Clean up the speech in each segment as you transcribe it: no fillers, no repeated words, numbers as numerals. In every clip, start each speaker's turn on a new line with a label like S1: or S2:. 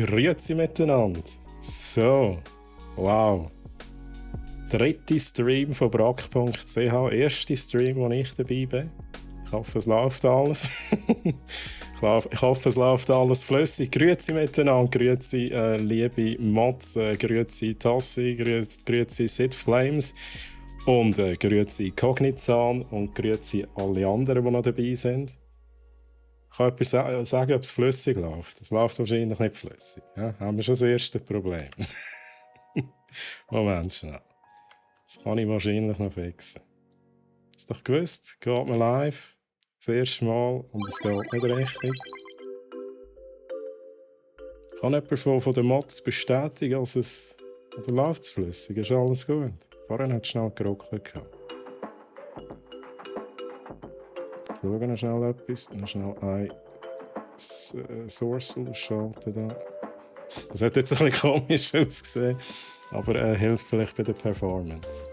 S1: Grüezi miteinander. So, wow. Dritter Stream von brack.ch. Erster Stream, wo ich dabei bin. Ich hoffe, es läuft alles. Ich hoffe, es läuft alles flüssig. Grüezi miteinander. Grüezi, liebe Mods. Grüezi Tassi. Grüezi Sid Flames. Und grüezi Cognizan. Und grüezi alle anderen, die noch dabei sind. Ich kann etwas sagen, ob es flüssig läuft. Es läuft wahrscheinlich nicht flüssig. Ja? Haben wir schon das erste Problem. Moment schnell. Das kann ich wahrscheinlich noch fixen. Hast du doch gewusst? Geht mir live. Das erste Mal und es geht nicht richtig. Kann jemand von den Mods bestätigen, dass es... Oder läuft es flüssig? Ist alles gut? Vorhin hat es schnell geruckelt gehabt. Schauen wir noch schnell etwas. Noch schnell ein Source schalten da. Das hat jetzt ein bisschen komisch ausgesehen, aber hilft vielleicht bei der Performance.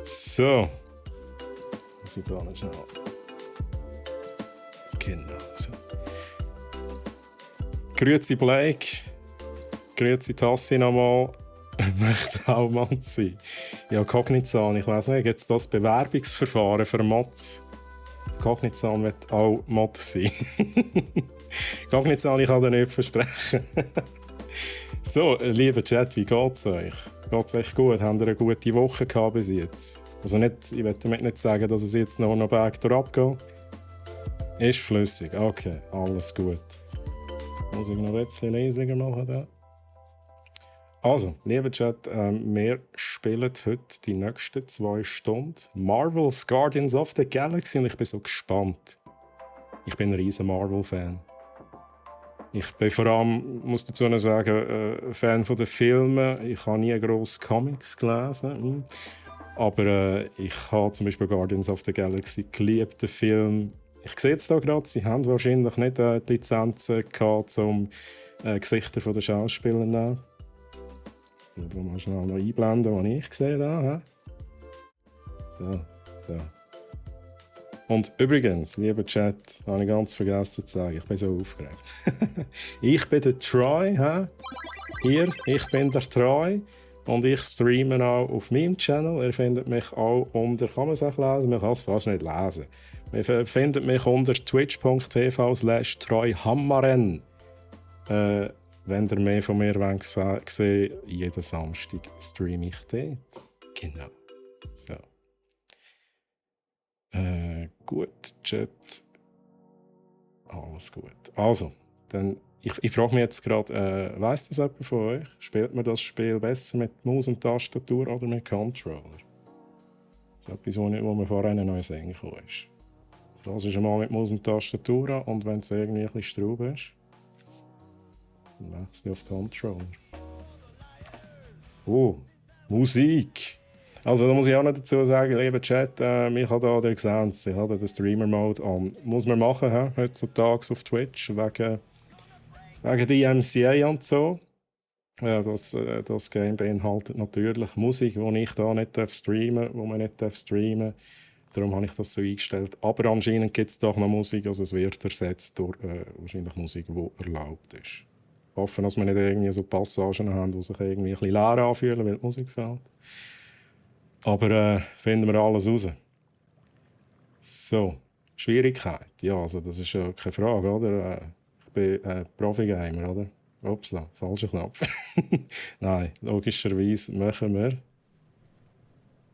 S1: So. Muss ich da noch schnell. Genau so. Grüezi Blake. Grüezi Tassi nochmal. Möchte auch Mod sein. Ja, Cognizan, ich weiss nicht, gibt es das Bewerbungsverfahren für Mods? Cognizan wird auch Mod sein. Cognizan, ich kann dir nicht versprechen. So, lieber Chat, wie geht's euch? Geht's euch gut? Habt ihr eine gute Woche gehabt bis jetzt? Also nicht, ich will damit nicht sagen, dass es jetzt noch bergab abgeht. Ist flüssig, okay, alles gut. Muss ich noch ein bisschen leisiger machen da? Also, lieber Chat, wir spielen heute die nächsten 2 Stunden Marvel's Guardians of the Galaxy und ich bin so gespannt. Ich bin ein riesen Marvel-Fan. Ich bin vor allem, muss dazu noch sagen, Fan von den Filmen. Ich habe nie grosse Comics gelesen. Aber ich habe zum Beispiel Guardians of the Galaxy geliebt, den Film. Ich sehe jetzt hier gerade, sie haben wahrscheinlich nicht die Lizenzen gehabt, um Gesichter der Schauspieler zu nehmen. Ich will mal schnell noch einblenden, was ich gesehen habe. So. Und übrigens, lieber Chat, habe ich ganz vergessen zu sagen, ich bin so aufgeregt. Ich bin der Troy, hier, ich bin der Troy und ich streame auch auf meinem Channel. Ihr findet mich auch unter, kann man es auch lesen? Man kann es fast nicht lesen. Ihr findet mich unter twitch.tv/TroyHammaren. Wenn ihr mehr von mir sehen wollt, jeden Samstag streame ich dort. Genau. So. Gut, Chat. Alles gut. Also, dann, ich frage mich jetzt gerade, weiss das jemand von euch? Spielt man das Spiel besser mit Maus und Tastatur oder mit Controller? Das ist etwas, wo mir vorher noch ins Sinn gekommen ist. Das ist einmal mit Maus und Tastatur an und wenn es irgendwie ein bisschen Straub ist, dann wechsle ich auf Controller. Oh, Musik! Also da muss ich auch noch dazu sagen, lieber Chat, ich habe da den Gesens, ich habe den Streamer-Mode an. Muss man machen, heutzutage auf Twitch, wegen DMCA und so. Das Game beinhaltet natürlich Musik, die ich da nicht streamen darf, wo man nicht streamen darf. Darum habe ich das so eingestellt. Aber anscheinend gibt es doch noch Musik, also es wird ersetzt durch wahrscheinlich Musik, die erlaubt ist. Ich hoffe, dass wir nicht irgendwie so Passagen haben, die sich irgendwie ein bisschen leer anfühlen, weil die Musik fehlt. Aber finden wir alles raus. So, Schwierigkeit. Ja, also das ist ja keine Frage, oder? Ich bin Profi-Gamer, oder? Upsla, falscher Knopf. Nein, logischerweise machen wir.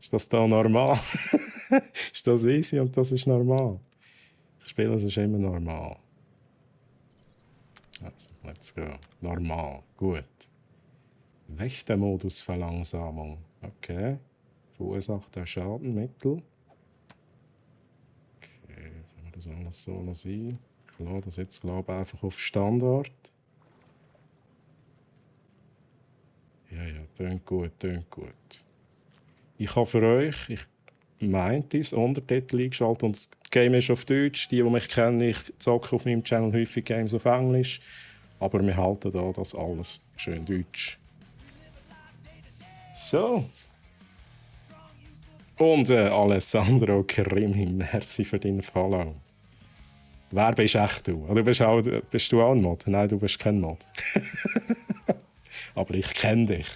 S1: Ist das da normal? Ist das easy und das ist normal? Ich spiele es ist immer normal. Also, let's go. Normal, gut. Wächtermodus Verlangsamung. Okay. Verursacht der Schadenmittel. Okay, können wir das alles so lassen? Ich lade das jetzt, glaube ich, einfach auf Standard. Ja, tönt gut. Ich habe für euch, ich meinte es, Untertitel eingeschaltet und das Game ist auf Deutsch. Die mich kennen, ich zocke auf meinem Channel häufig Games auf Englisch. Aber wir halten da das alles schön deutsch. So. Und Alessandro Crimi, merci für deinen Follow. Wer bist echt du? Oder bist du auch ein Mod? Nein, du bist kein Mod. Aber ich kenne dich.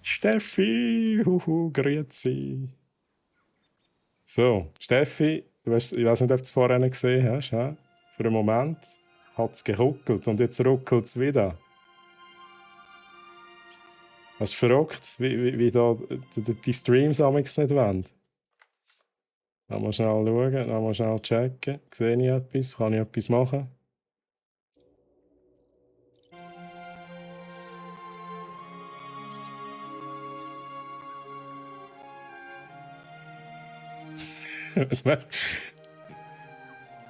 S1: Steffi, grüezi. So, Steffi, ich weiß nicht, ob du es vorhin gesehen hast. He? Für einen Moment hat es geruckelt und jetzt ruckelt es wieder. Hast du verrückt, wie da die Streams amigs nicht wollen? Dann mal schnell schauen, dann mal schnell checken. Sehe ich etwas? Kann ich etwas machen?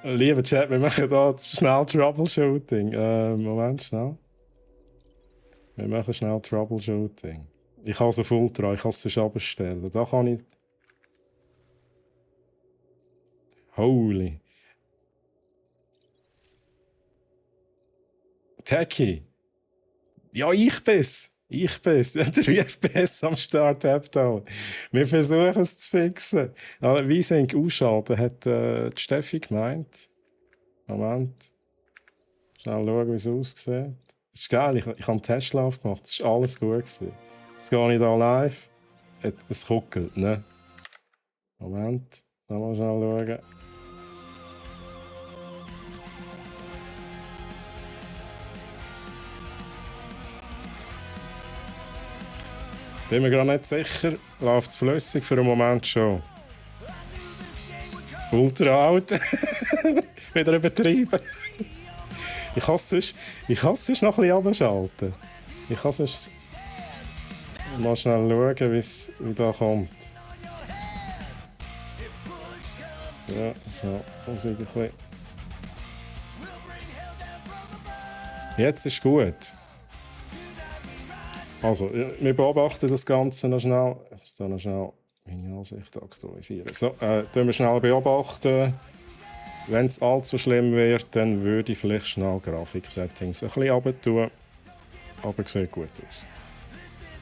S1: Lieber Chat, wir machen hier schnell Troubleshooting. Moment, schnell. Wir machen schnell Troubleshooting. Ich kann es auf Ultra, ich kann es sonst abstellen. Da kann ich... Holy. Techie. Ja, ich bin's. Ich bin's. 3 FPS am Start Tapdown. Wir versuchen es zu fixen. V-Sync ausschalten, hat die Steffi gemeint. Moment. Schnell schauen, wie es aussieht. Das ist geil, ich habe einen Testlauf gemacht. Es war alles gut gewesen. Jetzt gehe ich hier live. Es ruckelt, ne? Moment. Mal schnell schauen. Bin mir gerade nicht sicher. Läuft es flüssig für einen Moment schon. Ultra alt. Wieder übertrieben. Ich kann es sonst noch ein bisschen abschalten. Ich kann sonst mal schnell schauen, wie das kommt. So, muss ich ein bisschen... Jetzt ist gut. Also, wir beobachten das Ganze noch schnell. Ich muss da noch schnell meine Ansicht aktualisieren. So, tun wir schnell beobachten. Wenn es allzu schlimm wird, dann würde ich vielleicht schnell Grafik-Settings ein bisschen runter tun. Aber sieht gut aus.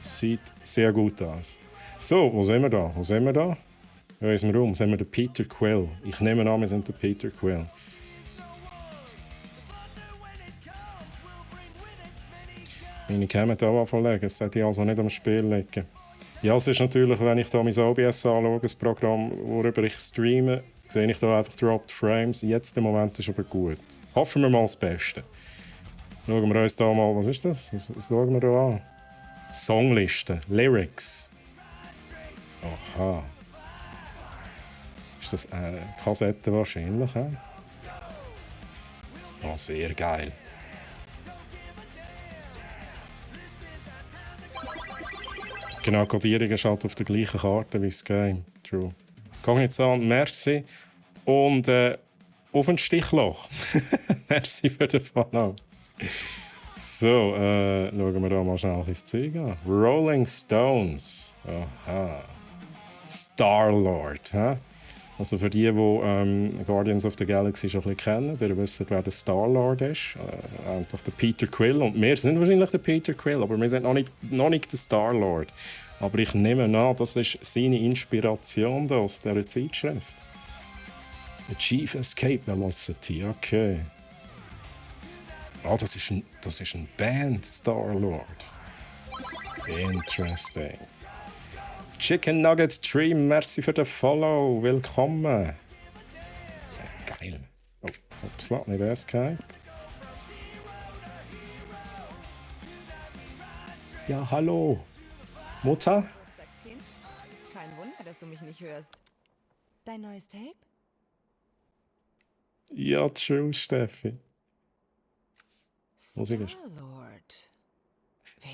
S1: Sieht sehr gut aus. So, wo sind wir da? Wo sind wir da? Ja, in unserem Raum sind wir der Peter Quill. Ich nehme an, wir sind der Peter Quill. Meine Cam hier anlegen, es sollte also nicht am Spiel liegen. Ja, es ist natürlich, wenn ich hier mein OBS anschaue, das Programm, worüber ich streame, sehe ich hier einfach Dropped Frames. Jetzt im Moment ist aber gut. Hoffen wir mal das Beste. Schauen wir uns hier mal, was ist das? Was schauen wir hier an? Songliste, Lyrics. Aha. Ist das eine Kassette wahrscheinlich? Oh, sehr geil. Genau, Codierung ist halt auf der gleichen Karte wie das Game. True. Kognizant, merci. Und auf ein Stichloch. Merci für den Follow. So, schauen wir da mal schnell ins Zeug an. Rolling Stones. Aha. Star-Lord. Also für die Guardians of the Galaxy schon ein bisschen kennen, die wissen, wer der Star-Lord ist. Eigentlich der Peter Quill. Und wir sind wahrscheinlich der Peter Quill, aber wir sind noch nicht der Star-Lord. Aber ich nehme an, das ist seine Inspiration da aus dieser Zeitschrift. Achieve Escape Velocity, okay. Ah, das ist ein Band, Star-Lord. Interesting. Chicken Nugget Stream, merci für den Follow, willkommen. Geil. Oh, upsla, nicht Escape. Ja, hallo. Mutter?
S2: Kein Wunder, dass du mich nicht hörst. Dein neues Tape?
S1: Ja, true, Steffi. Musik ist.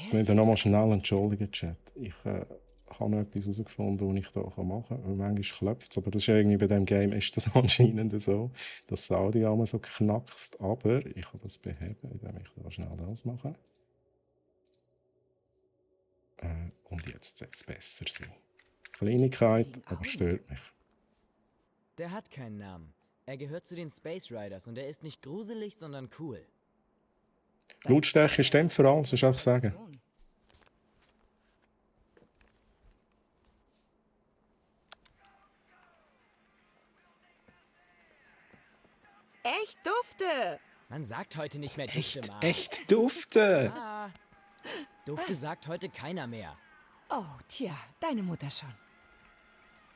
S1: Jetzt müsst ihr nochmal schnell entschuldigen, Chat. Ich habe noch etwas herausgefunden, was ich hier machen kann. Weil manchmal klopft es, aber das ist irgendwie bei diesem Game ist das anscheinend so, dass das Audio immer so knackst. Aber ich kann das beheben, indem ich da schnell das mache. Und jetzt sollte es besser sein. Kleinigkeit, aber stört mich.
S3: Der hat keinen Namen. Er gehört zu den Space Riders und er ist nicht gruselig, sondern cool.
S1: Lautstärke stimmt für alles, soll ich auch sagen.
S2: Dufte!
S3: Man sagt heute nicht mehr Dufte, Mom.
S1: Echt Dufte!
S3: Ah, Dufte sagt heute keiner mehr.
S2: Oh, tja, deine Mutter schon.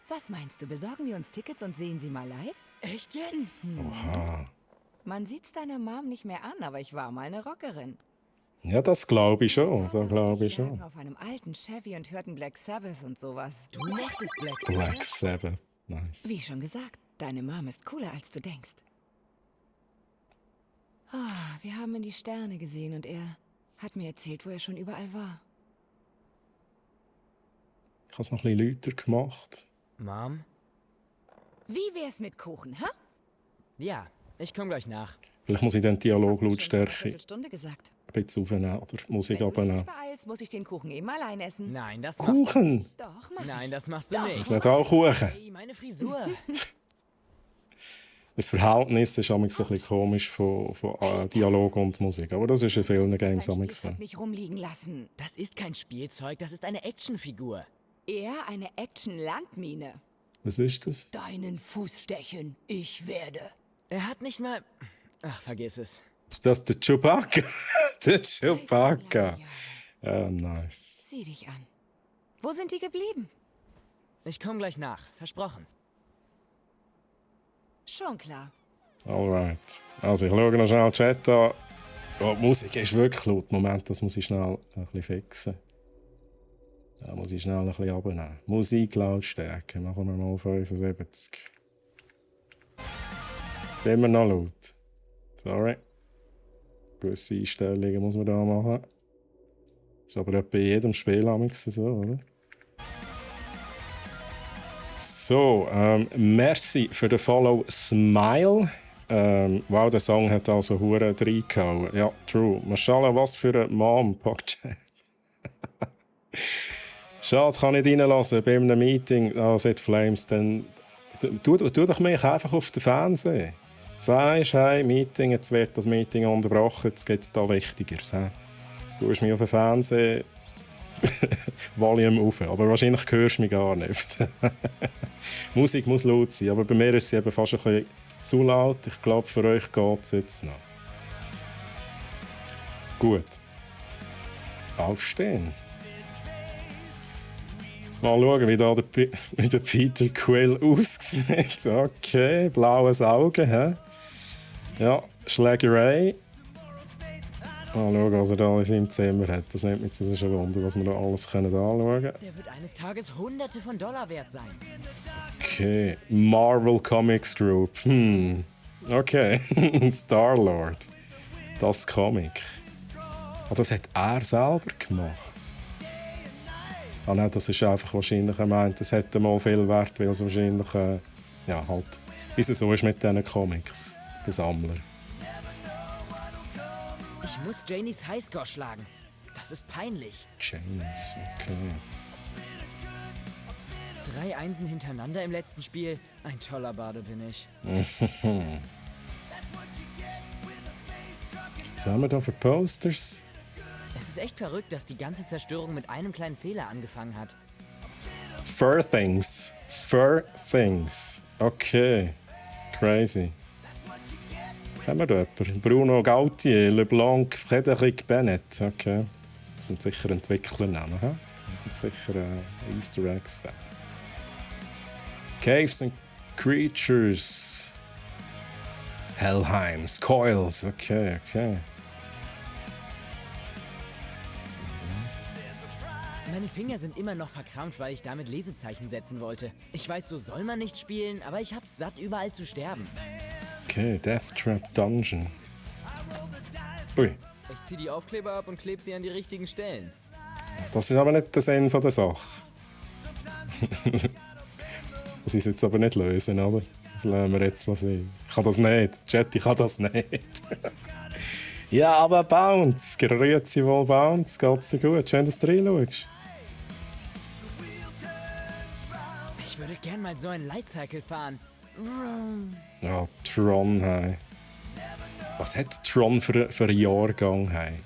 S2: Was meinst du, besorgen wir uns Tickets und sehen sie mal live?
S3: Echt jetzt?
S1: Oha.
S2: Man sieht's deiner Mom nicht mehr an, aber ich war mal eine Rockerin.
S1: Ja, das glaube ich schon. Das glaube ich
S2: Wir lagen
S1: schon.
S2: auf einem alten Chevy und hörten Black Sabbath und sowas.
S3: Du mochtest Black Sabbath?
S1: Black Sabbath. Nice.
S2: Wie schon gesagt, deine Mom ist cooler, als du denkst. Wir haben in die Sterne gesehen und er hat mir erzählt, wo er schon überall war.
S1: Ich habe es noch ein bisschen lauter gemacht.
S3: Mom?
S2: Wie wär's mit Kuchen, ha?
S3: Ja, ich komme gleich nach.
S1: Vielleicht muss ich den
S2: Hast du schon vor einer
S1: Dialoglautstärke
S2: Viertelstunde gesagt.
S1: ein bisschen aufnehmen oder Musik
S2: Wenn du dich
S1: abnehmen.
S2: beeilst, muss ich den Kuchen eben allein essen.
S3: Nein, das machst du.
S1: Kuchen!
S2: Doch, mach
S3: Nein,
S2: ich.
S3: das machst du
S2: Doch.
S3: nicht.
S1: Nicht auch Kuchen.
S3: Hey, meine Frisur.
S1: Das Verhältnis ist manchmal ein bisschen komisch von Dialog und Musik. Aber das ist in vielen Games
S2: Dein
S1: manchmal so.
S2: Spielzeug nicht rumliegen lassen.
S3: Das ist kein Spielzeug, das ist eine Actionfigur.
S2: Eher eine Action-Landmine.
S1: Was ist das?
S2: Deinen Fuß stechen. Ich werde.
S3: Er hat nicht mal... Ach, vergiss es.
S1: Ist das der Chewbacca? Der Chewbacca.
S2: Ja,
S1: Ja, nice.
S2: sieh dich an. Wo sind die geblieben?
S3: Ich komme gleich nach, versprochen.
S2: Schon klar.
S1: Alright. Also ich schaue noch schnell den Chat an. Oh, die Musik ist wirklich laut. Moment, das muss ich schnell ein bisschen fixen. Da muss ich schnell ein bisschen runternehmen. Musiklautstärke. Machen wir mal 75. Immer noch laut. Sorry. Gewisse Einstellungen muss man da machen. Ist aber etwa bei jedem Spiel so, oder? So, merci für den Follow Smile. Wow, der Song hat also hure reingehauen. Ja, true. Mashallah, was für eine Mom, Pockchat. Schade, kann nicht reinlassen bei einem Meeting. Seit Flames, dann tu doch mich einfach auf den Fernseher. Sagst, hey, Meeting, jetzt wird das Meeting unterbrochen, jetzt geht es da Wichtigeres. Du hast mich auf den Fernseher Volume auf, aber wahrscheinlich hörst du mich gar nicht. Musik muss laut sein, aber bei mir ist sie eben fast ein bisschen zu laut. Ich glaube, für euch geht es jetzt noch. Gut. Aufstehen. Mal schauen, wie da wie der Peter Quill aussieht. Okay, blaues Auge, hä? Ja, Schlägerei. Mal schauen, was er da in seinem Zimmer hat. Das nimmt mich jetzt schon Wunder, was wir da alles anschauen können.
S3: Der wird eines Tages Hunderte von Dollar wert sein.
S1: Okay, Marvel Comics Group. Okay, Star-Lord. Das Comic. Das hat er selber gemacht. Nein, das ist einfach wahrscheinlich, er meint, das hätte mal viel Wert, weil es wahrscheinlich, ja, halt, wie es so ist mit diesen Comics, der Sammler.
S3: Ich muss Janies Highscore schlagen. Das ist peinlich.
S1: James, okay.
S3: 3 Einsen hintereinander im letzten Spiel. Ein toller Bade bin ich.
S1: Was haben wir da für Posters?
S3: Es ist echt verrückt, dass die ganze Zerstörung mit einem kleinen Fehler angefangen hat.
S1: Fur Things. Fur Things. Okay. Crazy. Kennen wir da jemanden? Bruno Gautier, LeBlanc, Frédéric Bennett. Okay. Das sind sicher Entwicklernamen. Das sind sicher Easter Eggs. Da. Caves and Creatures. Helheims. Coils. Okay, okay.
S3: Meine Finger sind immer noch verkrampft, weil ich damit Lesezeichen setzen wollte. Ich weiß, so soll man nicht spielen, aber ich hab's satt, überall zu sterben.
S1: Okay, Death Trap Dungeon. Ui,
S3: Ich zieh die Aufkleber ab und kleb sie an die richtigen Stellen.
S1: das ist aber nicht der Sinn von der Sache. Das ist jetzt aber nicht lösen, oder? Das lassen wir jetzt sein. Ich kann das nicht. Chat, ich kann das nicht. Ja, aber Bounce. Grüezi wohl, Bounce. Geht's dir gut? Schön, dass du reinschaust.
S3: Ich würde gern mal so einen Lightcycle fahren. Vroom.
S1: Ja, Tron, hey. Was hat Tron für einen Jahrgang, hey?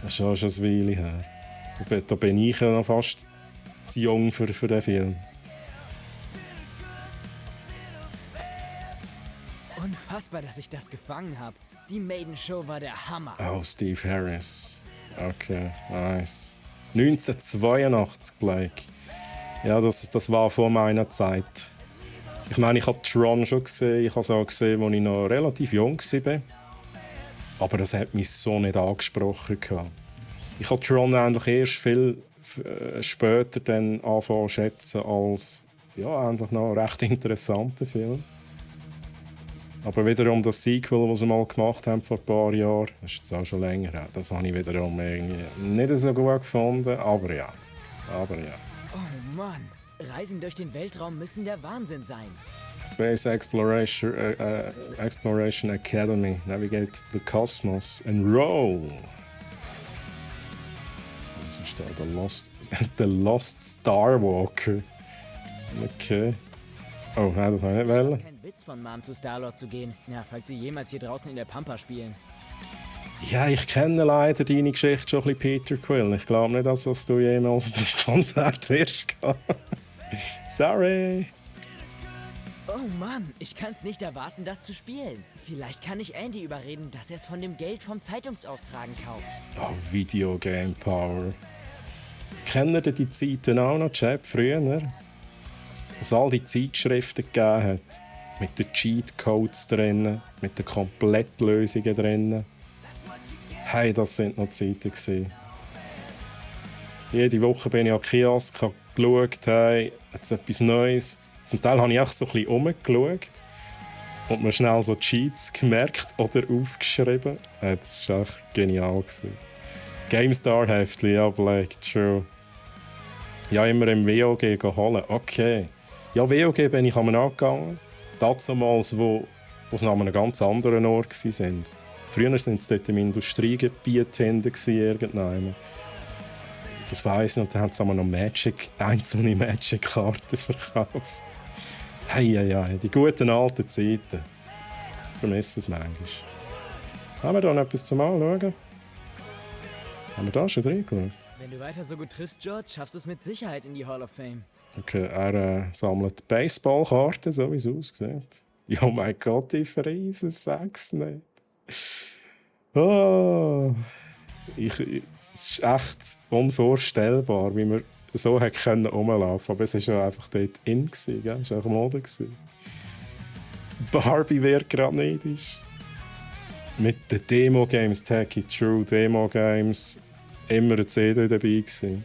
S1: Das ist schon ein Weile her. Da bin ich ja noch fast zu jung für den Film.
S3: Unfassbar, dass ich das gefangen habe. Die Maiden Show war der Hammer.
S1: Oh, Steve Harris. Okay, nice. 1982, Blake. Ja, das war vor meiner Zeit. Ich meine, ich habe Tron schon gesehen. Ich habe es auch gesehen, als ich noch relativ jung war. Aber das hat mich so nicht angesprochen. Ich habe Tron eigentlich erst viel später dann anfangen zu schätzen als ja, eigentlich noch ein recht interessanter Film. Aber wiederum das Sequel, das sie mal gemacht haben vor ein paar Jahren, das ist jetzt auch schon länger her, das habe ich wiederum irgendwie nicht so gut gefunden, aber ja.
S3: Oh Mann, Reisen durch den Weltraum müssen der Wahnsinn sein.
S1: Space Exploration Academy, navigate the cosmos and roll. Was ist da? The Lost Starwalker. Okay. Oh, nein, das habe ich nicht wollen.
S3: Kein Witz von Mom zu Star-Lord zu gehen. Ja, falls sie jemals hier draußen in der Pampa spielen.
S1: Ja, ich kenne leider deine Geschichte schon ein bisschen, Peter Quill. Ich glaube nicht, dass du jemals das Konzert wirst gehen. Sorry.
S3: Oh Mann, ich kann's nicht erwarten, das zu spielen. Vielleicht kann ich Andy überreden, dass er es von dem Geld vom Zeitungsaustragen kauft.
S1: Oh, Videogame Power. Kennt ihr die Zeiten auch noch, Chap, früher? Was all die Zeitschriften gegeben hat. Mit den Cheatcodes drin, mit den Komplettlösungen drin. Hey, das sind noch Zeiten gewesen. Jede Woche bin ich an den Kiosk, habe geschaut, hey, jetzt etwas Neues. Zum Teil habe ich auch so ein bisschen rumgeschaut und mir schnell so Cheats gemerkt oder aufgeschrieben. Das war echt genial. GameStar-Heftli, ja, Blake, true. Ja, immer im WOG holen. Okay. Ja, WOG bin ich angegangen. Damals, wo sie an einem ganz anderen Ort waren. Früher waren sie dort im Industriegebiet hinten. Das weiss ich noch, da haben sie noch einzelne Magic-Karten verkauft. Hey, die guten alten Zeiten. Ich vermisse es manchmal. Haben wir da noch etwas zum Anschauen? Haben wir da schon reingeschaut?
S3: Wenn du weiter so gut triffst, George, schaffst du es mit Sicherheit in die Hall of Fame.
S1: Okay, er sammelt Baseballkarten, so wie es aussieht. Ja, mein Gott, die Friesen, sag's nicht. Oh, es ist echt unvorstellbar, wie wir so rumlaufen konnten. Aber es war ja einfach dort in, es war auch Mode. Barbie wird gerade neidisch. Mit den Demo-Games, Tacky True Demo-Games, immer eine CD dabei gewesen.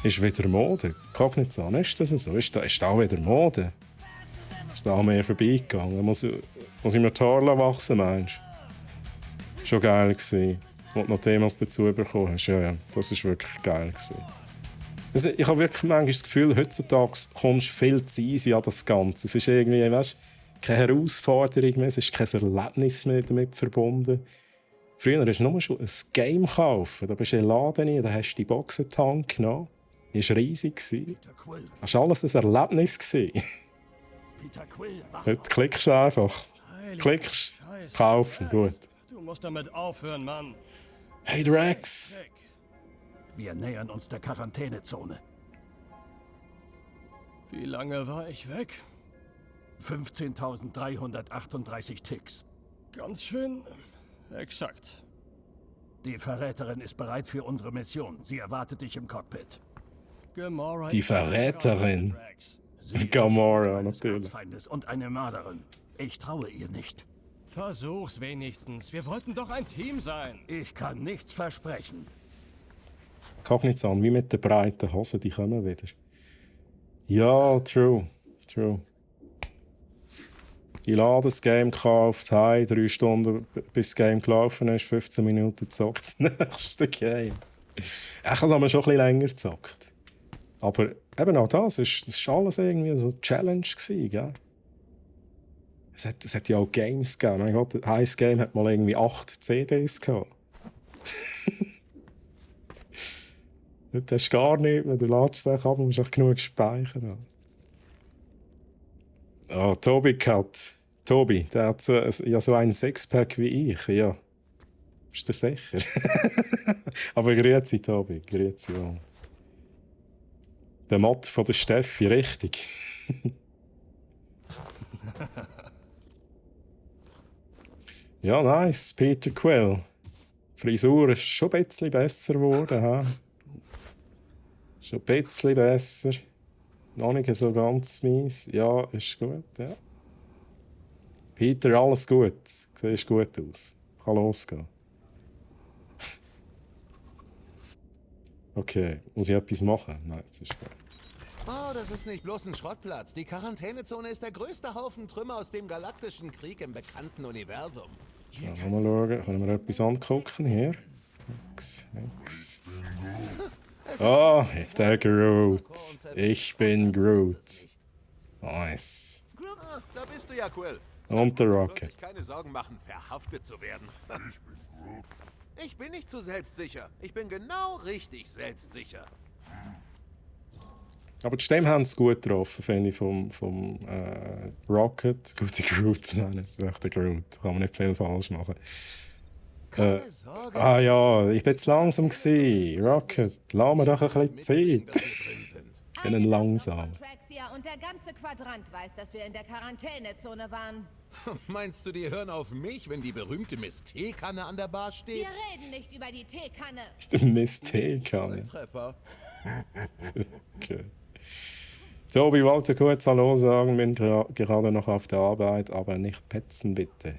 S1: Ist wieder Mode. Cognizant, ist das so? Ist da auch wieder Mode? Ist da mehr vorbeigegangen? Muss ich mir die Haare wachsen, meinst du? Schon geil gewesen. Und noch Demos dazu bekommen hast. Ja, das war wirklich geil gewesen. Also, ich habe wirklich manchmal das Gefühl, heutzutage kommst du viel zu easy an das Ganze. Es ist irgendwie, weißt, keine Herausforderung mehr, es ist kein Erlebnis mehr damit verbunden. Früher hast du nur schon ein Game gekauft. Da bist du in den Laden rein, da hast du die Boxentank genommen. Die war riesig. Das war alles ein Erlebnis. Heute klickst du einfach. Klickst, kaufen, gut.
S4: Du musst damit aufhören, Mann.
S1: Hey Drax!
S4: Wir nähern uns der Quarantänezone. Wie lange war ich weg? 15.338 Ticks. Ganz schön exakt. Die Verräterin ist bereit für unsere Mission. Sie erwartet dich im Cockpit. Gamora
S1: Die Verräterin.
S4: Sie
S1: Gamora,
S4: ist
S1: natürlich.
S4: Erzfeindes und eine Mörderin. Ich traue ihr nicht.
S5: Versuch's wenigstens. Wir wollten doch ein Team sein.
S4: Ich kann nichts versprechen.
S1: Cognizant, wie mit den breiten Hosen, die kommen wieder. Ja, true. Ich lade das Game gekauft, 3 Stunden bis das Game gelaufen ist, 15 Minuten gezockt, das nächste Game. Ich habe es schon ein bisschen länger gezockt. Aber eben auch das war alles irgendwie so eine Challenge gewesen, gell? Es hat ja auch Games gegeben. Mein Gott, ein Game hat mal irgendwie 8 CDs gehabt. Dort hast du gar nichts mehr. Du ladest es ab und musst auch genug speichern. Oh, Tobi, der hat so einen Sixpack wie ich. Ja. Bist du sicher? Aber grüezi, Tobi. Grüezi. Ja. Der Mod von der Steffi, richtig. Ja, nice, Peter Quill. Die Frisur ist schon ein bisschen besser geworden. Ha? Schon ein bisschen besser. Noch nicht so ganz mies. Ja, ist gut, ja. Peter, alles gut. Siehst gut aus. Kann losgehen. Okay, muss ich etwas machen? Nein, das ist gut.
S6: Oh, das ist nicht bloß ein Schrottplatz. Die Quarantänezone ist der größte Haufen Trümmer aus dem galaktischen Krieg im bekannten Universum.
S1: Ja, mal schauen, können wir etwas angucken hier? X. Ah, der Groot. Ich bin Groot. Nice.
S6: Ah, da bist du ja, Quill.
S1: Und der
S6: Du sollst
S1: Rocket.
S6: dich keine Sorgen machen, verhaftet zu werden. Ich bin nicht zu selbstsicher. Ich bin genau richtig selbstsicher.
S1: Aber die Stimme haben es gut getroffen, finde ich, vom Rocket. Gut, der Groot, nein, das ist echt der Groot. Kann man nicht viel falsch machen.
S6: Keine Sorge.
S1: Ja, ich bin zu langsam gewesen. Rocket, lass mir doch ein bisschen
S6: dass wir
S1: Zeit.
S6: drin sind.
S1: Ich bin ein langsam.
S2: Traxia und der ganze Quadrant weiß, dass wir in der Quarantänezone waren.
S6: Meinst du, die hören auf mich, wenn die berühmte Miss Teekanne an der Bar steht?
S2: Wir reden nicht über die Teekanne.
S1: Der Mist-Teekanne.
S6: Treffer.
S1: Okay. So, ich wollte kurz Hallo sagen, bin gerade noch auf der Arbeit, aber nicht petzen bitte.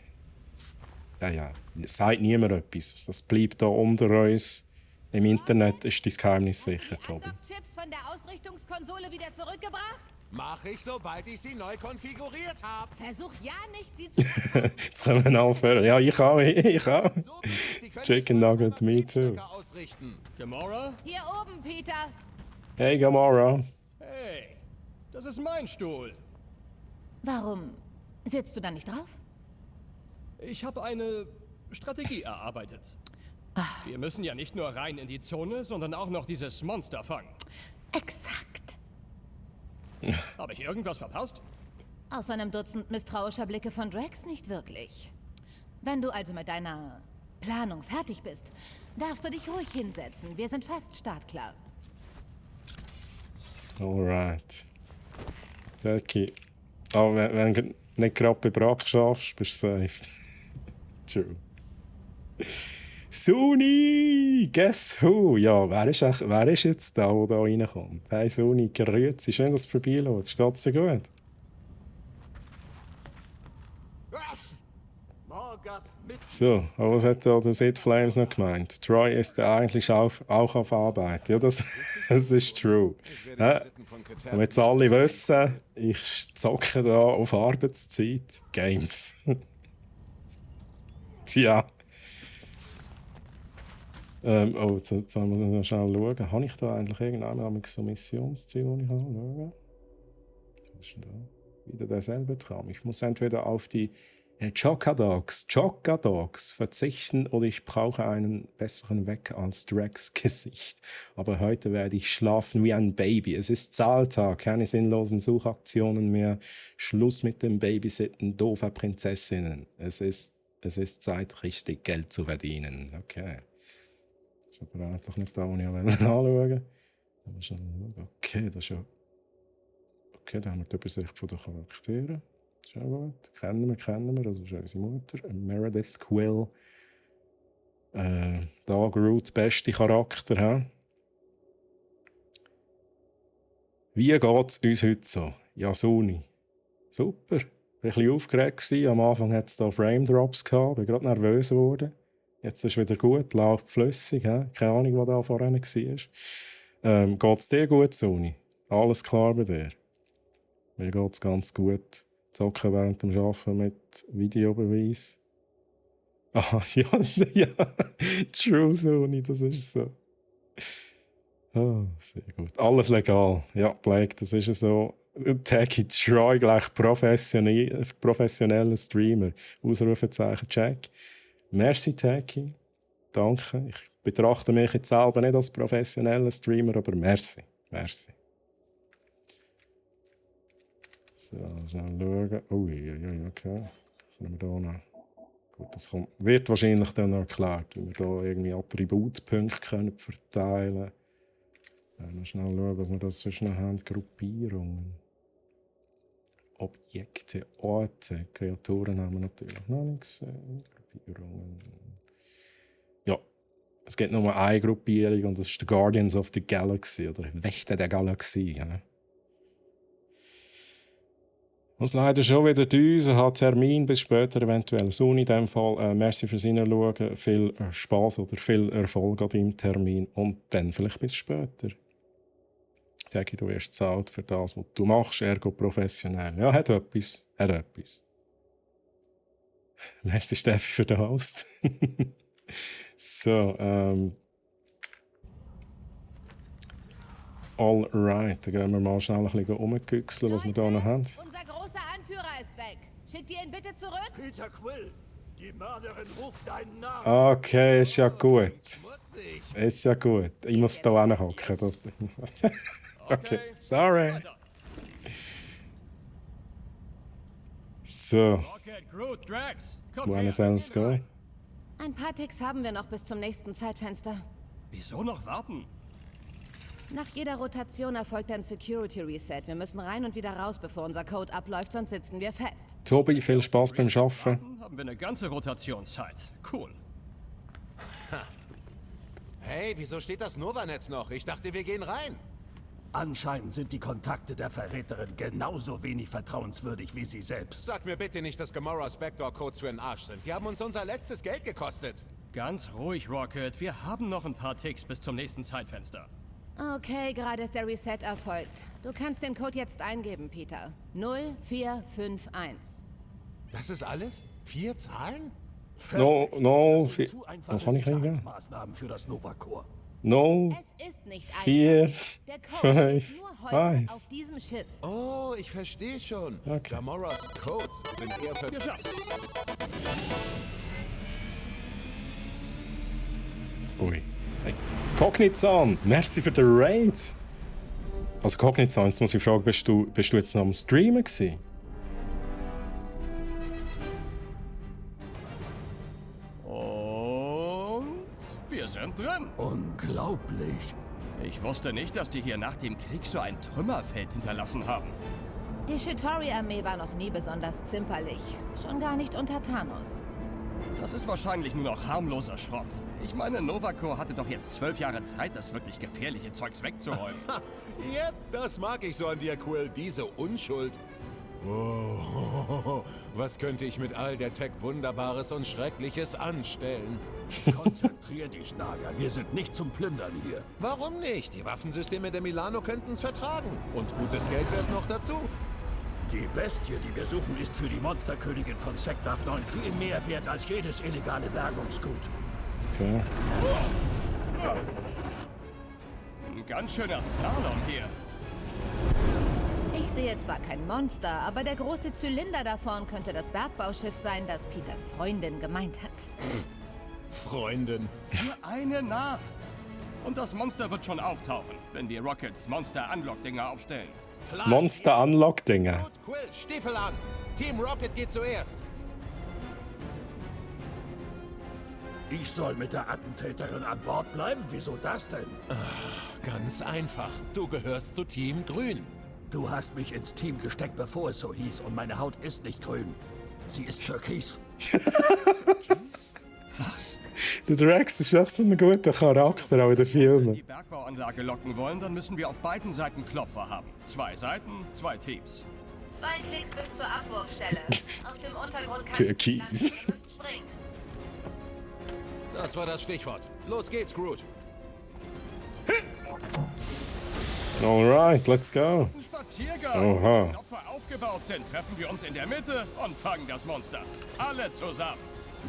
S1: Ja, sagt niemand etwas. Das bleibt da unter uns. Im Internet ist dein Geheimnis sicher,
S2: Die
S1: Tobi.
S2: Unlock-Chips von der Ausrichtungskonsole wieder zurückgebracht?
S6: Mach ich, sobald ich sie neu konfiguriert habe.
S2: Versuch ja nicht, sie zu...
S1: Jetzt können wir aufhören. Ja, ich auch.
S6: So billig, die können
S1: Chicken
S6: die
S1: Nugget, me
S6: Magnetstrecker
S1: too.
S6: ausrichten.
S5: Gamora?
S2: Hier oben, Peter.
S1: Hey, Gamora.
S5: Hey, das ist mein Stuhl.
S2: Warum sitzt du da nicht drauf?
S5: Ich habe eine Strategie erarbeitet. Wir müssen ja nicht nur rein in die Zone, sondern auch noch dieses Monster fangen.
S2: Exakt.
S5: Habe ich irgendwas verpasst?
S2: Außer einem Dutzend misstrauischer Blicke von Drax nicht wirklich. Wenn du also mit deiner Planung fertig bist, darfst du dich ruhig hinsetzen. Wir sind fast startklar.
S1: Alright. Okay. Aber wenn du nicht gerade bei Brack schaffst, bist du safe. True. Suni! Guess who? Ja, wer ist jetzt da, der da reinkommt? Hey Suni, grüezi. Schön, dass du vorbeischaust. Geht's dir gut? So, aber was hat da der Sid Flames noch gemeint? Troy ist ja eigentlich auch auf Arbeit. Ja, das ist true. Ja, und jetzt alle wissen, ich zocke da auf Arbeitszeit Games. Tja. Oh, jetzt muss ich noch schnell schauen. Habe ich da eigentlich irgendein so Missionsziel, das ich habe? Schauen. Was ist denn da? Wieder derselbe Traum. Ich muss entweder auf die Chocadogs verzichten oder ich brauche einen besseren Weg als Drax Gesicht. Aber heute werde ich schlafen wie ein Baby. Es ist Zahltag, keine sinnlosen Suchaktionen mehr. Schluss mit dem Babysitten doofer Prinzessinnen. Es ist Zeit, richtig Geld zu verdienen. Okay. Das ist aber eigentlich nicht da, wo ich anschauen wollte. Okay, das ist ja... Okay, da haben wir die Übersicht der Charaktere. Das ist auch gut. Kennen wir. Das ist unsere Mutter. Meredith Quill. Da Groot, beste Charakter. He? Wie geht es uns heute so? Ja, Sony. Super. Ich war ein bisschen aufgeregt. Am Anfang hatte es da Frame Drops gehabt. Ich bin gerade nervös geworden. Jetzt ist es wieder gut, läuft flüssig. He? Keine Ahnung, was da vorhin war. Geht es dir gut, Sony? Alles klar bei dir? Mir geht es ganz gut. Zocken während dem Arbeiten mit Videobeweis. Ah, ja, true, Sony, das ist so. Ah, sehr gut. Alles legal. Ja, Blake, das ist so. Taki Troy gleich professioneller Streamer. Ausrufezeichen, check. Merci, Taki. Danke. Ich betrachte mich jetzt selber nicht als professioneller Streamer, aber merci. So, schnell schauen. Ui, okay. Können wir da noch... Gut, das wird wahrscheinlich dann noch erklärt, wie wir da irgendwie Attributpunkte verteilen können. Schnell schauen, was wir da sonst noch haben. Gruppierungen. Objekte, Orte, Kreaturen haben wir natürlich noch nicht gesehen. Gruppierungen. Ja, es gibt nur eine Gruppierung und das ist die Guardians of the Galaxy oder Wächter der Galaxie. Ja. Was leider schon wieder düse hat Termin bis später eventuell. Sun in dem Fall. Merci fürs Hineinschauen. Viel Spaß oder viel Erfolg an deinem Termin und dann vielleicht bis später. Jackie, du wirst zahlt für das, was du machst, ergo professionell. Ja, hat etwas. Hat etwas. Merci, Steffi, für den Host. So, alright, dann gehen wir mal schnell ein bisschen rumgüchseln, was wir hier noch haben.
S2: Unser großer Anführer ist weg. Schickt ihr ihn bitte zurück?
S4: Peter Quill, die Mörderin ruft deinen Namen.
S1: Okay, ist ja gut.
S6: Schmutzig.
S1: Ist ja gut. Ich muss da hinhocken. Okay, sorry. So,
S5: Rocket, Groot, Drax, kommt
S1: Buenos
S5: her.
S1: Aires go.
S2: Ein paar Ticks haben wir noch bis zum nächsten Zeitfenster.
S5: Wieso noch warten?
S2: Nach jeder Rotation erfolgt ein Security Reset. Wir müssen rein und wieder raus, bevor unser Code abläuft, sonst sitzen wir fest.
S1: Tobi, viel Spaß beim Arbeiten.
S5: Dann haben wir eine ganze Rotationszeit. Cool.
S6: Hey, wieso steht das Nova-Netz noch? Ich dachte, wir gehen rein.
S4: Anscheinend sind die Kontakte der Verräterin genauso wenig vertrauenswürdig wie sie selbst.
S6: Sag mir bitte nicht, dass Gamoras Backdoor-Codes für den Arsch sind. Die haben uns unser letztes Geld gekostet.
S5: Ganz ruhig, Rocket. Wir haben noch ein paar Ticks bis zum nächsten Zeitfenster.
S2: Okay, gerade ist der Reset erfolgt. Du kannst den Code jetzt eingeben, Peter. 0451.
S6: Das ist alles? 4 Zahlen?
S1: No,
S4: Das sind zu einfache
S1: kann ich reingehen?
S4: Sicherheitsmaßnahmen für das Nova Corps.
S1: No,
S2: Es ist nicht
S1: 4,
S2: einfach. Der Code ist nur heute
S1: 5,
S2: auf diesem Schiff.
S6: Oh, ich verstehe schon.
S1: Okay.
S6: Gamoras Codes sind eher für...
S5: Geschafft.
S1: Ui. Hey. Cognizant, merci für den Raid. Also Cognizant, jetzt muss ich fragen, bist du jetzt noch am Streamen gewesen?
S5: Und wir sind drin.
S4: Unglaublich.
S5: Ich wusste nicht, dass die hier nach dem Krieg so ein Trümmerfeld hinterlassen haben.
S2: Die Chitauri-Armee war noch nie besonders zimperlich. Schon gar nicht unter Thanos.
S5: Das ist wahrscheinlich nur noch harmloser Schrott. Ich meine, Nova Corps hatte doch jetzt 12 Jahre Zeit, das wirklich gefährliche Zeugs wegzuräumen.
S6: Yep, das mag ich so an dir, Quill. Diese Unschuld. Oh, was könnte ich mit all der Tech Wunderbares und Schreckliches anstellen?
S4: Konzentrier dich, Naga. Wir sind nicht zum Plündern hier.
S6: Warum nicht? Die Waffensysteme der Milano könnten es vertragen. Und gutes Geld wär's noch dazu.
S4: Die Bestie, die wir suchen, ist für die Monsterkönigin von Seknaf 9 viel mehr wert als jedes illegale Bergungsgut.
S1: Okay.
S5: Ein ganz schöner Slalom hier.
S2: Ich sehe zwar kein Monster, aber der große Zylinder da vorn könnte das Bergbauschiff sein, das Peters Freundin gemeint hat.
S6: Freundin.
S5: Für eine Nacht. Und das Monster wird schon auftauchen, wenn wir Rockets Monster-Unlock-Dinger aufstellen.
S6: Fly.
S1: Monster Unlock Dinger.
S6: Gut, Quill, Stiefel an. Team Rocket geht zuerst.
S4: Ich soll mit der Attentäterin an Bord bleiben? Wieso das denn?
S6: Ganz einfach. Du gehörst zu Team Grün.
S4: Du hast mich ins Team gesteckt, bevor es so hieß, und meine Haut ist nicht grün. Sie ist türkis.
S5: Was?
S1: Der Drax ist echt so ein guter Charakter, auch in den
S5: Wenn wir
S1: Filmen.
S5: die Bergbauanlage locken wollen, dann müssen wir auf beiden Seiten Klopfer haben. 2 Seiten, 2 Teams.
S2: 2 Klicks bis zur Abwurfstelle. Auf dem Untergrund kann
S1: Türkis.
S2: ihr müsst springen.
S6: Das war das Stichwort. Los geht's, Groot.
S1: Alright, let's go.
S5: Ein Spaziergang.
S1: Oha.
S5: Wenn die Opfer aufgebaut sind, treffen wir uns in der Mitte und fangen das Monster. Alle zusammen.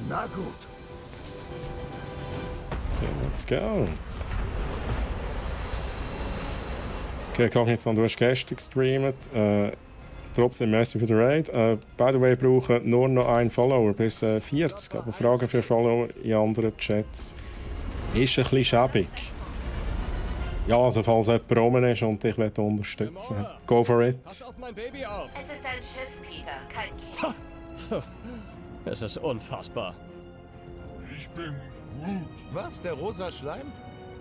S4: Na gut.
S1: Okay, let's go. Okay, Cognizant, du hast gestern gestreamt. Trotzdem merci für den Raid. By the way, brauchen nur noch einen Follower bis 40. Aber Fragen für Follower in anderen Chats ist ein bisschen schäbig. Ja, also falls jemand rum ist und dich unterstützen will, go for it.
S5: Pass auf mein Baby auf.
S2: Es ist ein Schiff, Peter, kein Kind.
S5: Es ist unfassbar.
S6: Was? Der rosa Schleim?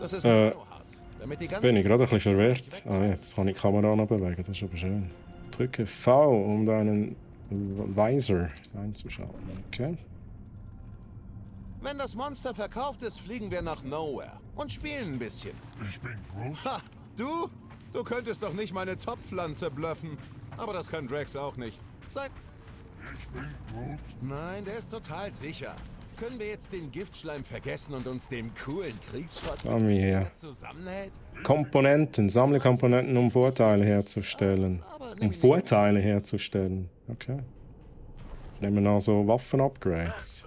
S6: Das ist ein Nanoharz. Damit die
S1: Jetzt bin ich gerade ein bisschen verwirrt. Ah, jetzt kann ich die Kamera noch bewegen, das ist aber schön. Drücke V, um deinen Visor einzuschalten. Okay.
S6: Wenn das Monster verkauft ist, fliegen wir nach Nowhere und spielen ein bisschen.
S7: Ich bin Groot.
S6: Ha! Du? Du könntest doch nicht meine Topfpflanze bluffen. Aber das kann Drax auch nicht.
S7: Ich bin Groot.
S6: Nein, der ist total sicher. Können wir jetzt den Giftschleim vergessen und uns dem coolen Kriegsschrott
S1: Haben wir hier.
S6: der zusammenhält?
S1: Komponenten. Sammle Komponenten, um Vorteile herzustellen. Um Vorteile herzustellen. Okay. Nehmen wir also Waffen-Upgrades.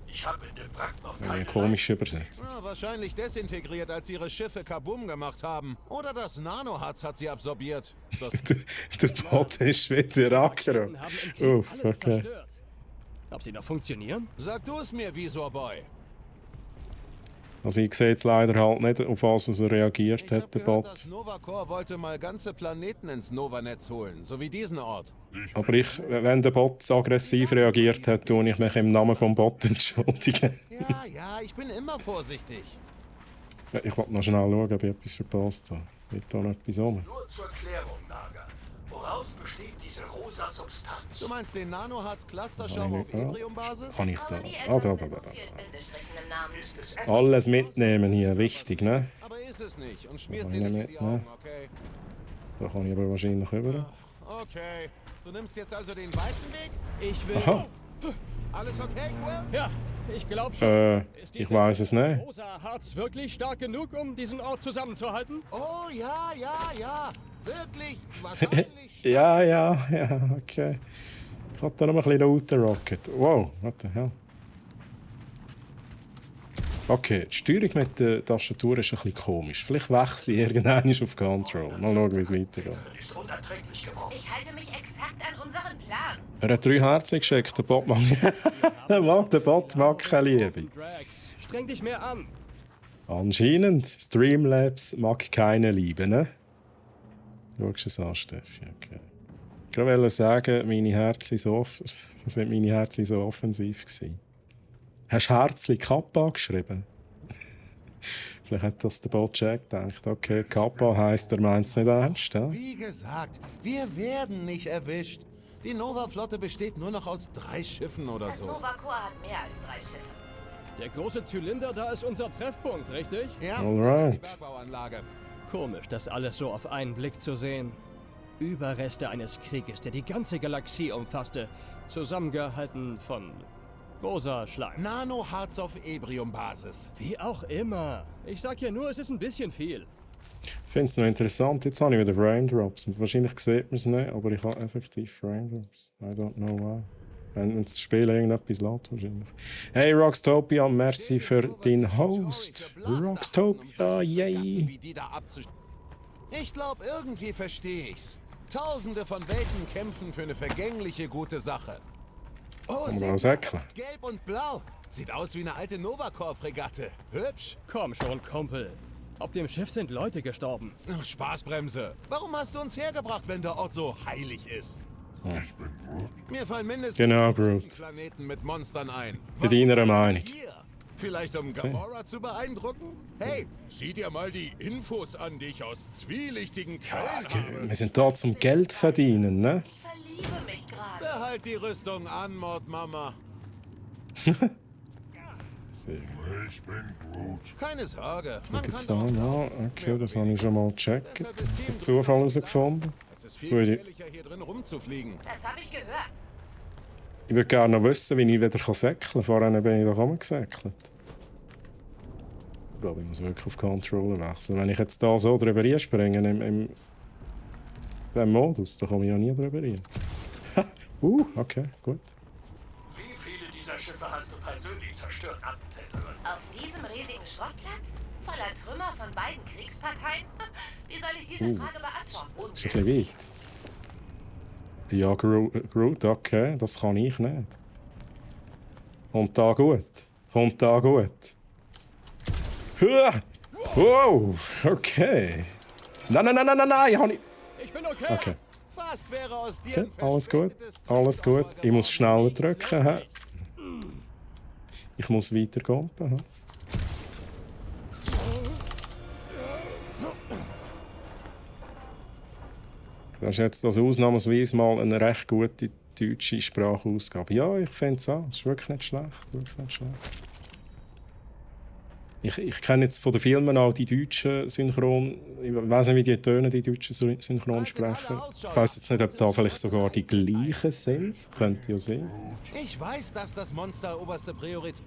S7: Ich habe in dem Wrack noch
S1: Eine
S7: keine
S1: komische Übersetzung.
S6: Wahrscheinlich desintegriert, als ihre Schiffe Kaboom gemacht haben. Oder das Nanoharz hat sie absorbiert. Das
S1: Der Bot ist wieder aggro.
S5: Haben im Krieg
S1: Uff,
S5: alles
S1: okay.
S5: zerstört. Ob sie noch funktionieren?
S6: Sag du es mir, Visorboy.
S1: Also ich sehe jetzt leider halt nicht, auf was er reagiert
S6: Ich
S1: hat,
S6: hab
S1: der
S6: gehört,
S1: Bot.
S6: das Nova-Core wollte mal ganze Planeten ins Nova-Netz holen. So wie diesen Ort.
S1: Aber wenn der Bot aggressiv reagiert hat, tue ich mich im Namen vom Bot entschuldigen.
S6: Ja, ich bin immer vorsichtig.
S1: Ich wollte noch schnell schauen, ob ich etwas verpasst habe. Wird da noch etwas um?
S7: Nur zur Klärung, Naga. Woraus besteht diese rosa Substanz?
S6: Du meinst den Nanoharz-Clusterschaum auf
S1: Ja.
S6: Ebrium-Basis?
S1: Kann ich da?
S2: Nie
S1: Ah,
S2: etwas
S1: da,
S2: mit
S1: da,
S2: so
S1: da, da.
S2: vielen Bindestrichen im Namen.
S7: Ist es
S1: Alles mitnehmen hier, wichtig, ne?
S6: Aber ist es nicht. Und schmierst
S1: Kann
S6: dir
S1: ich
S6: nicht in
S1: nicht,
S6: die
S1: ne?
S6: Augen, okay?
S1: Da kann ich aber wahrscheinlich rüber.
S6: Okay. Du nimmst jetzt also den weiten Weg?
S5: Ich will.
S1: Aha.
S6: Alles okay, Quill?
S5: Ja, ich glaube schon. Ist
S1: Ich
S5: dieses
S1: weiß es nicht.
S5: rosa Harz wirklich stark genug, um diesen Ort zusammenzuhalten?
S6: Oh, ja. Wirklich, wahrscheinlich.
S1: Ja, okay. Ich hab da noch ein bisschen lauter Rocket. Wow, what the hell? Okay, die Steuerung mit der Tastatur ist ein bisschen komisch. Vielleicht wechsle ich irgendwann auf Control. Mal schauen, wie es weitergeht.
S7: ist unerträglich geworden.
S2: Ich halte mich exakt an unseren Plan.
S1: Er hat 3 Herzen geschickt, der Bot mag... der Bot mag keine Liebe.
S5: Drax, streng dich mehr an.
S1: Anscheinend. Streamlabs mag keine Liebe, ne? Schaust du es an, Steffi? Okay. Ich wollte sagen, meine Herzen sind meine Herzen so offensiv gewesen. Hast du Herzli Kappa geschrieben? Vielleicht hat das der Bot gedacht. Okay, Kappa heisst, er meint es nicht ernst. Ja?
S6: Wie gesagt, wir werden nicht erwischt. Die Nova-Flotte besteht nur noch aus 3 Schiffen oder
S2: Das
S6: so.
S2: Nova-Core hat mehr als 3 Schiffe.
S5: Der große Zylinder, da ist unser Treffpunkt, richtig?
S6: Ja,
S1: Alright.
S6: das ist die Bergbauanlage.
S5: Komisch, das alles so auf einen Blick zu sehen. Überreste eines Krieges, der die ganze Galaxie umfasste, zusammengehalten von rosa Schleim.
S6: Nanoharz auf Ebrium-Basis.
S5: Wie auch immer. Ich sag ja nur, es ist ein bisschen viel.
S1: Ich finde es noch interessant. Jetzt habe ich wieder Frame Drops. Wahrscheinlich sieht man es nicht, aber ich habe effektiv Frame Drops. I don't know why. Wenn das Spiel irgendetwas lädt, wahrscheinlich. Hey Roxtopia, merci für deinen Host. Roxtopia, yay!
S6: Wie die da ich glaube, irgendwie verstehe ich's. Tausende von Welten kämpfen für eine vergängliche gute Sache. Oh,
S1: Kann man
S6: seht
S1: auch
S6: mal,
S1: säckeln.
S6: gelb und blau. Sieht aus wie eine alte Nova-Core-Fregatte. Hübsch.
S5: Komm schon, Kumpel. Auf dem Schiff sind Leute gestorben.
S6: Ach, Spaßbremse. Warum hast du uns hergebracht, wenn der Ort so heilig ist?
S7: Ich bin Groot.
S6: Mir fallen mindestens
S1: Genau,
S6: 1000
S1: Groot.
S6: Planeten mit Monstern ein.
S1: Bei deiner
S6: Warum
S1: Meinung.
S6: hier? Vielleicht um Gamora zu beeindrucken? Hey, sieh dir mal die Infos an, die ich aus zwielichtigen Quellen habe.
S1: Wir sind da zum Geld verdienen, ne?
S2: Ich verliebe mich gerade.
S6: Behalt die Rüstung an, Mordmama.
S1: Sehr gut.
S7: Ich bin Groot.
S6: Keine Sorge, man kann
S1: Zwar,
S6: doch
S1: ja, okay, das habe ich schon mal gecheckt.
S6: Deshalb ist Team
S1: Zufall herausgefunden.
S6: Es ist
S1: So,
S6: viel
S1: die-
S6: gefährlicher, hier drin rumzufliegen.
S2: Das habe ich gehört.
S1: Ich würde gerne noch wissen, wie ich wieder säckeln kann. Vorhin bin ich doch auch gesäckelt. Ich glaube, ich muss wirklich auf Controller wechseln. Wenn ich jetzt da so drüber einspringe, in diesem Modus, dann komme ich ja nie drüber rein. Okay, gut.
S7: Wie viele dieser Schiffe hast du persönlich zerstört, Attentäterin?
S2: Auf diesem riesigen Schrottplatz? Voller Trümmer von beiden Kriegsparteien? Wie soll ich diese Frage beantworten?
S1: Das ist ein bisschen weit. Ja, Groot, okay, das kann ich nicht. Kommt da gut. Kommt da gut. Hua! Wow, okay. Nein, ich habe nicht...
S5: Ich bin okay.
S1: Okay.
S6: Fast wäre aus dir
S1: Okay,
S6: ein
S1: alles gut,
S6: verschwendetes
S1: alles gut.
S6: Kriegsopfer
S1: Ich muss schneller
S6: geworden.
S1: drücken. Hä? Ich muss weiter kommen. Hä? Das ist jetzt also ausnahmsweise mal eine recht gute deutsche Sprachausgabe. Ja, ich finde es auch. Es ist wirklich nicht schlecht. Wirklich nicht schlecht. Ich kenne jetzt von den Filmen auch die deutschen Synchron... Ich weiß nicht, wie die tönen, die deutschen Synchronsprecher. Ich weiß jetzt nicht, ob da vielleicht sogar die gleichen sind. Könnte ja sein.
S6: Ich weiß, dass das Monster oberste Priorität...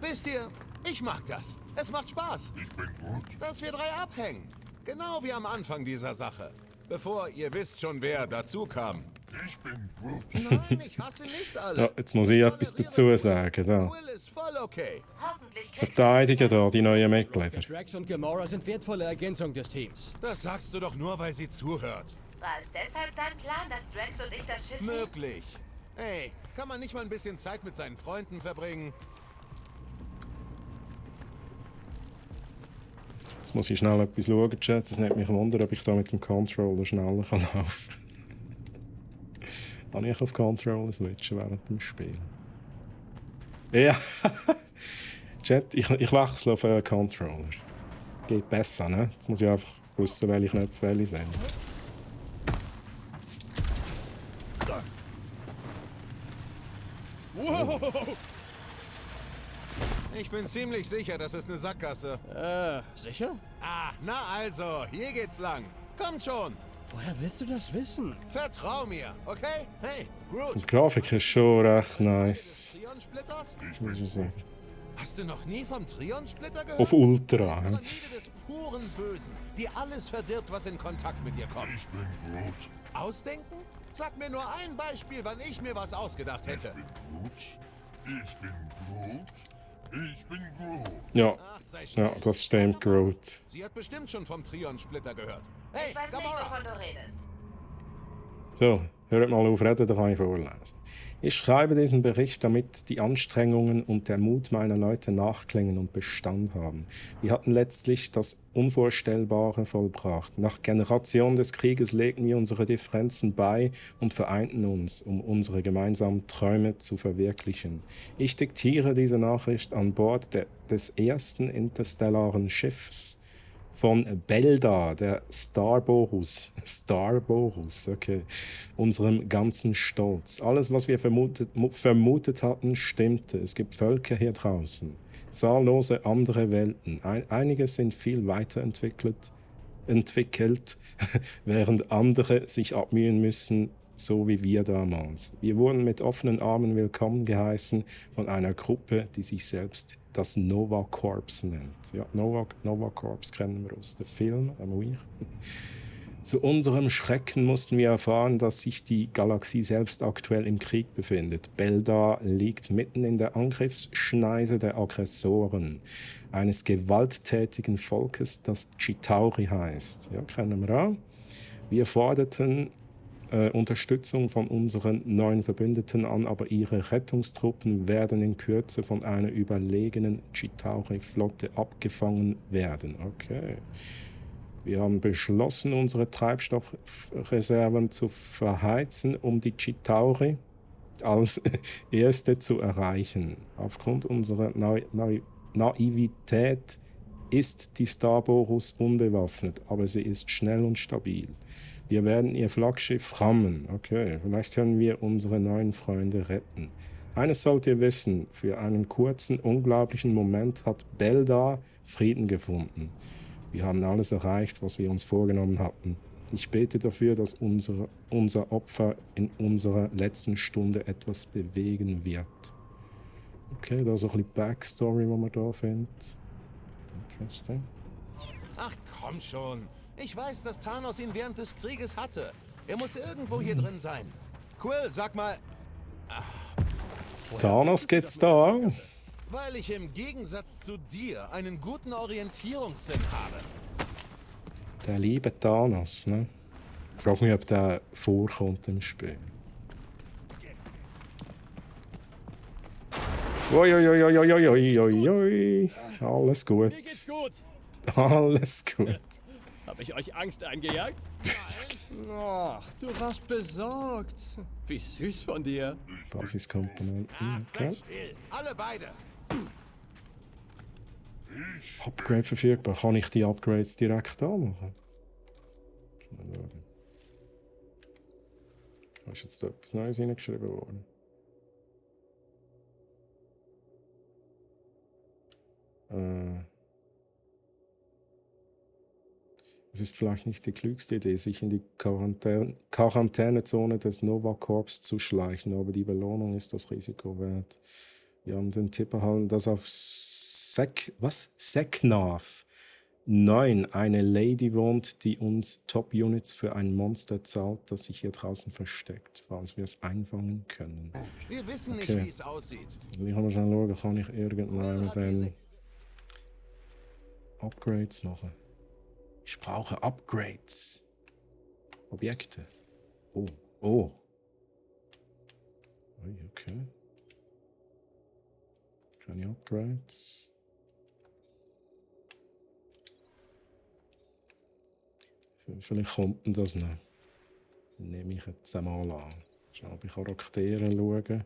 S6: Wisst ihr, ich mag das. Es macht Spaß. Ich bin gut. Dass wir drei abhängen. Genau wie am Anfang dieser Sache. Bevor ihr wisst schon, wer dazu kam. Ich bin gut. Nein, ich hasse nicht alle.
S1: Ja, jetzt muss ich etwas dazu sagen. Da.
S6: Will ist voll okay.
S2: Hoffentlich kriegst
S1: Verteidigen da die neuen Mitglieder.
S5: Drax und Gamora sind wertvolle Ergänzung des Teams.
S6: Das sagst du doch nur, weil sie zuhört.
S2: War es deshalb dein Plan, dass Drax und ich das Schiff...
S6: Möglich. Ey, kann man nicht mal ein bisschen Zeit mit seinen Freunden verbringen?
S1: Jetzt muss ich schnell etwas schauen, Chat. Das nimmt mich Wunder, ob ich da mit dem Controller schneller laufen kann. Kann ich auf Controller switchen während dem Spiel? Ja. Chat, ich wechsle auf einen Controller. Geht besser, ne? Jetzt muss ich einfach wissen, welche Knöpfe welche sind.
S5: Wow!
S6: Ich bin ziemlich sicher, das ist eine Sackgasse.
S5: Sicher?
S6: Ah, na also, hier geht's lang. Kommt schon.
S5: Woher willst du das wissen?
S6: Vertrau mir, okay? Hey, Groot.
S1: Die Grafik ist schon recht nice.
S6: Trion-Splitters?
S1: Muss ich sagen.
S6: Hast du noch nie vom Trion-Splitter gehört?
S1: Auf Ultra.
S6: Pyramide des puren Bösen, die alles verdirbt, was in Kontakt mit dir kommt. Ich bin Groot. Ausdenken? Sag mir nur ein Beispiel, wann ich mir was ausgedacht hätte.
S8: Ich bin Groot. Ich bin Groot.
S1: Ja,
S6: Ach, sei still.
S1: ja, das stimmt, Groot.
S6: Sie hat bestimmt schon vom Trion-Splitter gehört. Hey,
S2: Ich weiß nicht,
S6: Gamora!
S2: wovon du redest.
S1: So, hört mal auf reden, dann kann ich vorlesen. Ich schreibe diesen Bericht, damit die Anstrengungen und der Mut meiner Leute nachklingen und Bestand haben. Wir hatten letztlich das Unvorstellbare vollbracht. Nach Generationen des Krieges legten wir unsere Differenzen bei und vereinten uns, um unsere gemeinsamen Träume zu verwirklichen. Ich diktiere diese Nachricht an Bord des ersten interstellaren Schiffs von Belda, der Starborus, okay, unserem ganzen Stolz. Alles, was wir vermutet hatten, stimmte. Es gibt Völker hier draußen, zahllose andere Welten. Einige sind viel weiterentwickelt, während andere sich abmühen müssen, so wie wir damals. Wir wurden mit offenen Armen willkommen geheißen von einer Gruppe, die sich selbst das Nova Corps nennt. Ja, Nova Corps kennen wir aus dem Film, oui. Zu unserem Schrecken mussten wir erfahren, dass sich die Galaxie selbst aktuell im Krieg befindet. Belda liegt mitten in der Angriffsschneise der Aggressoren, eines gewalttätigen Volkes, das Chitauri heißt. Ja, kennen wir auch. Wir forderten Unterstützung von unseren neuen Verbündeten an, aber ihre Rettungstruppen werden in Kürze von einer überlegenen Chitauri-Flotte abgefangen werden. Okay. Wir haben beschlossen, unsere Treibstoffreserven zu verheizen, um die Chitauri als erste zu erreichen. Aufgrund unserer Naivität ist die Starborus unbewaffnet, aber sie ist schnell und stabil. Wir werden ihr Flaggschiff rammen. Okay, vielleicht können wir unsere neuen Freunde retten. Eines sollt ihr wissen, für einen kurzen, unglaublichen Moment hat Belda Frieden gefunden. Wir haben alles erreicht, was wir uns vorgenommen hatten. Ich bete dafür, dass unser Opfer in unserer letzten Stunde etwas bewegen wird. Okay, da ist auch ein bisschen Backstory, die man da findet. Interesting.
S6: Ach komm schon. Ich weiß, dass Thanos ihn während des Krieges hatte. Er muss irgendwo hier drin sein. Quill, sag mal...
S1: Thanos geht's da auch.
S6: Weil ich im Gegensatz zu dir einen guten Orientierungssinn habe.
S1: Der liebe Thanos, ne? Ich frage mich, ob der vorkommt im Spiel. Oi. Alles gut.
S5: Mir geht's gut.
S1: Alles gut.
S5: Hab ich euch Angst eingejagt? Ach, du warst besorgt. Wie süß von dir.
S1: Basiskomponenten.
S6: Ach,
S1: Okay.
S6: seid still. Alle beide.
S1: Upgrade verfügbar. Kann ich die Upgrades direkt anmachen? Da ist jetzt da etwas Neues hineingeschrieben worden. Es ist vielleicht nicht die klügste Idee, sich in die Quarantänezone des Nova Corps zu schleichen, aber die Belohnung ist das Risiko wert. Wir haben den Tipp erhalten, dass auf Seknav 9 eine Lady wohnt, die uns Top-Units für ein Monster zahlt, das sich hier draußen versteckt, falls wir es einfangen können.
S6: Wir wissen nicht,
S1: Okay.
S6: wie es aussieht.
S1: Ich kann mal schnell schauen, kann ich irgendwann mit den Upgrades machen. Ich brauche Upgrades. Objekte. Oh, oh. Ui, okay. Keine Upgrades. Vielleicht kommt denn das noch. Nehme ich jetzt einmal an. Schau, ob ich Charaktere schauen.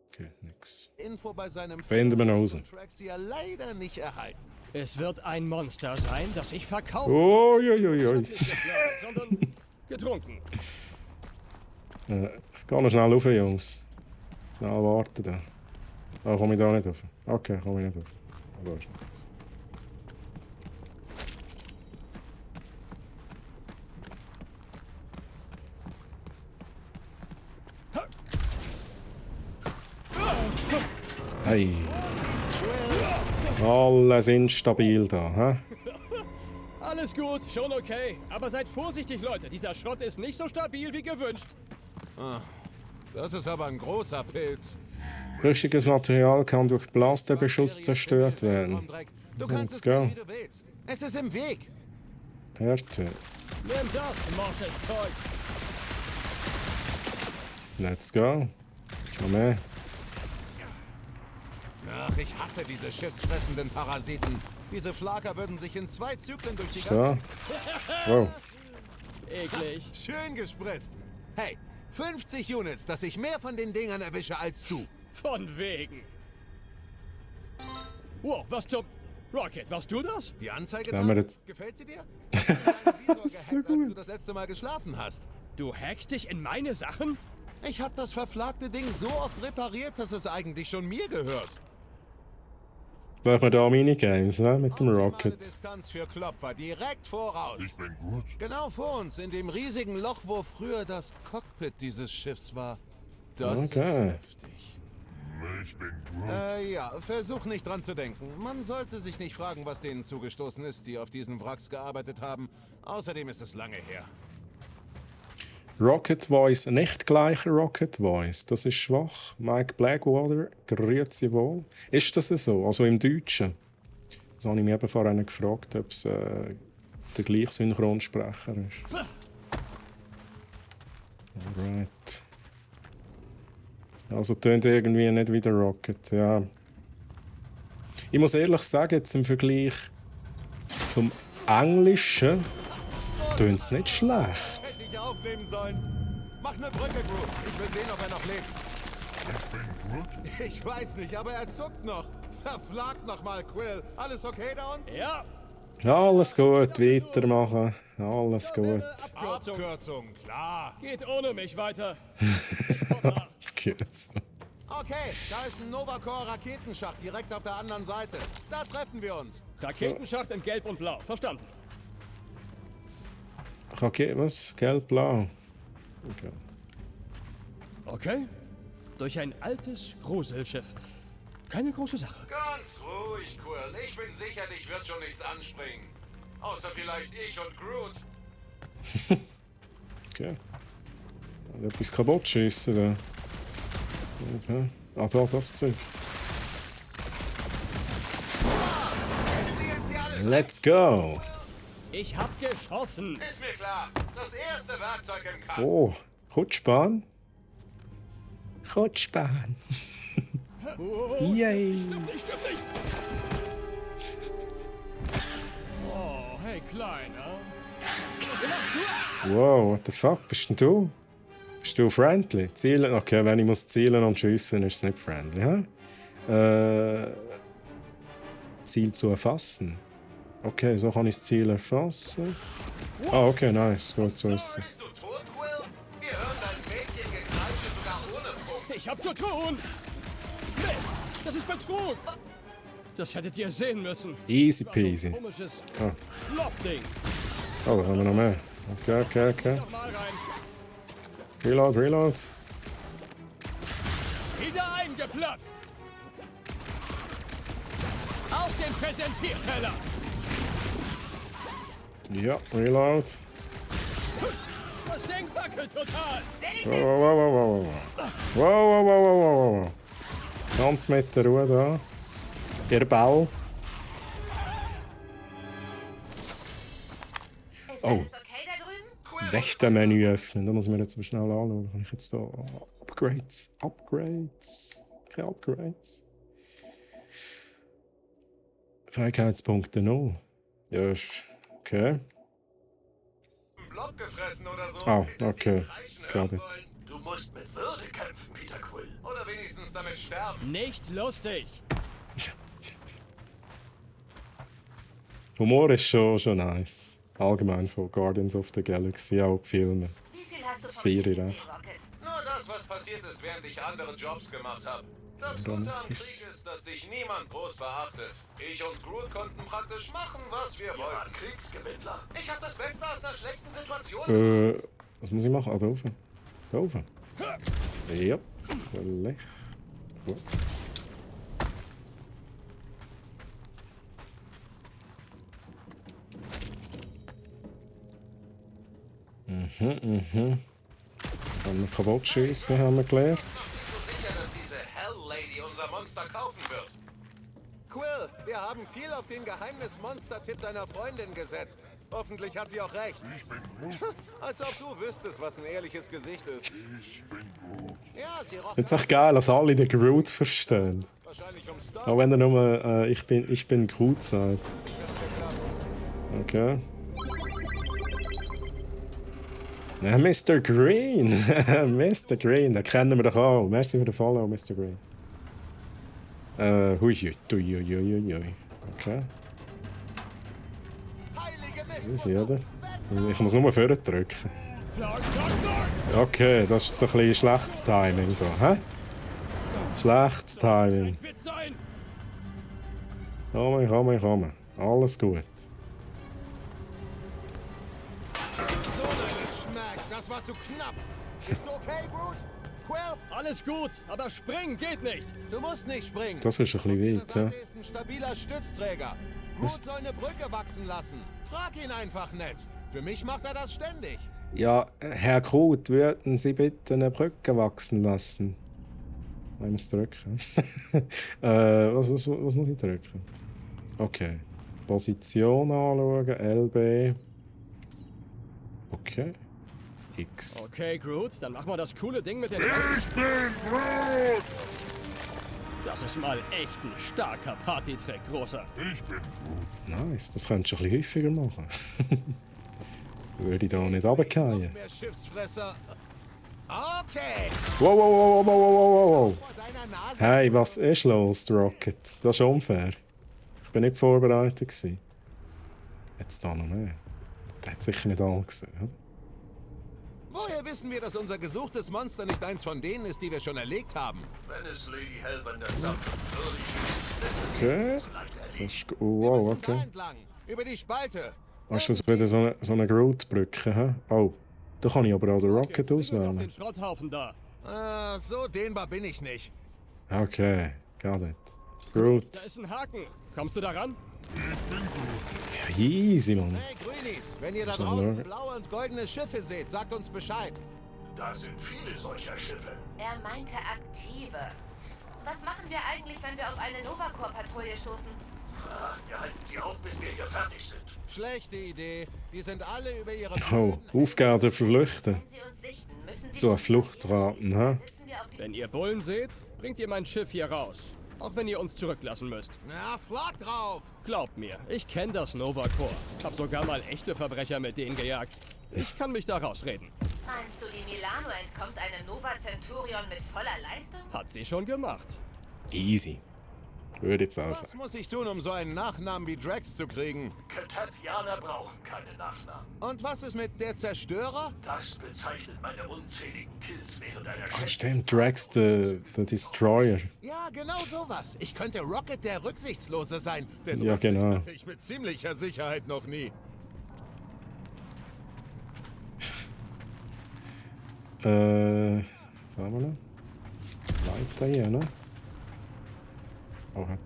S1: Okay, nix.
S6: Info bei seinem
S1: Finden wir noch raus.
S6: Tracks ja leider nicht erhalten.
S5: Es wird ein Monster sein, das ich verkaufe.
S1: Uiuiui.
S5: Nicht geklaut, sondern getrunken.
S1: Ich gehe noch schnell rauf, Jungs. Schnell warten da. Oh, komme ich da nicht rauf? Okay, komme ich nicht rauf. Aber ist nichts. Hey. Alles instabil da, hä?
S5: Alles gut, schon okay. Aber seid vorsichtig, Leute. Dieser Schrott ist nicht so stabil wie gewünscht.
S6: Das ist aber ein großer Pilz.
S1: Flüchtiges Material kann durch Blasterbeschuss zerstört werden.
S6: Du kannst
S1: Let's
S6: es
S1: go.
S6: nehmen, wie du willst. Es ist im Weg.
S1: Härte.
S5: Nimm das, morsches Zeug.
S1: Let's go. Schon mehr.
S6: Ach, ich hasse diese schiffsfressenden Parasiten. Diese Flaker würden sich in 2 Zyklen durch die
S1: So. Wow.
S5: Eklig.
S6: Schön gespritzt. Hey, 50 Units, dass ich mehr von den Dingern erwische als du.
S5: Von wegen. Wow, was zum... Rocket, warst du das?
S6: Die Anzeige
S1: Sagen wir jetzt-
S6: gefällt sie dir? Ich hab deinen Visor
S1: So
S6: gehackt, als
S1: gut.
S6: du das letzte Mal geschlafen hast.
S5: Du hackst dich in meine Sachen?
S6: Ich hab das verflagte Ding so oft repariert, dass es eigentlich schon mir gehört.
S1: Machen wir da Minigames, ne? Mit dem
S6: Optimale
S1: Rocket.
S6: Distanz für Klopfer, direkt voraus.
S8: Ich bin gut.
S6: Genau vor uns, in dem riesigen Loch, wo früher das Cockpit dieses Schiffs war. Das ist
S1: Okay.
S6: heftig.
S8: Ich bin gut.
S6: Ja, versuch nicht dran zu denken. Man sollte sich nicht fragen, was denen zugestoßen ist, die auf diesen Wracks gearbeitet haben. Außerdem ist es lange her.
S1: Rocket Voice, nicht gleicher Rocket Voice. Das ist schwach. Mike Blackwater, grüezi wohl. Ist das so? Also im Deutschen? Das habe ich mich eben vorhin gefragt, ob es der gleiche Synchronsprecher ist. Alright. Also tönt irgendwie nicht wie der Rocket, ja. Ich muss ehrlich sagen, jetzt im Vergleich zum Englischen tönt es nicht schlecht.
S6: Hätte ich aufnehmen sollen. Mach eine Brücke, Groot. Ich will sehen, ob er noch lebt.
S8: Ich bin gut.
S6: Ich weiß nicht, aber er zuckt noch. Verflagt noch mal, Quill. Alles okay da unten?
S5: Ja.
S1: Alles gut, weitermachen. Alles gut.
S6: Abkürzung, klar.
S5: Geht ohne mich weiter.
S1: Gut.
S6: Okay, da ist ein Novacor-Raketenschacht direkt auf der anderen Seite. Da treffen wir uns.
S5: Raketenschacht in Gelb und Blau. Verstanden.
S1: Okay, was? Gelb, blau. Okay.
S5: Okay. Durch ein altes Gruselschiff. Keine große Sache.
S6: Ganz ruhig, Quill. Ich bin sicher, dich wird schon nichts anspringen. Außer vielleicht ich und Groot.
S1: Okay. Etwas kaputt schiessen da. Gut, hä? Ah, da, das Zeug.
S6: Jetzt sie alles.
S1: Let's go!
S5: Ich hab geschossen.
S6: Ist mir klar. Das erste Werkzeug im Kasten.
S1: Oh, Kutschbahn? Kutschbahn. Yay!
S5: Stimmt nicht. Oh, hey, Kleiner.
S1: Wow, what the fuck? Bist denn du? Bist du friendly? Zielen? Okay, wenn ich muss zielen und schiessen, ist es nicht friendly, hä? Ziel zu erfassen. Okay, so kann ich das Ziel erfassen. Ah, okay, nice. Gut zu wissen.
S6: Bist du
S5: Ich hab zu tun! Mist! Das ist Betrug! Das hättet ihr sehen müssen.
S1: Easy
S5: Das war so ein
S1: peasy.
S5: komisches
S1: Ah.
S5: Lob-Ding.
S1: Oh, da haben wir noch mehr. Okay.
S5: Nochmal rein.
S1: Reload.
S5: Wieder eingeplatzt! Auf den Präsentierteller!
S1: Ja, Reload.
S5: Das Ding wackelt total!
S1: Wow. Ganz mit der Ruhe da. Der Bau. Oh.
S2: Okay da drüben?
S1: Wächtermenü öffnen. Da muss ich mir jetzt mal schnell anschauen. Kann ich jetzt da Upgrades? Keine Upgrades. Fähigkeitspunkte noch. Ja, okay.
S6: Block gefressen oder so.
S1: Ah,
S6: Hättest
S1: okay.
S6: die kreischen hören
S1: Got it.
S6: sollen.
S7: Du musst mit Würde kämpfen, Peter Quill.
S6: Oder wenigstens damit sterben.
S5: Nicht lustig!
S1: Humor ist schon nice. Allgemein von Guardians of the Galaxy, auch die Filme.
S2: Wie viel hast
S1: Das
S2: du
S1: feiere ich
S2: Krieg
S1: auch.
S2: gesehen, Rocket?
S6: Nur das, was passiert ist, während ich andere Jobs gemacht habe. Das
S1: Dann
S6: Gute am Krieg
S1: ist-
S6: ist, dass dich niemand groß beachtet. Ich und Groot konnten praktisch machen, was wir
S7: Wir waren
S6: wollten.
S7: Kriegsgewinnler.
S6: Ich habe das Beste aus einer schlechten Situation.
S1: Was muss ich machen? Ah, da oben. Da oben. Ja, vielleicht. Gut. Kann man kaputt schiessen, haben wir gelernt.
S6: Ich bin so sicher, dass diese Hell Lady unser Monster kaufen wird. Quill, wir haben viel auf den Geheimnis-Monster-Tipp deiner Freundin gesetzt. Hoffentlich hat sie auch recht.
S8: Ich bin Groot.
S6: Als ob du wüsstest, was ein ehrliches Gesicht ist.
S8: Ich bin Groot.
S6: Ja, sie roch
S1: Jetzt echt geil, dass alle den Groot verstehen.
S6: wahrscheinlich vom Star.
S1: Auch wenn er nur ich bin Groot sagt. Okay. Ja, Mr. Green. Mr. Green, den kennen wir doch auch. Merci für den Follow, Mr. Green. Hui. Okay.
S6: Heilige Mist.
S1: Easy, oder? Ich muss nur vorne drücken.
S5: Flag!
S1: Okay, das ist so ein bisschen schlechtes Timing da, hä? Schlechtes Timing.
S5: Ein Witz sein!
S1: Komm. Alles gut.
S6: So deines Schmack. Das war zu knapp. Bist du okay, Groot? Quill,
S5: Alles gut, aber springen geht nicht!
S6: du musst nicht springen.
S1: Das ist ein bisschen
S6: Diese
S1: weit, ja.
S6: Seite ist ein stabiler Stützträger. Groot soll eine Brücke wachsen lassen. Frag ihn einfach nett. Für mich macht er das ständig.
S1: Ja, Herr Groot, würden Sie bitte eine Brücke wachsen lassen? Ich muss drücken. Was muss ich drücken? Okay. Position anschauen, LB. Okay. X.
S5: Okay, Groot, dann machen wir das coole Ding mit den...
S8: Ich bin Groot.
S5: Das ist mal echt ein starker Partytrick, Großer.
S8: Ich bin Groot.
S1: Nice, das könntest du ein bisschen häufiger machen. Würde ich da nicht runterfallen.
S6: Mehr Schiffsfresser. Okay.
S1: Wow.
S6: Vor deiner Nase.
S1: Hey, was ist los, Rocket? Das ist unfair. Ich bin nicht vorbereitet gewesen. Jetzt da noch mehr. Der hat sicher nicht alle gesehen, oder?
S6: Woher wissen wir, dass unser gesuchtes Monster nicht eins von denen ist, die wir schon erlegt haben?
S7: Wenn es Lady Hellbender sammelt, würde ich
S1: Okay.
S7: vielleicht
S1: Das
S7: erledigen.
S1: ist,
S6: Wir
S1: wow,
S6: müssen da
S1: okay.
S6: entlang. Über die Spalte.
S1: Hast du das wieder so eine Groot-Brücke, hä? Oh, da kann ich aber auch den Rocket
S5: Bring uns auf
S1: auswählen.
S5: den Schrotthaufen da.
S6: So dehnbar bin ich nicht.
S1: Okay, got it. Groot.
S5: Da ist ein Haken. Kommst du da ran?
S1: Ja, easy, Mann.
S6: Hey Grünis, wenn ihr da
S1: Schon
S6: draußen
S1: lange.
S6: blaue und goldene Schiffe seht, sagt uns Bescheid.
S7: Da sind viele solcher Schiffe.
S2: Er meinte aktive. Was machen wir eigentlich, wenn wir auf eine Nova-Corps-Patrouille stoßen?
S7: Ah, wir halten sie auf, bis wir hier fertig sind.
S6: Schlechte Idee. Die sind alle über ihre
S1: Oh, Aufgabe verflüchten.
S2: Wenn sie uns sichten, müssen sie...
S1: So ein Fluchtraten, hä?
S2: Sitzen wir auf die...
S5: Wenn ihr Bullen seht, bringt ihr mein Schiff hier raus. Auch wenn ihr uns zurücklassen müsst.
S6: Na, flag drauf.
S5: Glaubt mir, ich kenne das Nova Corps. Hab sogar mal echte Verbrecher mit denen gejagt. Ich kann mich da rausreden.
S2: Meinst du, die Milano entkommt einem Nova Centurion mit voller Leistung?
S5: Hat sie schon gemacht.
S1: Easy. Würde jetzt auch
S6: Was
S1: sagen.
S6: muss ich tun, um so einen Nachnamen wie Drax zu kriegen?
S7: Katatianer brauchen keine Nachnamen.
S6: Und was ist mit der Zerstörer?
S7: Das bezeichnet meine unzähligen Kills während einer
S1: Ah, stimmt, Drax, der Destroyer.
S6: Ja, genau sowas. Ich könnte Rocket der Rücksichtslose sein. Denn
S1: Ja,
S6: Rücksicht
S1: genau.
S6: hatte ich mit ziemlicher Sicherheit noch nie.
S1: Sagen wir noch? Weiter hier, ne? Oh, hat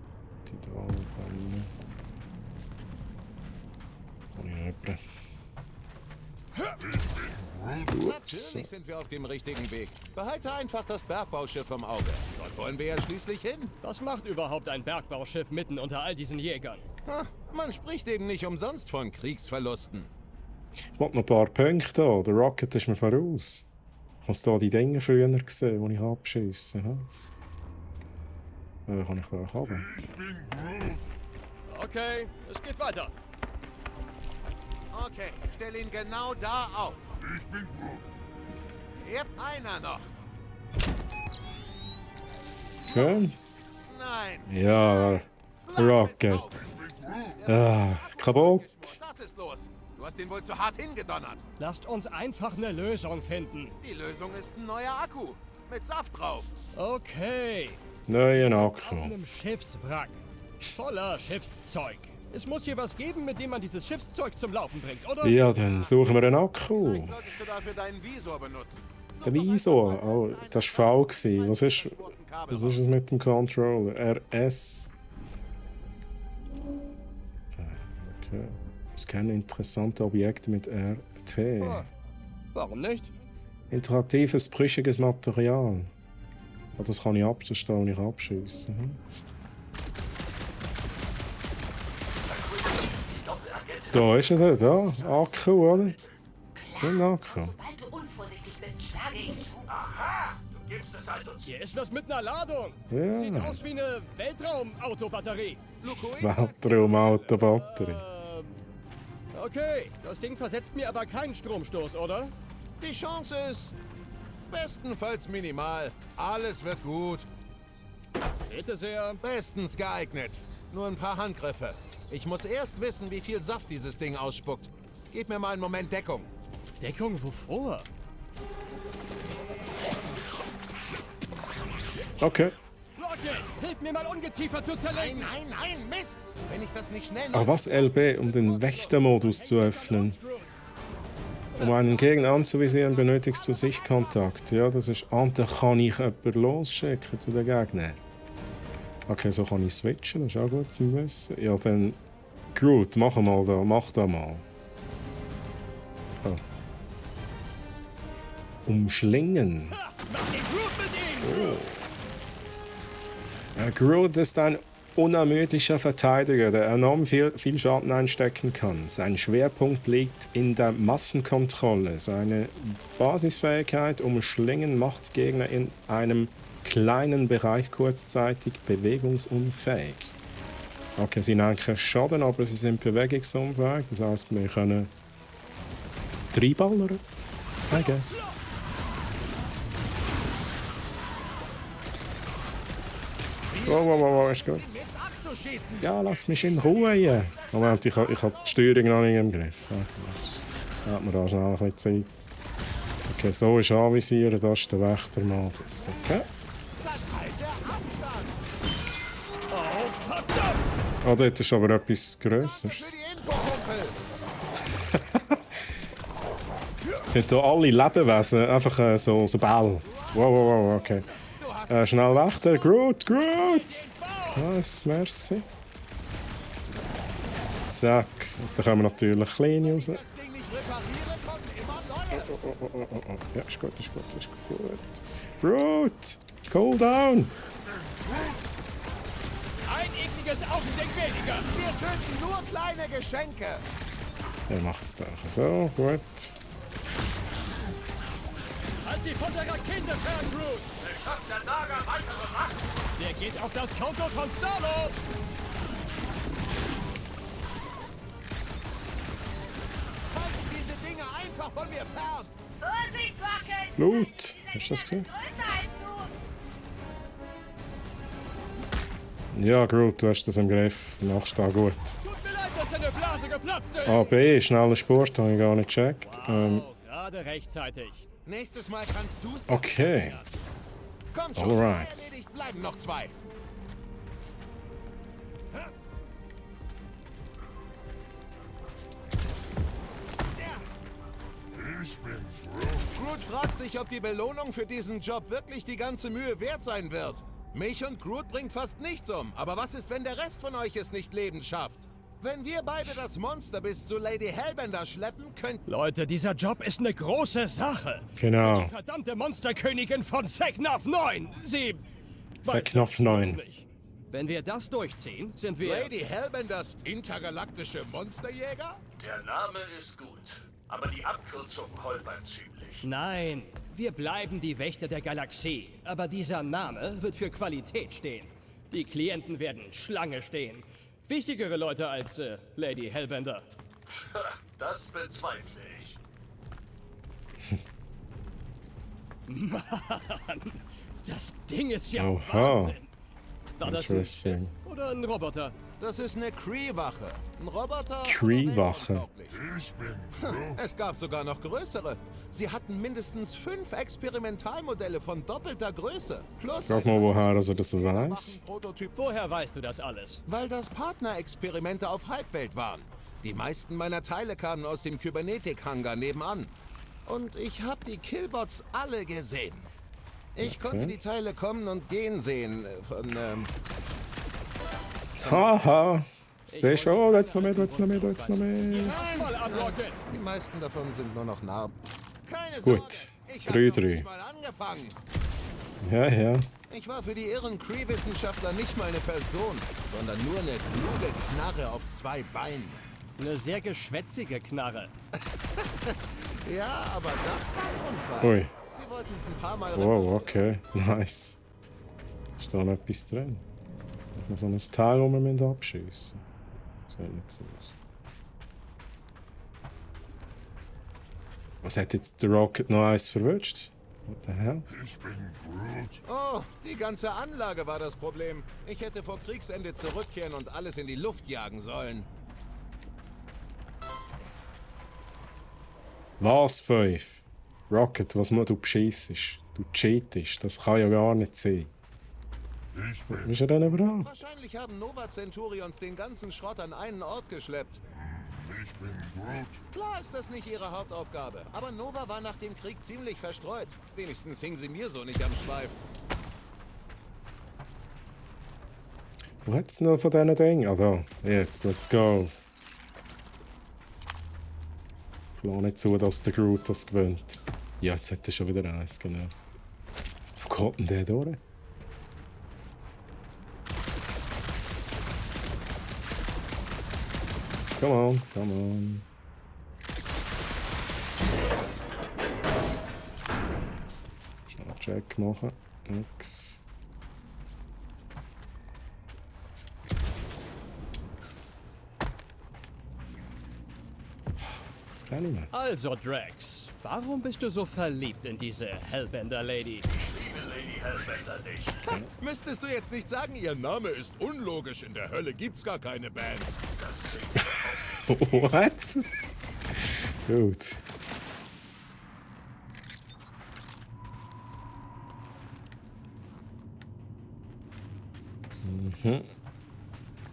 S1: die da oben. Kann ich noch jemanden?
S6: Natürlich sind wir auf dem richtigen Weg. Behalte einfach das Bergbauschiff im Auge. Dort wollen wir ja schließlich hin.
S5: Was macht überhaupt ein Bergbauschiff mitten unter all diesen Jägern?
S6: Ha, man spricht eben nicht umsonst von Kriegsverlusten.
S1: Ich wollte noch ein paar Punkte haben. Der Rocket ist mir voraus. Hast du da die Dinge früher gesehen, die ich abschiessen habe? Kann ich gleich haben.
S5: Okay, es geht weiter.
S6: Okay, stell ihn genau da auf.
S8: Ich bin Groot.
S6: Hier, einer noch.
S1: Okay.
S6: Nein.
S1: Ja, Rocket. Ah, kaputt.
S6: Was ist los? Du hast ihn wohl zu hart hingedonnert.
S5: Lasst uns einfach eine Lösung finden.
S6: Die Lösung ist ein neuer Akku. Mit Saft drauf.
S5: Okay.
S1: Neuen
S5: Auf
S1: Akku.
S5: einem Schiffswrack. Voller Schiffszeug. Es muss hier was geben, mit dem man dieses Schiffszeug zum Laufen bringt, oder?
S1: Ja, dann suchen wir einen Akku.
S6: Vielleicht solltest du dafür deinen Visor benutzen.
S1: Der Visor. Oh, das war faul gewesen. Was ist es mit dem Controller? RS. Okay. Scanne interessante Objekte mit RT.
S5: Ah, warum nicht?
S1: Interaktives, brüchiges Material. Ah, das kann ich abstellen, ich abschiessen. Da ist er, da. Akku, oder? So ein Akku.
S2: Sobald du unvorsichtig bist, schlage ich zu.
S7: Aha! Du gibst es also zu.
S5: Hier ist was mit einer Ladung.
S1: Ja.
S5: Sieht aus wie eine Weltraumautobatterie.
S1: Weltraumautobatterie.
S5: Okay, das Ding versetzt mir aber keinen Stromstoß, oder?
S6: Die Chance ist bestenfalls minimal. Alles wird gut.
S5: Bitte sehr.
S6: Bestens geeignet. Nur ein paar Handgriffe. Ich muss erst wissen, wie viel Saft dieses Ding ausspuckt. Gib mir mal einen Moment Deckung.
S5: Deckung wovor?
S1: Okay.
S5: Rocket, hilf mir mal Ungeziefer zu
S6: Nein,
S5: zerlegen.
S6: nein, nein, Mist! Wenn ich das nicht schnell...
S1: Ah, was LB, um den Wächtermodus zu öffnen? Um einen Gegner anzuvisieren, benötigst du Sichtkontakt. Ja, das ist... Ah, da kann ich jemanden losschicken zu den Gegnern. Okay, so kann ich switchen, das ist auch gut zu wissen. Ja, dann... Groot, mach da mal. Oh. Umschlingen.
S5: Mach den Groot mit ihm!
S1: Groot ist ein unermüdlicher Verteidiger, der enorm viel Schaden einstecken kann. Sein Schwerpunkt liegt in der Massenkontrolle. Seine Basisfähigkeit Umschlingen macht Gegner in einem kleinen Bereich kurzzeitig bewegungsunfähig. Okay, sie nehmen keinen Schaden, aber sie sind bewegungsunfähig. Das heisst, wir können reinballern. I guess. Wow, ist gut.
S6: Mist abzuschießen!
S1: Ja, lass mich in Ruhe hier. Moment, ich hab die Steuerung noch nicht im Griff. Ja, das hat mir da schnell ein bisschen Zeit. Okay, so ist anvisieren, das ist der Wächtermodus. Okay.
S6: Dann halt der Abstand!
S5: Oh, verdammt!
S1: Ah, dort ist aber etwas
S6: Für
S1: Grösseres.
S6: die Infokumpel!
S1: Sind hier alle Lebewesen einfach so Bälle? Wow, okay. Schnell Wächter, Groot! Nice, merci. Zack. Und dann kommen natürlich kleine raus.
S6: Das Ding nicht reparieren, kommen immer neue!
S1: Ja, ist gut. Groot! Cool down!
S5: Ein ekliges Augenblick weniger.
S6: Wir töten nur kleine Geschenke!
S1: Er macht's doch so, gut.
S5: Halt sie von der Rakete fern, Groot.
S7: Beschafft der Nager weitere Macht.
S5: Der geht auf das Konto von Star-Lord.
S6: Halten diese Dinge einfach von mir fern!
S2: Vorsicht, Rocket!
S1: Blut! Hast du das gesehen?
S2: Größer als
S1: Ja, Groot, du hast das im Griff. Du machst da gut.
S5: Tut mir leid, dass deine Blase geplatzt ist.
S1: A, B, schneller Sport, habe ich gar nicht gecheckt.
S5: Oh, gerade rechtzeitig.
S6: Nächstes Mal kannst du's.
S1: Okay.
S6: Kommt schon.
S1: Alright.
S6: Erledigt, bleiben noch 2.
S8: Ich bin Groot.
S6: Groot fragt sich, ob die Belohnung für diesen Job wirklich die ganze Mühe wert sein wird. Mich und Groot bringt fast nichts um. Aber was ist, wenn der Rest von euch es nicht lebend schafft? Wenn wir beide das Monster bis zu Lady Hellbender schleppen, könnt...
S5: Leute, dieser Job ist eine große Sache.
S1: Genau.
S5: Verdammte Monsterkönigin von Seknaf 9. Sie...
S1: Seknaf 9.
S5: Wenn wir das durchziehen, sind wir...
S6: Lady Hellbenders intergalaktische Monsterjäger?
S7: Der Name ist gut, aber die Abkürzung holpert ziemlich.
S5: Nein, wir bleiben die Wächter der Galaxie. Aber dieser Name wird für Qualität stehen. Die Klienten werden Schlange stehen. Wichtigere Leute als Lady Hellbender.
S7: Tja, das bezweifle ich.
S5: Mann, das Ding ist ja
S1: Oha.
S5: Wahnsinn. War das ein Schiff
S1: Interesting.
S5: oder ein Roboter?
S6: Das ist eine Kree-Wache. Ein Roboter...
S1: Kree-Wache.
S6: aber weltraumtauglich.
S8: Ich bin Groot.
S6: Es gab sogar noch größere. Sie hatten mindestens 5 Experimentalmodelle von doppelter Größe. Plus
S1: Sag mal, woher er das weiß.
S6: Waffenprototyp.
S5: Woher weißt du das alles?
S6: Weil das Partnerexperimente auf Halbwelt waren. Die meisten meiner Teile kamen aus dem Kybernetik-Hangar nebenan. Und ich habe die Killbots alle gesehen. Ich konnte die Teile kommen und gehen sehen.
S1: Haha. Steh schon, jetzt noch mit, jetzt noch mit, jetzt noch mit.
S5: Mal an, Rocket!
S6: Die meisten davon sind nur noch Narben. Keine
S1: Gut.
S6: Sorge, ich hab
S1: 3-3.
S6: noch nicht mal angefangen.
S1: Ja, ja.
S6: Ich war für die irren Kree-Wissenschaftler nicht mal eine Person, sondern nur eine kluge Knarre auf 2 Beinen.
S5: Eine sehr geschwätzige Knarre.
S6: Ja, aber das war ein Unfall.
S1: Ui.
S6: Sie wollten es ein paar Mal
S1: Wow, okay. Nice. Ist da noch etwas drin? Darf man so ein Teil, das wir abschiessen? Sieht nicht so aus. Was hat jetzt der Rocket noch eins verwünscht? What the hell?
S8: Ich bin Groot.
S6: Oh, die ganze Anlage war das Problem. Ich hätte vor Kriegsende zurückkehren und alles in die Luft jagen sollen.
S1: Was, 5? Rocket, was du beschissest? Du cheatest, das kann ja gar nicht sein.
S8: Ich bin
S1: Bist du denn überhaupt?
S6: Wahrscheinlich haben Nova Centurions den ganzen Schrott an einen Ort geschleppt.
S8: Ich bin Groot.
S6: Klar ist das nicht ihre Hauptaufgabe, aber Nova war nach dem Krieg ziemlich verstreut. Wenigstens hing sie mir so nicht am Schweif.
S1: Wo hat's noch von diesen Dingen? Ah, da. Jetzt, let's go. Ich lasse nicht zu, dass der Groot das gewinnt. Ja, jetzt hat er schon wieder eins, genau. Wo kommt denn der durch? Come on, come on. Schnell Check machen. X. Das kann ich mehr.
S5: Also, Drax, warum bist du so verliebt in diese Hellbender-Lady?
S7: Liebe Lady Hellbender nicht.
S6: Müsstest du jetzt nicht sagen, ihr Name ist unlogisch. In der Hölle gibt's gar keine Bands.
S1: What? Gut. Mhm.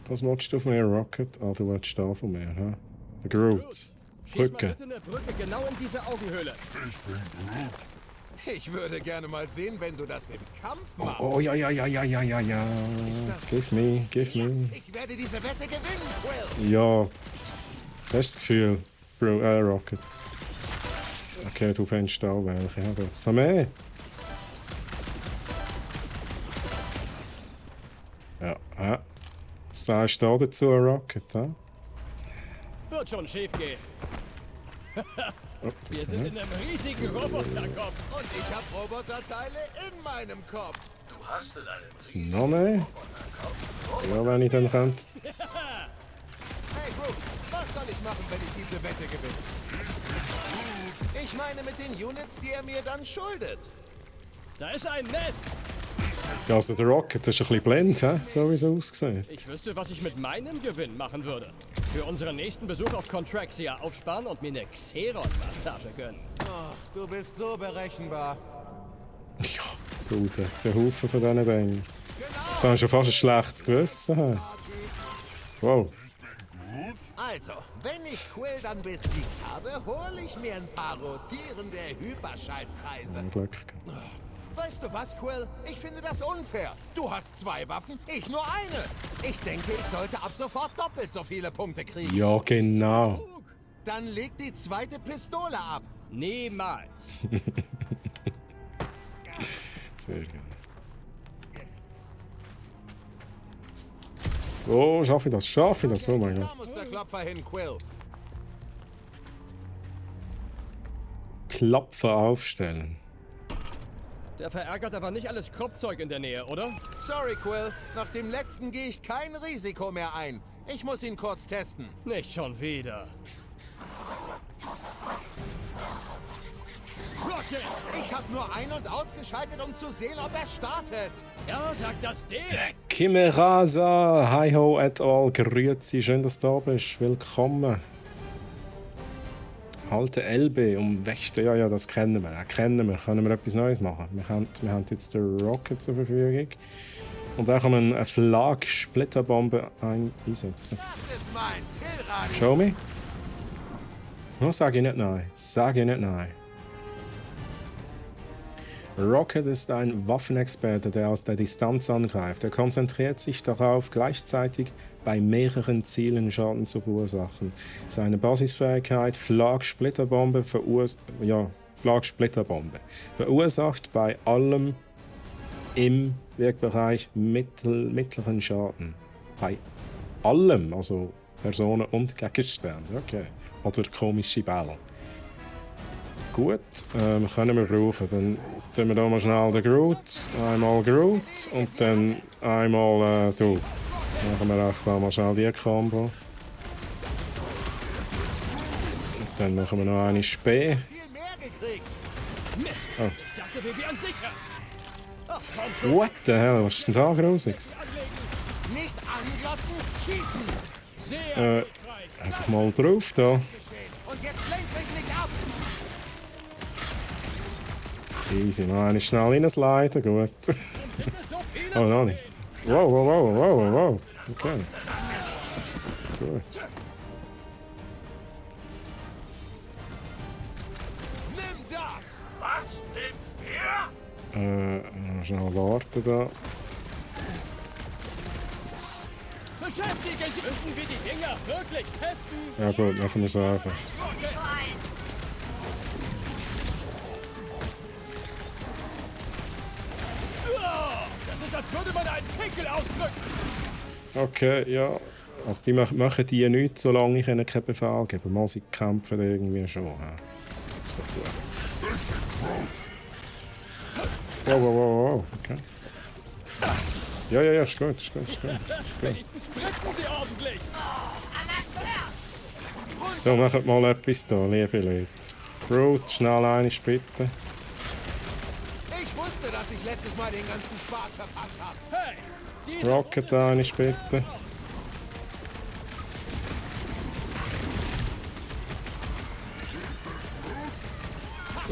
S1: Was willst du von mir, Rocket? Ah, du willst da von mir, hä? Der Groot.
S5: Schieß mal
S1: Brücke.
S5: bitte eine Brücke genau in diese Augenhöhle.
S8: Ich bin Groot.
S6: Ich würde gerne mal sehen, wenn du das im Kampf machst.
S1: Oh, ja, ja, ja, ja, ja, ja, ja.
S6: das-
S1: Give me, give me.
S6: Ich werde diese Wette gewinnen, Quill.
S1: Ja. Was hast du das Gefühl, Rocket? Okay, du fändest auch welche. Ja, da jetzt noch mehr. Ja, hä? Was sagst du da dazu, Rocket, hä?
S5: Wird schon schief gehen.
S1: Oh,
S5: Wir
S1: jetzt
S5: sind
S1: nicht.
S5: in einem riesigen Roboterkopf.
S6: Und ich habe Roboterteile in meinem Kopf.
S7: Du hast in einem
S1: Jetzt noch mehr. Ja, wenn ich dann könnte.
S6: Hey, Groot, was soll ich machen, wenn ich diese Wette gewinne? Ich meine mit den Units, die er mir dann schuldet.
S5: Da ist ein Nest.
S1: Ja, also der Rocket ist ein bisschen blind, he? So wie es aussieht.
S5: Ich wüsste, was ich mit meinem Gewinn machen würde. Für unseren nächsten Besuch auf Contraxia aufsparen und mir eine Xeron-Massage gönnen.
S6: Ach, du bist so berechenbar.
S1: Ja, du, da hat es ja Haufen von diesen Dingen. Jetzt habe ich schon fast ein schlechtes Gewissen. He? Wow.
S6: Also, wenn ich Quill dann besiegt habe, hole ich mir ein paar rotierende Hyperschaltkreise.
S1: Glück gehabt.
S6: Weißt du was, Quill? Ich finde das unfair. Du hast 2 Waffen, ich nur eine. Ich denke, ich sollte ab sofort doppelt so viele Punkte kriegen.
S1: Ja, genau.
S6: Dann leg die zweite Pistole ab.
S5: Niemals.
S1: Sehr geil. Oh, schaffe ich das? Schaffe ich das? Oh mein Gott.
S6: Da muss der Klopfer hin, Quill.
S1: Klopfer aufstellen.
S5: Der verärgert aber nicht alles Kruppzeug in der Nähe, oder?
S6: Sorry, Quill. Nach dem letzten gehe ich kein Risiko mehr ein. Ich muss ihn kurz testen.
S5: Nicht schon wieder. Rocket!
S6: Ich habe nur ein- und ausgeschaltet, um zu sehen, ob er startet.
S5: Ja, sag das dem!
S1: Kimerasa, hi ho et al, grüezi, schön, dass du da bist, willkommen. Halte LB um Wächter, ja, das kennen wir, können wir etwas Neues machen. Wir haben jetzt den Rocket zur Verfügung. Und da kann man eine Flag-Splitterbombe einsetzen.
S6: Das ist mein Killradio.
S1: Show me. No, sag ich nicht nein. Sag ich nicht nein. Rocket ist ein Waffenexperte, der aus der Distanz angreift. Er konzentriert sich darauf, gleichzeitig bei mehreren Zielen Schaden zu verursachen. Seine Basisfähigkeit Flag-Splitterbombe verursacht bei allem im Wirkbereich mittleren Schaden. Bei allem, also Personen und Gegenstände. Okay. Oder komische Bälle. Gut, können wir brauchen. Dann tun wir hier mal schnell den Groot. Einmal Groot und dann einmal du. Machen wir auch da mal schnell die Combo. Und dann machen wir noch eine Spee.
S6: Viel mehr gekriegt.
S5: Mist!
S1: Oh.
S5: Ich dachte, wir wären sicher! Ach, komm schon!
S1: What the hell, was ist denn da Grusiges?
S5: Anlegen!
S6: Nicht anglotzen, schießen.
S5: Sehr erfolgreich!
S1: Einfach mal drauf da.
S6: Und jetzt lenk mich nicht ab.
S1: Easy, noch eine schnell reinsliden, gut.
S5: Sind es so viele?
S1: Oh, noch nicht. Wow. Okay. Gut.
S6: Nimm das.
S7: Was nimmt er?
S1: Schnell warten da.
S5: Beschäftige Sie! Müssen wir die Dinger wirklich testen?
S1: Ja gut, machen wir es einfach.
S5: Das ist, als würde man einen Pickel ausdrücken!
S1: Okay, ja. Also die machen die nichts, solange ich ihnen keinen Befehl gebe. Mal sie kämpfen irgendwie schon. Ja. So gut. Wow. Okay. Ja, ist gut.
S5: Wenigstens spritzen Sie ordentlich!
S1: So, macht mal etwas da, liebe Leute. Brute, schnell eine bitte.
S6: Ich wusste, dass ich letztes Mal den ganzen Spaß verpasst habe.
S5: Hey! Diese
S1: Rocket eine bitte.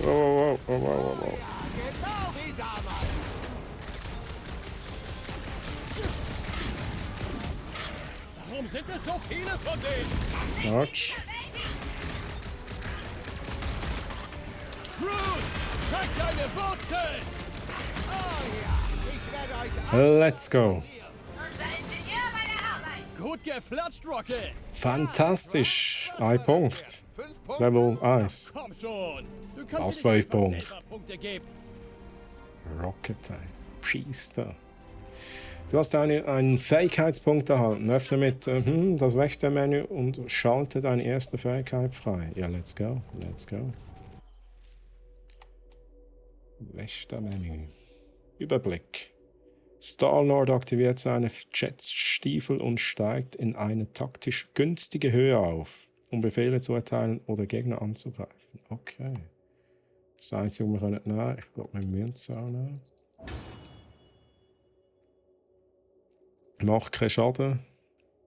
S1: Wow.
S6: Genau wie damals.
S5: Warum sind es so viele von denen?
S1: Autsch.
S5: Groot! Zeig deine Wurzeln!
S6: Ich werde euch
S1: Let's go.
S5: Gut geflatscht, Rocket!
S1: Fantastisch. Ein Punkt.
S6: 5 Punkte.
S1: Level 1.
S5: Komm schon! Du kannst
S1: Aus
S5: mir nicht
S1: 5 Punkten.
S5: selber Punkte geben.
S1: Rocket Priester. Du hast einen Fähigkeitspunkt erhalten. Öffne mit das Wächtermenü und schalte deine erste Fähigkeit frei. Ja, let's go. Wächtermenü. Überblick. Star-Lord aktiviert seine Jetstiefel und steigt in eine taktisch günstige Höhe auf, um Befehle zu erteilen oder Gegner anzugreifen. Okay. Das Einzige, wir können nehmen, ich glaube, wir müssen es auch nehmen. Macht keinen Schaden,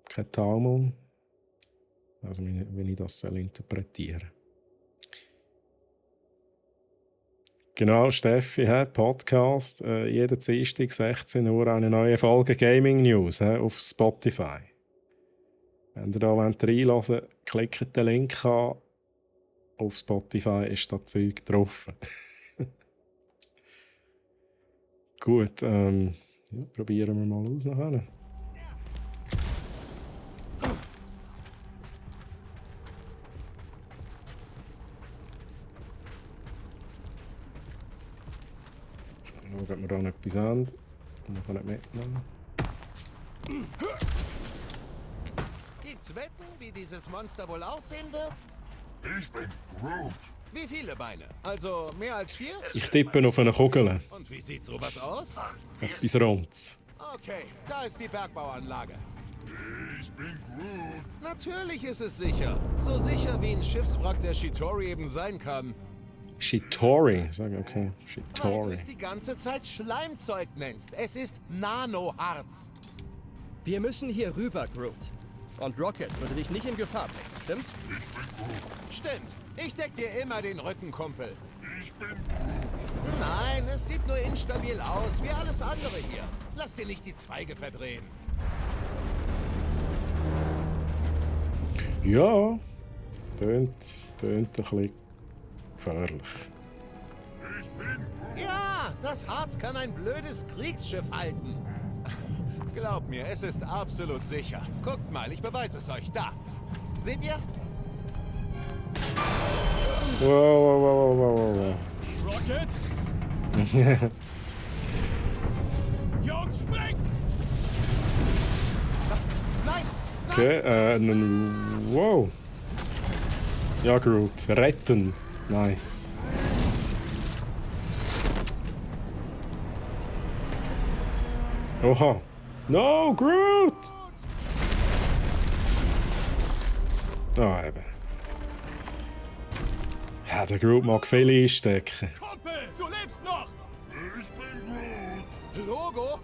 S1: kein Taumel. Also, wenn ich das interpretieren soll. Genau, Steffi, Podcast. Jeden Dienstag 16 Uhr eine neue Folge Gaming News auf Spotify. Wenn ihr da reinhören wollt, klickt den Link an. Auf Spotify ist das Zeug drauf. Gut, probieren wir mal aus nachher. Schauen, ob wir da noch etwas haben. Wir können nicht mitnehmen.
S6: Gibt's Wetten, wie dieses Monster wohl aussehen wird?
S8: Ich bin Groot.
S6: Wie viele Beine? Also mehr als 4?
S1: Ich tippe auf eine Kugel.
S6: Und wie sieht sowas aus?
S1: Etwas Rundes.
S6: Okay, da ist die Bergbauanlage.
S8: Ich bin Groot.
S6: Natürlich ist es sicher. So sicher wie ein Schiffswrack der Shitori eben sein kann.
S1: Shitori. Sag okay.
S6: Weil du
S1: Shitori.
S6: es die ganze Zeit Schleimzeug nennst. Es ist Nanoharz.
S5: Wir müssen hier rüber, Groot. Und Rocket würde dich nicht in Gefahr bringen, stimmt's?
S6: Stimmt. Ich deck dir immer den Rücken, Kumpel.
S8: Ich bin Groot.
S6: Nein, es sieht nur instabil aus, wie alles andere hier. Lass dir nicht die Zweige verdrehen.
S1: Ja. Tönt ein bisschen gefährlich.
S8: Ich bin Groot.
S6: Ja, das Harz kann ein blödes Kriegsschiff halten. Glaub mir, es ist absolut sicher. Guckt mal, ich beweise es euch. Da. Seht ihr?
S1: Wow.
S5: Rocket? Jungs, springt!
S6: Nein!
S1: Okay, wow. Ja, Groot. Retten. Nice. Oha. No, Groot! Ah, eben. Ja, der Groot mag viel einstecken.
S5: Kumpel, du lebst noch!
S8: Ich bin Groot.
S6: Logo?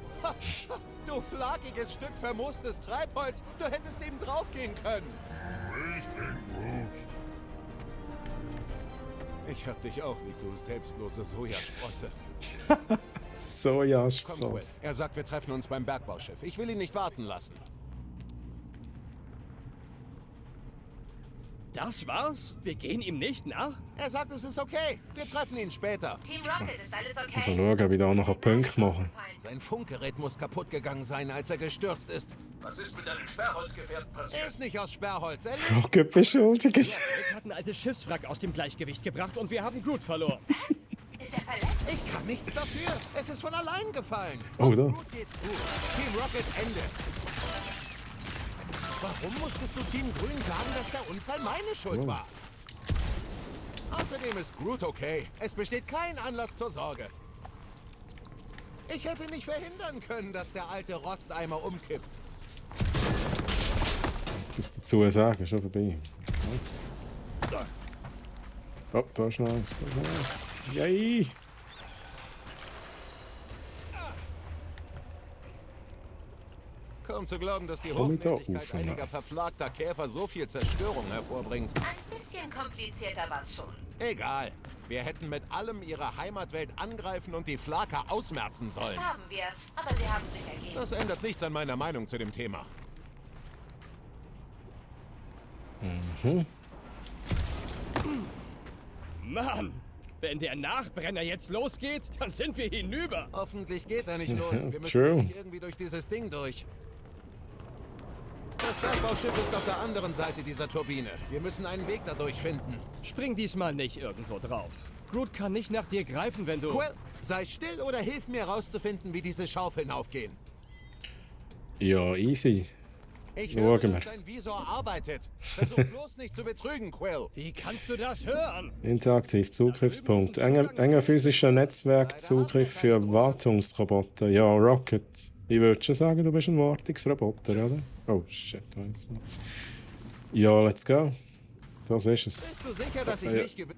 S6: Du flakiges Stück vermoostes Treibholz. Du hättest eben draufgehen können.
S8: Ich bin Groot.
S6: Ich hab dich auch lieb, du selbstlose Sojasprosse. Komm, Will.
S1: Sojaspross.
S6: Er sagt, wir treffen uns beim Bergbauschiff. Ich will ihn nicht warten lassen.
S5: Das war's? Wir gehen ihm nicht nach?
S6: Er sagt, es ist okay. Wir treffen ihn später.
S2: Team Rocket, ist alles okay?
S1: Also schauen, ob ich da noch einen Punkt machen.
S6: Sein Funkgerät muss kaputt gegangen sein, als er gestürzt ist.
S7: Was ist mit deinem Sperrholzgefährten
S6: Er
S7: passiert?
S6: ist nicht aus Sperrholz. Er
S1: Rocket beschuldigen.
S5: Rick hat ein altes Schiffswrack aus dem Gleichgewicht gebracht und wir haben Groot verloren.
S2: Ist er verletzt?
S6: Ich kann nichts dafür. Es ist von allein gefallen.
S1: Oh, da.
S6: Gut geht's gut. Team Rocket, Ende. Warum musstest du Team Grün sagen, dass der Unfall meine Schuld war? Außerdem ist Groot okay. Es besteht kein Anlass zur Sorge. Ich hätte nicht verhindern können, dass der alte Rosteimer umkippt.
S1: Was dazu sagen, schon vorbei. Oh, da ist nice, da ist nice. Yay!
S6: Kaum zu glauben, dass die
S1: Komm ich da
S6: Hochnäsigkeit
S1: rauf,
S6: einiger
S1: ja.
S6: verflagter Käfer so viel Zerstörung hervorbringt.
S2: Ein bisschen komplizierter war's schon.
S6: Egal. Wir hätten mit allem ihre Heimatwelt angreifen und die Flaker ausmerzen sollen.
S2: Das haben wir, aber sie haben sich ergeben.
S6: Das ändert nichts an meiner Meinung zu dem Thema.
S5: Mann, wenn der Nachbrenner jetzt losgeht, dann sind wir hinüber.
S6: Hoffentlich geht er nicht los. Wir müssen
S1: True.
S6: nämlich irgendwie durch dieses Ding durch. Das Bergbauschiff ist auf der anderen Seite dieser Turbine. Wir müssen einen Weg dadurch finden.
S5: Spring diesmal nicht irgendwo drauf. Groot kann nicht nach dir greifen, wenn du...
S6: Quill, sei still oder hilf mir herauszufinden, wie diese Schaufeln aufgehen.
S1: Ja, easy.
S6: Ich
S1: Schauen
S6: höre,
S1: wir.
S6: dass dein Visor arbeitet. Versuch bloß nicht zu betrügen, Quill.
S5: Wie kannst du das hören?
S1: Interaktiv Zugriffspunkt. Enger physischer Netzwerkzugriff für Wartungsroboter. Ja, Rocket. Ich würde schon sagen, du bist ein Wartungsroboter, oder? Oh, shit. Jetzt mal. Ja, let's go. Das ist es.
S6: Bist du sicher, dass ich
S1: Ja.
S6: nicht gewinne?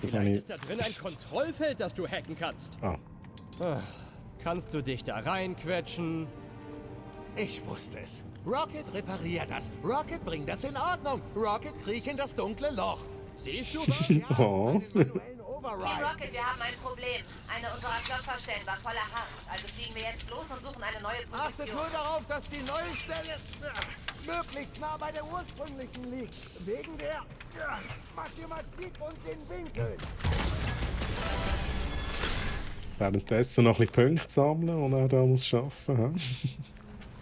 S1: Das habe
S5: Vielleicht
S1: ich...
S5: ist da drin ein Kontrollfeld, das du hacken kannst.
S1: Ah,
S5: Kannst du dich da reinquetschen?
S6: Ich wusste es. Rocket, reparier das. Rocket, bring das in Ordnung. Rocket, kriech in das dunkle Loch.
S5: Siehst du was?
S1: Oh.
S2: Team Rocket, wir haben ein Problem. Eine unserer Klopferstellen war voller Harz. Also fliegen wir jetzt los und suchen eine neue
S6: Achtet
S2: Position.
S6: nur darauf, dass die neue Stelle möglichst nah bei der ursprünglichen liegt. Wegen der Mathematik und den Winkeln.
S1: Währenddessen noch ein bisschen Punkte sammeln und er da muss arbeiten.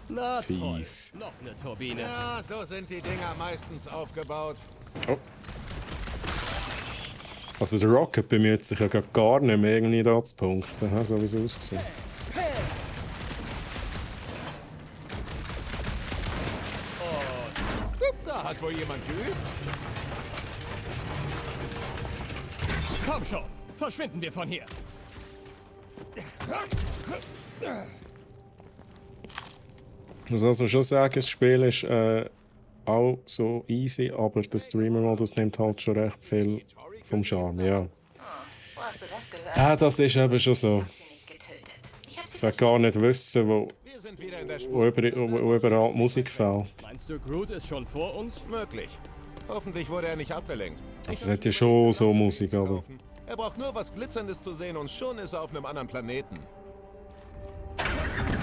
S5: Na toll.
S1: Fies.
S5: Noch eine Turbine.
S6: Ja, so sind die Dinger meistens aufgebaut.
S1: Oh. Also der Rocket bemüht sich ja gar nicht mehr irgendwie da zu punkten, so wie es aussieht.
S6: Da hat wohl jemand geübt.
S5: Komm schon, verschwinden wir von hier.
S1: Ich muss also schon sagen, das Spiel ist auch so easy, aber der Streamer-Modus nimmt halt schon recht viel vom Charme, ja.
S2: Wo hast du das gehört?
S1: Ja, das ist eben schon so.
S2: Ich hab sie nicht getötet. Ich hab sie
S1: Ich will gar nicht wissen, wo
S6: Wir sind wieder in der
S1: wo
S6: Spur.
S1: überall die Musik fehlt.
S5: Meinst du, Groot ist schon vor uns?
S6: Möglich. Hoffentlich wurde er nicht abgelenkt.
S1: Also es hat ja schon so Musik, aber...
S6: Er braucht nur was Glitzerndes zu sehen und schon ist er auf einem anderen Planeten.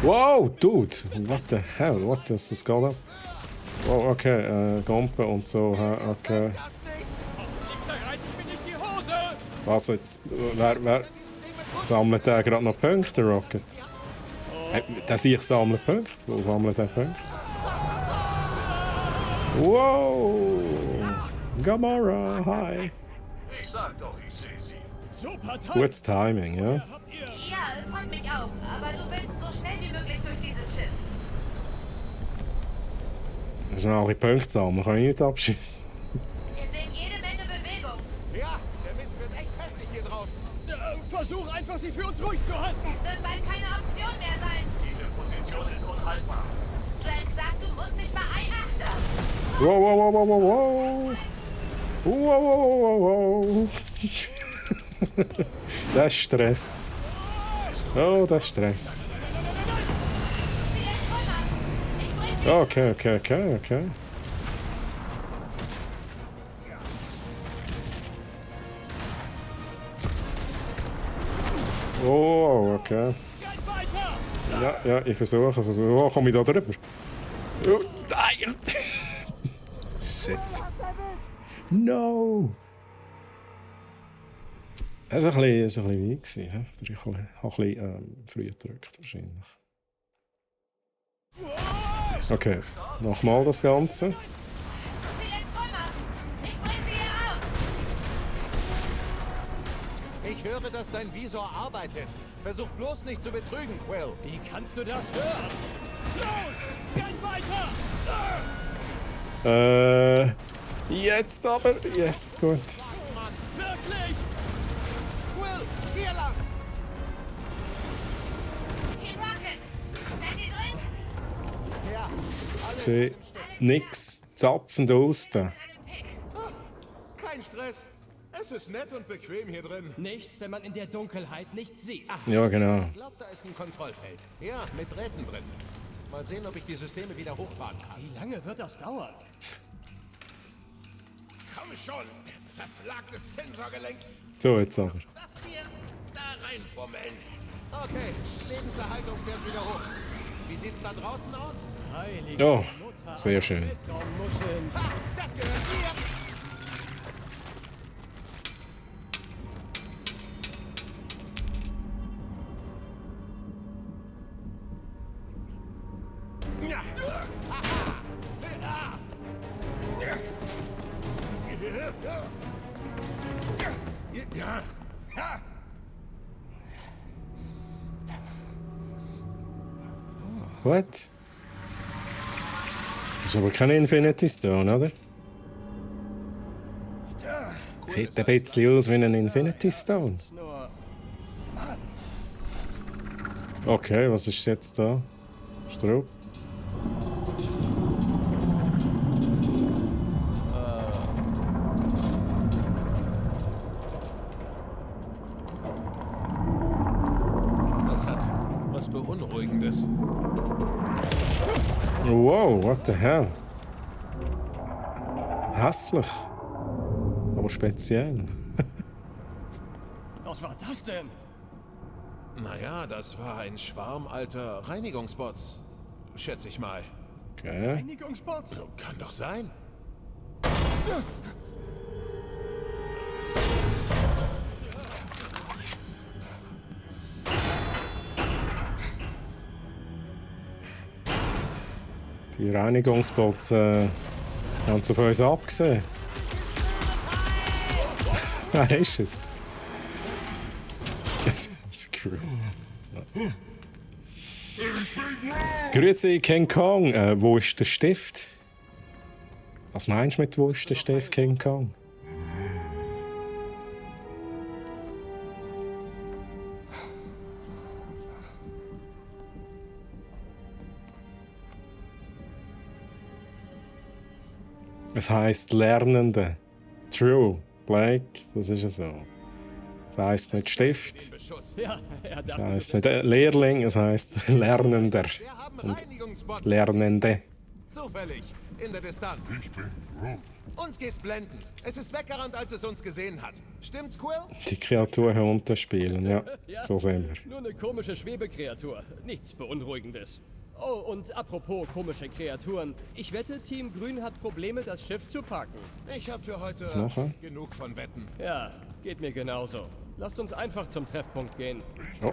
S1: Wow, dude! What the hell? What is das geht ab? Wow, okay, Gompe und so, okay.
S5: Ich zerreiß ich mir nicht die Hose!
S1: Was jetzt? Wer sammelt der gerade noch Punkte, Rocket? Der sich sammelt Punkte? Wo sammelt der Punkte? Wow! Gamora, hi!
S7: Ich sag doch, ich sehe sie.
S5: Super toll!
S1: Gutes Timing, ja?
S5: Habt ihr...
S2: Ja, es freut mich auch. Aber du willst so schnell wie möglich durch dieses Schiff.
S1: Wir müssen alle Punkte sammeln, kann ich nicht abschießen.
S2: Wir sehen jede Menge Bewegung.
S6: Ja, der Mist wird echt heftig hier draußen.
S5: Versuch einfach, sie für uns ruhig zu halten!
S2: Es wird bald keine Option mehr sein.
S7: Diese Position ist unhaltbar.
S2: Drax sagt, du musst dich mal Achter.
S1: Wow, wow, wow, wow, wow, wow! Wow, wow, wow, wow! Das ist Stress. Oh, das ist Stress. Okay, okay, okay, okay. Oh, okay.
S5: Geht weiter!
S1: Ja, ja, ich versuche. Also, so komme ich da drüber. Oh, nein! Shit. No! Das war ein bisschen weit. He? Ich habe ein bisschen früh gedrückt, wahrscheinlich. Okay, nochmal das Ganze.
S2: Viele Trümmer. Ich bring sie hier raus.
S6: Ich höre, dass dein Visor arbeitet. Versuch bloß nicht zu betrügen, Quill.
S5: Wie kannst du das hören? Los! Geht weiter!
S1: Jetzt aber. Yes, gut.
S5: Wirklich!
S6: Quill, hier lang!
S2: Team Rocket. Seid ihr drin?
S6: Ja, alle
S1: Sie, nix zapfend aus da.
S2: In einem Pick.
S6: kein Stress. Es ist nett und bequem hier drin.
S5: Nicht, wenn man in der Dunkelheit nicht sieht.
S1: Ja, genau.
S6: Ich glaube, da ist ein Kontrollfeld. Ja, mit Drähten drin. Mal sehen, ob ich die Systeme wieder hochfahren kann.
S5: Wie lange wird das dauern?
S6: Komm schon, verflagtes Tensorgelenk.
S1: So, jetzt aber.
S6: Das hier da reinfummeln. Okay, Lebenserhaltung fährt wieder hoch. Wie sieht's da draußen aus?
S5: Heilige
S1: Ja,
S5: Mutter.
S1: sehr schön.
S5: Weltraummuscheln.
S6: Ha, das gehört dir. Ja. Aha. Ah. Ja. Ha.
S1: What? Das ist aber kein Infinity Stone, oder? Sieht ein bisschen aus wie ein Infinity Stone.
S5: Nur
S1: Okay, was ist jetzt da? Strupp?
S6: Das hat was Beunruhigendes.
S1: Wow, what the hell? Hässlich. Aber speziell.
S5: Was war das denn?
S6: Naja, das war ein Schwarm alter Reinigungsbots. Schätze ich mal.
S1: Okay.
S5: Reinigungsbots?
S6: So kann doch sein.
S1: Die Reinigungsbots haben es auf uns abgesehen. Wer ist es? Nice. Grüezi, King Kong. Wo ist der Stift? Was meinst du mit wo ist der Stift, King Kong? Es heisst Lernende. True, Blake, das ist ja so. Es heisst nicht Stift,
S5: Ja, er
S1: es
S5: dachte,
S1: heisst nicht Lehrling, es heisst Lernender.
S6: Wir haben
S1: Und
S6: Reinigungsbots.
S1: Lernende.
S6: Zufällig. In der Distanz.
S8: Ich bin Groot.
S6: Uns geht's blendend. Es ist weggerannt, als es uns gesehen hat. Stimmt's, Quill?
S1: Die Kreaturen unterspielen, ja. So sehen wir.
S5: nur eine komische Schwebekreatur. Nichts Beunruhigendes. Oh, und apropos komische Kreaturen. Ich wette, Team Grün hat Probleme, das Schiff zu packen.
S6: Ich habe für heute
S1: machen?
S6: genug von Wetten.
S5: Ja, geht mir genauso. Lasst uns einfach zum Treffpunkt gehen.
S1: Oh.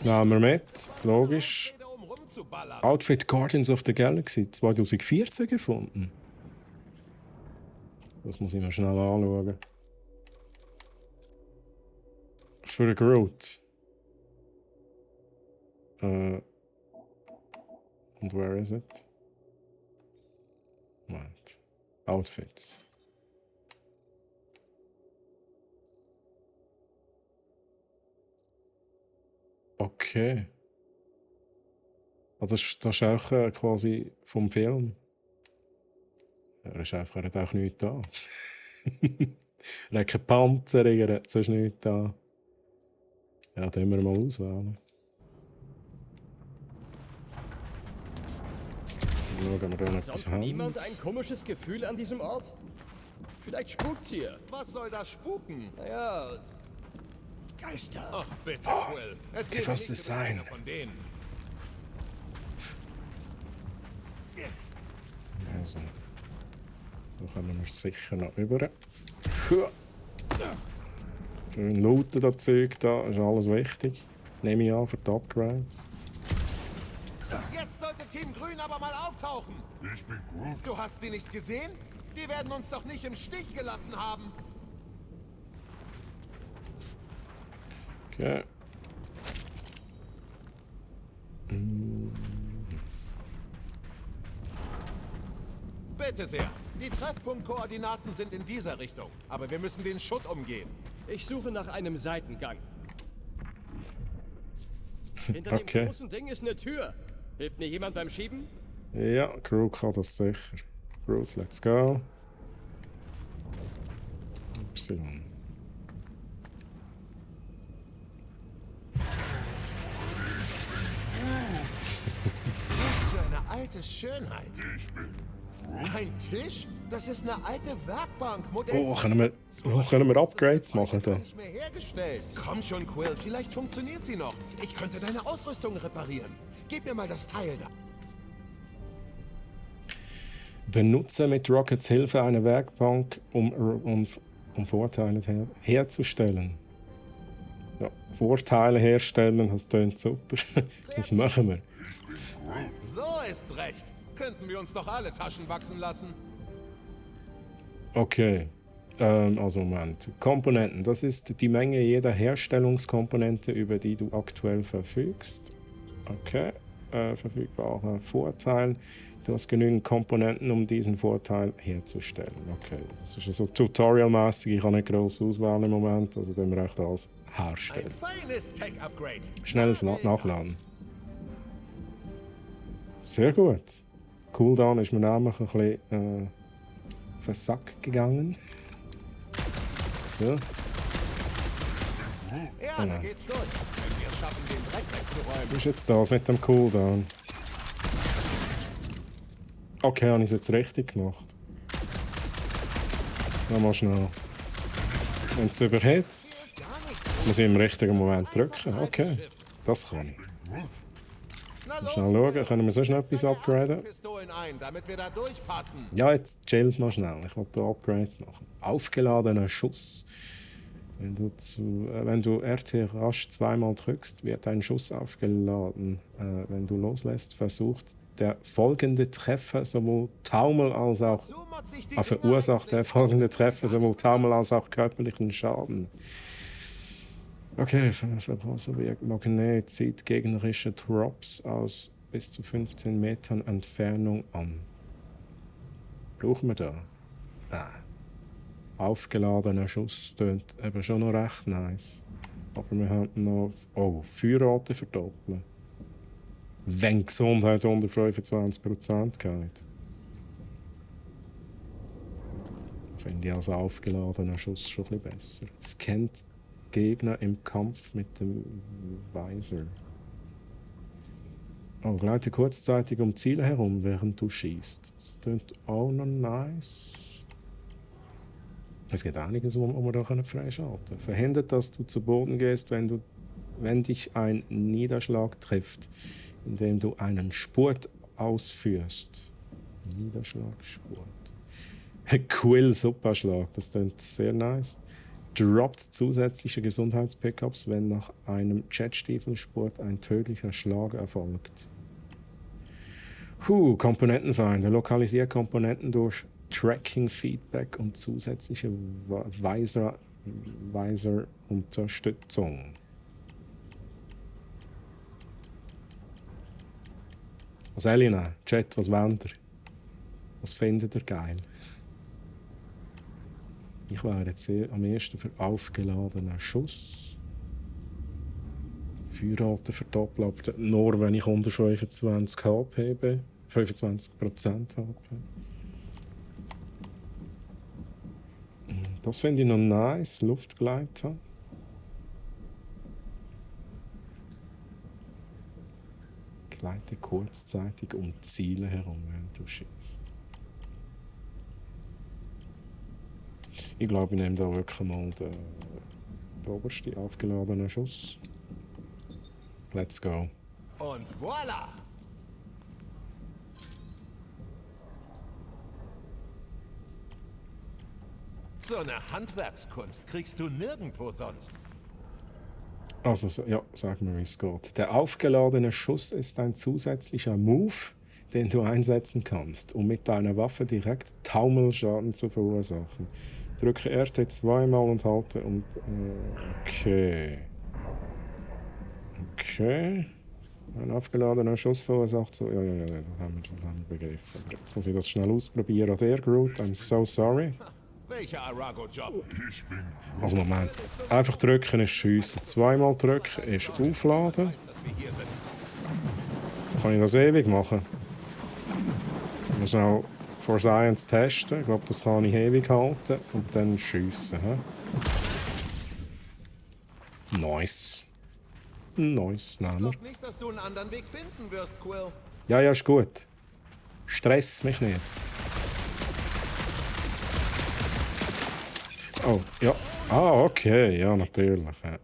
S1: Nehmen wir mit, logisch.
S6: Rede, um rumzuballern.
S1: Outfit Guardians of the Galaxy 2014 gefunden. Das muss ich mir schnell anschauen. Für Groot. Und where is it? Moment. Outfits. Okay. Also das ist auch quasi vom Film. Er ist einfach, er hat auch nichts da. Er hat keine Panzer, er hat sonst nichts da. Ja, den wir mal auswählen. Schauen wir da noch etwas
S5: Sonst niemand
S1: haben.
S5: ein komisches Gefühl an diesem Ort? Vielleicht spukt's hier.
S6: Was soll da spuken?
S5: Naja, Geister.
S6: Ach, bitte, Quill. Erzähl
S1: Gib
S6: mir
S1: us
S6: nicht
S1: the
S6: über
S1: sign.
S6: eine von denen.
S1: Also, da kommen wir sicher noch über. Schön looten das Zeug da, ist alles wichtig. Nehme ich an für die Upgrades.
S6: Jetzt sollte Team Grün aber mal auftauchen.
S8: Ich bin Groot.
S6: Du hast sie nicht gesehen? Die werden uns doch nicht im Stich gelassen haben.
S1: Okay.
S6: Bitte sehr. Die Treffpunktkoordinaten sind in dieser Richtung. Aber wir müssen den Schutt umgehen.
S5: Ich suche nach einem Seitengang. Hinter
S1: Okay.
S5: dem großen Ding ist eine Tür. Hilft mir jemand beim Schieben?
S1: Ja, Groot kann das sicher. Groot, let's go. Y.
S6: Was für eine alte Schönheit.
S8: Ich bin
S6: Ein Tisch? Das ist eine alte Werkbank. Modell
S1: Oh, können wir Upgrades machen da?
S6: nicht mehr hergestellt. Komm schon, Quill. Vielleicht funktioniert sie noch. Ich könnte deine Ausrüstung reparieren. Gib mir mal das Teil da.
S1: Benutze mit Rockets Hilfe eine Werkbank, um Vorteile herzustellen. Ja, Vorteile herstellen, das klingt super. Das machen wir.
S6: So ist recht. Könnten wir uns doch alle Taschen wachsen lassen.
S1: Okay. Also Moment. Komponenten. Das ist die Menge jeder Herstellungskomponente, über die du aktuell verfügst. Okay. Verfügbare Vorteil. Du hast genügend Komponenten, um diesen Vorteil herzustellen. Okay. Das ist so tutorialmäßig. Ich habe nicht gross auswählen im Moment. Also dann wir echt alles
S6: Ein
S1: herstellen.
S6: feines Tech-Upgrade.
S1: Schnelles Nachladen. Sehr gut. Cooldown ist mir nämlich ein bisschen auf den Sack gegangen. Ja.
S6: Ja, da geht's durch. Wenn wir es schaffen, den Dreck wegzuräumen.
S1: Was ist jetzt das mit dem Cooldown? Okay, habe ich es jetzt richtig gemacht? Nochmal schnell. Wenn es überhitzt, muss ich im richtigen Moment drücken. Okay, das kann ich.
S6: Na
S1: Schnell schauen, können wir so schnell etwas upgraden?
S6: Pistolen ein, damit wir da durchpassen.
S1: Ja, jetzt chill's mal schnell. Ich will hier Upgrades machen. Aufgeladener Schuss. Wenn du RT rasch zweimal drückst, wird ein Schuss aufgeladen. Wenn du loslässt, versucht der folgende Treffer sowohl Taumel als auch verursacht der folgende Treffer sowohl Taumel als auch körperlichen Schaden. Okay, Verbraucher Magnet zieht gegnerische Drops aus bis zu 15 Metern Entfernung an. Brauchen wir da? Aufgeladener Schuss tönt eben schon noch recht nice. Aber wir haben noch... Oh, Feuerrate verdoppeln. Wenn Gesundheit unter 25% geht. Finde ich also aufgeladener Schuss schon ein bisschen besser. Es kennt Gegner im Kampf mit dem Visor. Oh, gleite kurzzeitig um Ziele herum, während du schießt. Das tönt auch noch nice. Es gibt einiges, was wir da freischalten können. Verhindert, dass du zu Boden gehst, wenn dich ein Niederschlag trifft, indem du einen Spurt ausführst. Niederschlagspurt. Quill-Superschlag, das klingt sehr nice. Droppt zusätzliche Gesundheits-Pickups, wenn nach einem Jetstiefelspurt ein tödlicher Schlag erfolgt. Komponentenfeinde. Lokalisiert Komponenten durch Tracking-Feedback und zusätzliche Visor-Unterstützung. Selina, Chat, was wollt ihr? Was findet ihr geil? Ich wäre jetzt am ersten für aufgeladenen Schuss. Feuerrate verdoppeln, aber nur wenn ich unter 25 HP bin. 25% HP. Das finde ich noch nice. Luftgleiter. Gleite kurzzeitig um Ziele herum, während du schießt. Ich glaube, ich nehme da wirklich mal den obersten aufgeladenen Schuss. Let's go.
S6: Und voilà! So eine Handwerkskunst kriegst du nirgendwo sonst.
S1: Also, ja, sag mir, wie es geht. Der aufgeladene Schuss ist ein zusätzlicher Move, den du einsetzen kannst, um mit deiner Waffe direkt Taumelschaden zu verursachen. Drücke RT zweimal und halte und... Okay. Okay. Ein aufgeladener Schuss verursacht so... Ja, das haben wir begriffen. Jetzt muss ich das schnell ausprobieren. Der Groot, I'm so sorry.
S6: Welcher Arago-Job?
S1: Also Moment. Einfach drücken ist schiessen. Zweimal drücken ist aufladen. Kann ich das ewig machen? Ich muss schnell for Science testen. Ich glaube, das kann ich ewig halten. Und dann schiessen. Nice. Nice, nehmen wir.
S6: Ich glaube nicht, dass du einen anderen Weg finden wirst, Quill.
S1: Ja, ist gut. Stress mich nicht. Oh, ja. Okay. Ja, natürlich. Ja.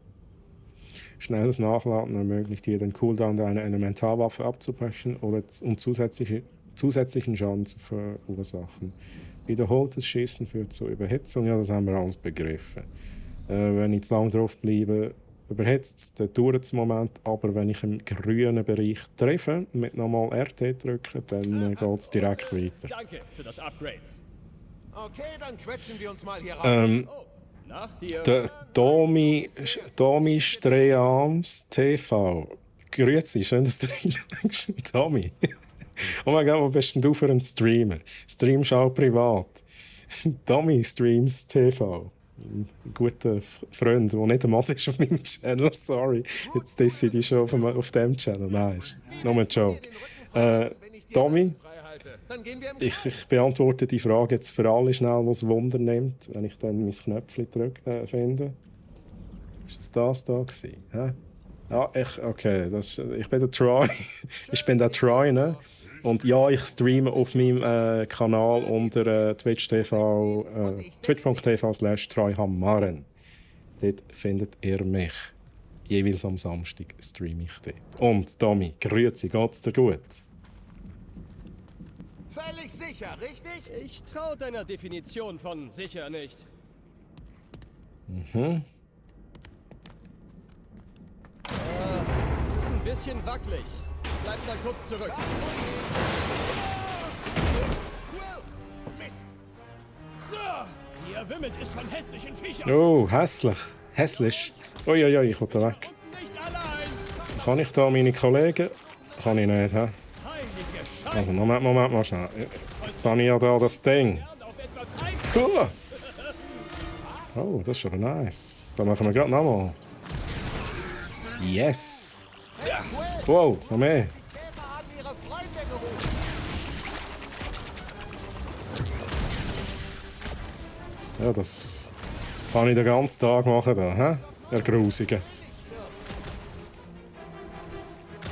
S1: Schnelles Nachladen ermöglicht dir den Cooldown deiner Elementarwaffe abzubrechen oder um zusätzlichen Schaden zu verursachen. Wiederholtes Schießen führt zur Überhitzung. Ja, das haben wir alles begriffen. Wenn ich zu lange drauf bleibe, überhitzt es, dann dauert es einen Moment. Aber wenn ich im grünen Bereich treffe, mit nochmal RT drücken, dann geht es direkt weiter.
S5: Danke für das Upgrade.
S6: Okay, dann quetschen wir uns mal hier rein.
S5: Nach dir.
S1: Der Domi Streams TV. Grüezi, schön, dass du reinschaust. Domi. Oh mein Gott, wo bist denn du für ein Streamer? Streamst auch privat. Domi Streams TV. Ein guter Freund, der nicht einmal ist auf meinem Channel. Sorry, jetzt disse ich dich schon auf dem Channel. Nein, ist nur ein Joke. Domi, ich beantworte die Frage jetzt für alle schnell, was Wunder nimmt, wenn ich dann mein Knöpfchen finde. Ist das da gewesen? Hä? Ja, okay, ich bin der Troy. Ich bin der Troy, ne? Und ja, ich streame auf meinem Kanal unter twitch.tv/treuhammaren. Dort findet ihr mich. Jeweils am Samstag streame ich dort. Und Tommy, grüezi, geht's dir gut?
S6: Völlig sicher, richtig?
S5: Ich traue deiner Definition von sicher nicht.
S1: Mhm.
S5: Es ist ein bisschen wackelig. Bleib mal kurz zurück. Ihr wimmelt ist von hässlichen Viechern.
S1: Oh, hässlich. Hässlich. Uiuiui, ich will da weg.
S5: Nicht allein.
S1: Kann ich da meine Kollegen? Kann ich nicht, hä?
S5: Heilige Scheiße.
S1: Also, Moment mal schnell. Jetzt habe ich ja da das Ding.
S5: Auf etwas ein.
S1: Cool. Oh, das ist aber nice. Da machen wir gerade nochmal. Yes. Wow, noch mehr.
S6: Käfer haben ihre Freunde gerufen.
S1: Ja, das kann ich den ganzen Tag machen da, hä? Der Grusige.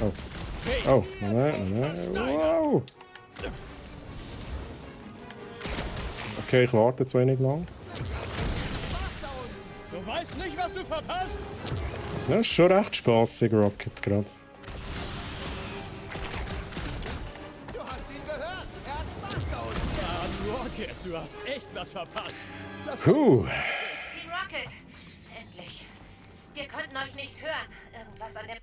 S1: Oh. Oh, nein. Wow. Okay, ich warte zu wenig lang.
S5: Du weißt nicht, was du verpasst.
S1: Ja, ist schon recht spaßig, Rocket, gerade.
S6: Du hast ihn gehört. Er hat Spaß da unten.
S5: Rocket, du hast echt was verpasst.
S1: Puh.
S2: Team Rocket! Endlich. Wir konnten euch nicht hören. Irgendwas an der...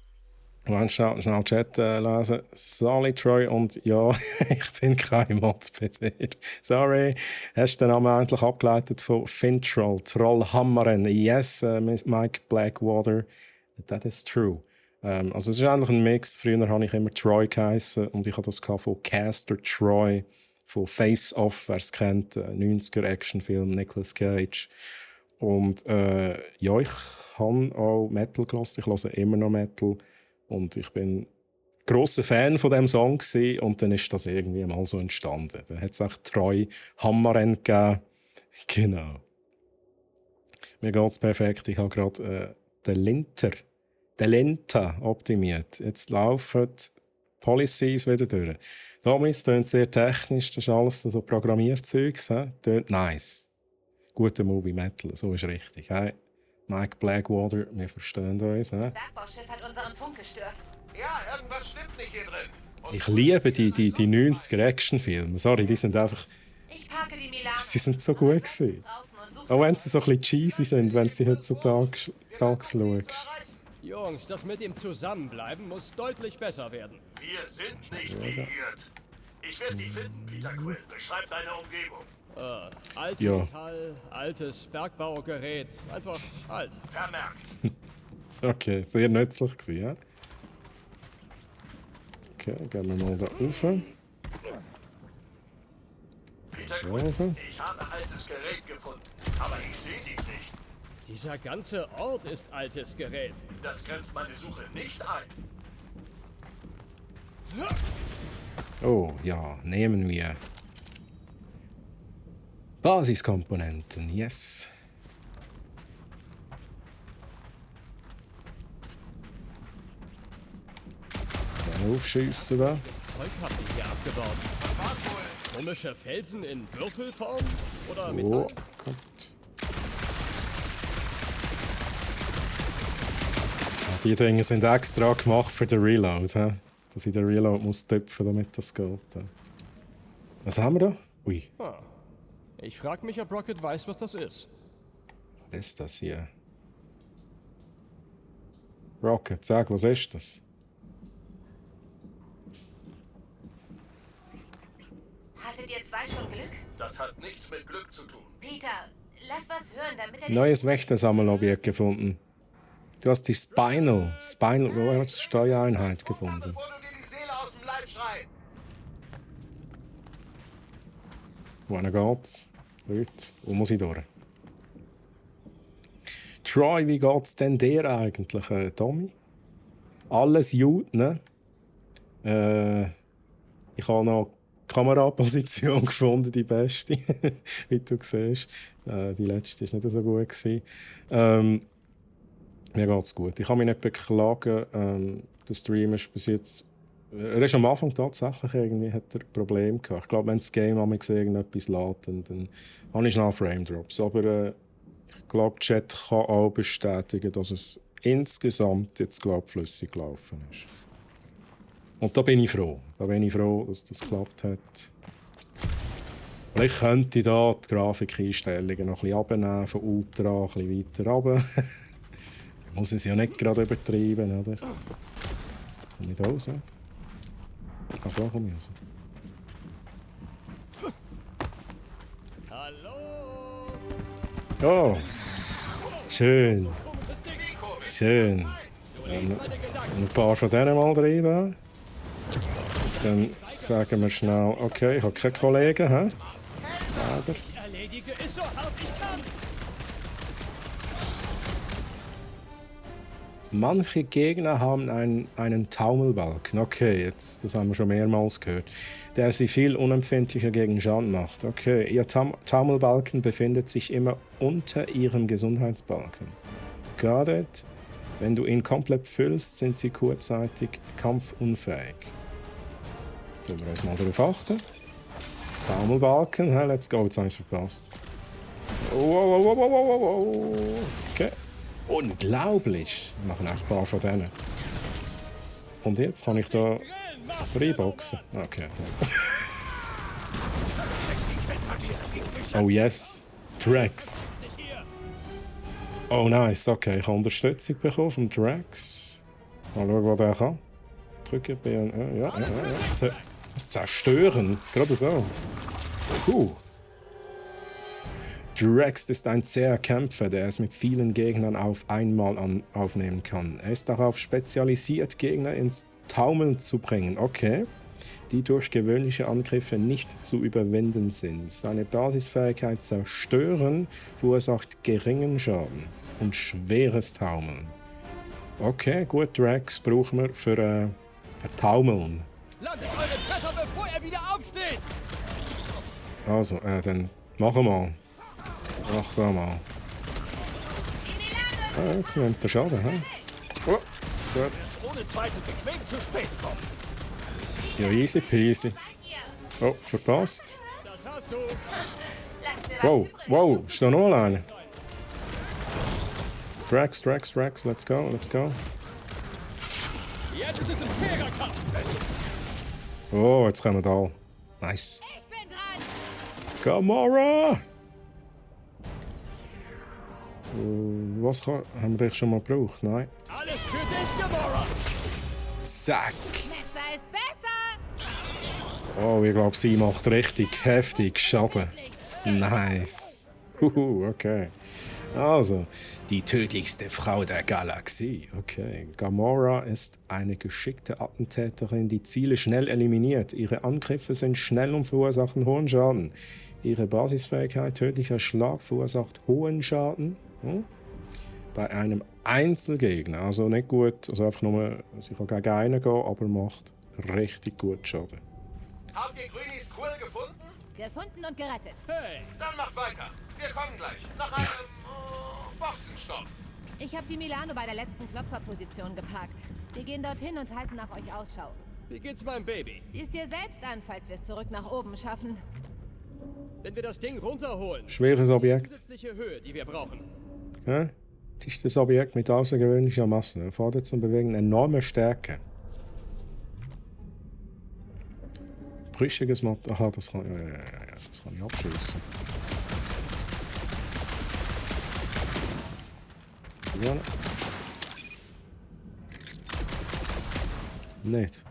S1: Moment, schnell Chat lesen. Sally Troy und ja, ich bin kein Mod-PC. Sorry. Hast du den Namen endlich abgeleitet von Fintroll, Trollhammeren? Yes, Mike Blackwater. That is true. Also es ist eigentlich ein Mix. Früher habe ich immer Troy geheißen und ich habe das von Caster Troy, von Face Off, wer es kennt, 90er-Actionfilm, Nicolas Cage. Und ja, ich habe auch Metal gelassen. Ich höre immer noch Metal. Und ich bin grosser Fan von diesem Song gewesen, und dann ist das irgendwie mal so entstanden. Dann hat es auch Troy Hammaren gegeben. Genau. Mir geht es perfekt. Ich habe gerade den Linter optimiert. Jetzt laufen die Policies wieder durch. Damals tönt sehr technisch, das ist alles so Programmierzeug. Tönt nice. Guter Movie Metal, so ist richtig. Hey? Mike Blackwater, wir verstehen uns.
S2: Bergbauschiff hat unseren Funk gestört.
S6: Ja, irgendwas stimmt nicht hier drin. Und
S1: Ich liebe die 90er-Action-Filme. Sorry, die sind einfach...
S2: Ich parke die Milane.
S1: Sie sind so gut gewesen. Auch wenn sie so ein bisschen cheesy sind, wenn sie heutzutage schaust.
S5: Jungs, das mit dem Zusammenbleiben muss deutlich besser werden.
S7: Wir sind nicht liiert. Ich werde dich finden, Peter Quill. Beschreib deine Umgebung.
S5: Altes
S1: Ja.
S5: Metall, altes Bergbaugerät. Einfach alt.
S7: Vermerkt.
S1: Okay, sehr nützlich gewesen, ja? Okay, gehen wir mal da rauf.
S7: Peter
S1: Da
S7: Quill,
S1: rauf.
S7: ich habe altes Gerät gefunden, aber ich sehe dich nicht.
S5: Dieser ganze Ort ist altes Gerät.
S7: Das grenzt meine Suche nicht ein.
S1: Oh, ja, nehmen wir. Basiskomponenten, yes. Dann aufschiessen da.
S5: Zeug habt ihr hier abgebaut. Komische Felsen in Würfelform? Oder Metall?
S1: Oh, Gott. Ja, die Dinge sind extra gemacht für den Reload, he? Dass ich den Reload muss töpfen, damit das geht. Was haben wir da? Ui,
S5: Ich frag mich, ob Rocket weiß, was das ist.
S1: was ist das hier? Rocket, sag, was ist das?
S2: Hattet ihr zwei schon Glück?
S7: Das hat nichts mit Glück zu tun.
S2: Peter, lass was hören, damit er...
S1: Neues Wächtersammelobjekt gefunden. Du hast die Steuereinheit gefunden.
S6: Bevor du dir die Seele aus dem Leib schreit.
S1: Wohin geht's? Leute, wo muss ich durch? Troy, wie geht's denn dir eigentlich, Tommy? Alles gut, ne? Ich habe noch die Kameraposition gefunden, die beste, wie du siehst. Die letzte war nicht so gut gewesen. Mir geht's gut. Ich kann mich nicht beklagen. Der Stream ist bis jetzt Er ist am Anfang tatsächlich irgendwie, hat er Probleme gehabt. Ich glaube, wenn das Game an mich irgendetwas lädt, dann habe ich schnell Frame Drops. Aber ich glaube, Chat kann auch bestätigen, dass es insgesamt jetzt, glaube, flüssig gelaufen ist. Und da bin ich froh. Da bin ich froh, dass das geklappt hat. Ich könnte da die Grafikeinstellungen noch ein bisschen runternehmen, von Ultra ein bisschen weiter runter. Ich muss es ja nicht gerade übertreiben, oder? Komm ich da raus? Ah, da komme ich raus.
S5: Hallo!
S1: Oh! Schön!
S5: Komisches Ding!
S1: Schön!
S5: Du liest meine Gedanken.
S1: Ein paar von denen mal rein da. Dann sagen wir schnell, okay, ich habe keine Kollegen, hä? Oder?
S5: Ich erledige es so hart ich kann.
S1: Manche Gegner haben einen Taumelbalken, okay, jetzt, das haben wir schon mehrmals gehört, der sie viel unempfindlicher gegen Schaden macht. Okay, ihr Taumelbalken befindet sich immer unter ihrem Gesundheitsbalken. Got it? Wenn du ihn komplett füllst, sind sie kurzzeitig kampfunfähig. Sollen wir uns mal darauf achten? Taumelbalken, let's go, jetzt habe ich es verpasst. Oh. Okay. Unglaublich! Wir machen echt ein paar von denen. Und jetzt kann ich da reinboxen. Okay. Oh yes! Drax! Oh nice, okay. Ich habe Unterstützung bekommen vom Drax. Mal schauen, was der kann. Drücken, B. Ja. Das Zerstören! Gerade so. Drax ist ein zäher Kämpfer, der es mit vielen Gegnern auf einmal aufnehmen kann. Er ist darauf spezialisiert, Gegner ins Taumeln zu bringen, okay, die durch gewöhnliche Angriffe nicht zu überwinden sind. Seine Basisfähigkeit Zerstören verursacht geringen Schaden und schweres Taumeln. Okay, gut, Drax brauchen wir für Taumeln.
S5: Landet eure Treffer, bevor er wieder aufsteht!
S1: Also, dann machen wir mal. Ach, da mal. Ah, jetzt nimmt er Schaden, hä? Oh, gut.
S4: Ohne Zweifel bequem zu spät kommen.
S1: Ja, easy peasy. Oh, verpasst.
S5: Das hast du!
S1: Wow, ist da noch einer? Drax, let's go.
S5: Jetzt ist es ein fairer Kampf!
S1: Oh, jetzt kommen wir da. Nice.
S2: Ich bin dran!
S1: Gamora! Was haben wir dich schon mal gebraucht? Nein.
S5: Alles für dich, Gamora!
S1: Zack!
S2: Messer ist besser!
S1: Oh, ich glaube, sie macht richtig heftig Schaden. Nice. Okay. Also, die tödlichste Frau der Galaxie. Okay. Gamora ist eine geschickte Attentäterin, die Ziele schnell eliminiert. Ihre Angriffe sind schnell und verursachen hohen Schaden. Ihre Basisfähigkeit tödlicher Schlag verursacht hohen Schaden. Bei einem Einzelgegner. Also nicht gut, also einfach nur, sie kann gegen einen gehen, aber macht richtig gut Schaden.
S6: Habt ihr Grünis Kohl gefunden?
S2: Gefunden und gerettet.
S5: Hey!
S6: Dann macht weiter. Wir kommen gleich. Nach einem Boxenstopp.
S2: Ich habe die Milano bei der letzten Klopferposition geparkt. Wir gehen dorthin und halten nach euch Ausschau.
S5: Wie geht's meinem Baby?
S2: Sieh es dir selbst an, falls wir es zurück nach oben schaffen.
S5: Wenn wir das Ding runterholen,
S1: Schweres
S5: die
S1: Objekt.
S5: zusätzliche Höhe, die wir brauchen.
S1: Ja? Das ist das Objekt mit außergewöhnlicher Masse. Erfordert zum Bewegen enorme Stärke. Brüchiges Material. Aha, das kann ich abschießen. Ja. Nicht.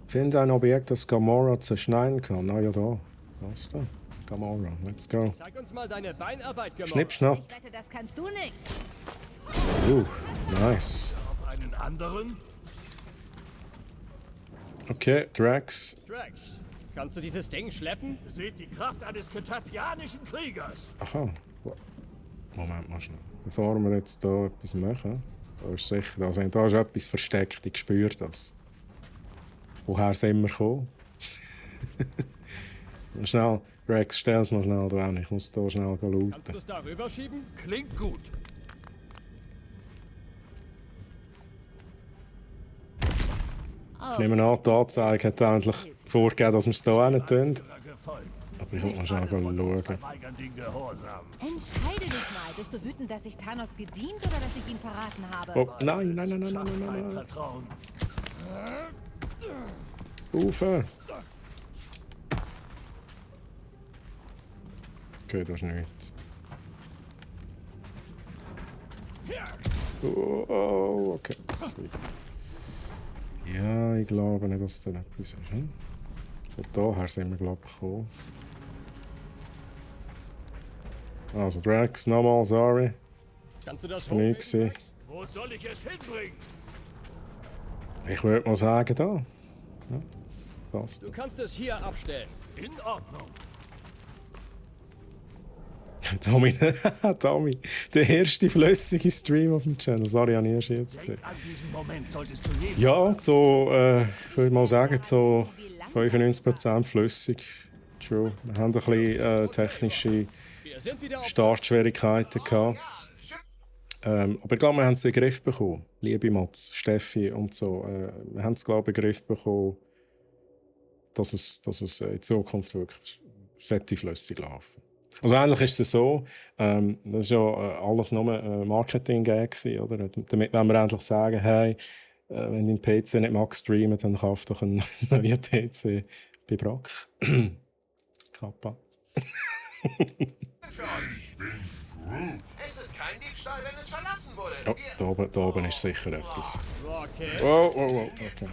S1: Finde ein Objekt, das Gamora zerschneiden kann. Na ja, da. Das da. Gamora. Let's go.
S5: Zeig uns mal deine Beinarbeit, Gamora.
S1: Schnipp, schnapp.
S2: Ich wette, das kannst du nicht.
S1: Nice.
S4: Auf einen anderen?
S1: Okay, Drax.
S5: Drax, kannst du dieses Ding schleppen?
S4: Seht die Kraft eines ketafianischen Kriegers.
S1: Aha. Moment mal schnell. Bevor wir jetzt hier etwas machen, da ist sicher, da ist etwas versteckt, ich spüre das. Woher sind wir gekommen? Schnell, Rex, stell es mal schnell dran, ich muss hier schnell lauten.
S5: Kannst du es da rüberschieben?
S4: Klingt gut.
S1: Ich nehme an, die Anzeige hat endlich vorgegeben, dass wir es hier hin tun.
S4: Gefolgt.
S1: Aber ich muss mal schnell
S4: Alle von uns
S1: schauen.
S4: verweigern den Gehorsam.
S2: Entscheide dich mal. Bist du wütend, dass ich Thanos gedient oder dass ich ihn verraten habe?
S1: Oh, nein, nein, nein, nein, nein,
S4: Schafft
S1: nein,
S4: kein
S1: nein.
S4: Vertrauen.
S1: Ufe. Okay, das ist nichts. Oh, okay. Zwei. Ja, ich glaube nicht, dass das etwas ist. Hm? Von daher sind wir, glaube ich, gekommen. Also, Drax, nochmal, sorry.
S5: Kannst du das
S1: Von mir gesehen.
S4: Wo soll ich es hinbringen?
S1: Ich würde mal sagen, da. Ja, passt.
S5: Du kannst es hier abstellen.
S4: In Ordnung.
S1: Tommy, Tommy, der erste flüssige Stream auf dem Channel. Sorry, habe ich erst jetzt gesehen.
S4: Denk an diesen Moment solltest du jeden
S1: Ja, so, ich würde mal sagen, so 95% flüssig. True. Wir haben ein bisschen technische
S5: Wir sind wieder auf
S1: Startschwierigkeiten gehabt. Aber ich glaube, wir haben es in den Griff bekommen. Liebe Mats, Steffi und so. Wir haben es, glaube ich, in den Griff bekommen, dass es in Zukunft wirklich sollte flüssig laufen. Also ähnlich ist es so, das war ja alles nur Marketing-Gag, oder? Damit wollen wir endlich sagen, hey, wenn dein PC nicht mag streamen, dann kauf doch einen neuen PC bei Brack. Kappa.
S6: Es ist kein Diebstahl, wenn es verlassen wurde.
S1: Oh, da oben ist sicher etwas.
S5: Rocket.
S1: Oh, okay.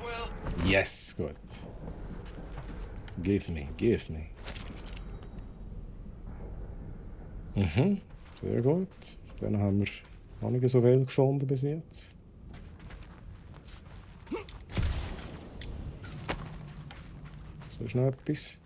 S1: Yes, gut. Give me. Sehr gut. Dann haben wir noch nicht so viel gefunden bis jetzt. So ist noch etwas.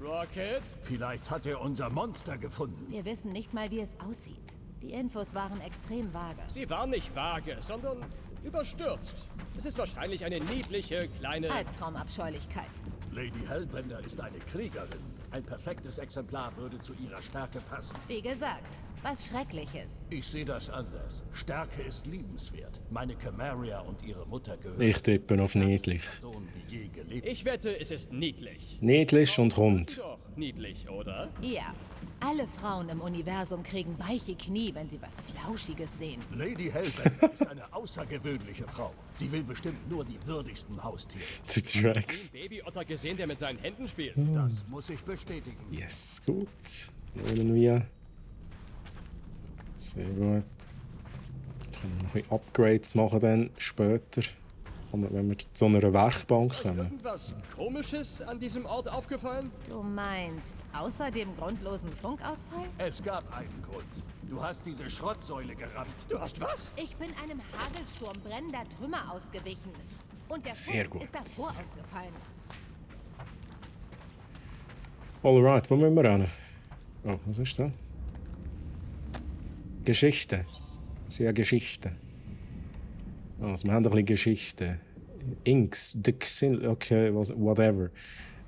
S5: Rocket.
S4: Vielleicht hat er unser Monster gefunden.
S2: Wir wissen nicht mal, wie es aussieht. Die Infos waren extrem vage.
S5: Sie war nicht vage, sondern überstürzt. Es ist wahrscheinlich eine niedliche, kleine...
S2: Albtraumabscheulichkeit.
S4: Lady Hellbender ist eine Kriegerin. Ein perfektes Exemplar würde zu ihrer Stärke passen.
S2: Wie gesagt, was Schreckliches.
S4: Ich sehe das anders. Stärke ist liebenswert. Meine Camaria und ihre Mutter gehören
S1: Ich tippe auf niedlich.
S4: zu Personen, die je gelebt
S5: Ich wette, es ist niedlich.
S1: Niedlich und rund.
S5: Doch, niedlich, oder?
S2: Ja, alle Frauen im Universum kriegen weiche Knie, wenn sie was Flauschiges sehen.
S4: Lady Hellbender ist eine außergewöhnliche Frau. Sie will bestimmt nur die würdigsten Haustiere.
S1: Die Drax.
S5: Babyotter gesehen, der mit seinen Händen spielt.
S4: Das muss ich bestätigen.
S1: Yes, gut. Nehmen wir. Sehr gut. Dann können wir noch ein bisschen Upgrades machen dann später. Und wenn wir zu einer Werkbank
S5: Ist euch
S1: kommen.
S5: irgendwas Komisches an diesem Ort aufgefallen?
S2: Du meinst, außer dem grundlosen Funkausfall?
S4: Es gab einen Grund. Du hast diese Schrottsäule gerammt.
S5: Du hast was?
S2: Ich bin einem Hagelsturm brennender Trümmer ausgewichen. Und der
S1: Sehr
S2: Funk
S1: gut.
S2: ist davor ausgefallen.
S1: Alright, wo müssen wir hin? Oh, was ist da? Geschichte. Sehr Geschichte. Also, wir haben ein bisschen Geschichte. Inks, okay, whatever.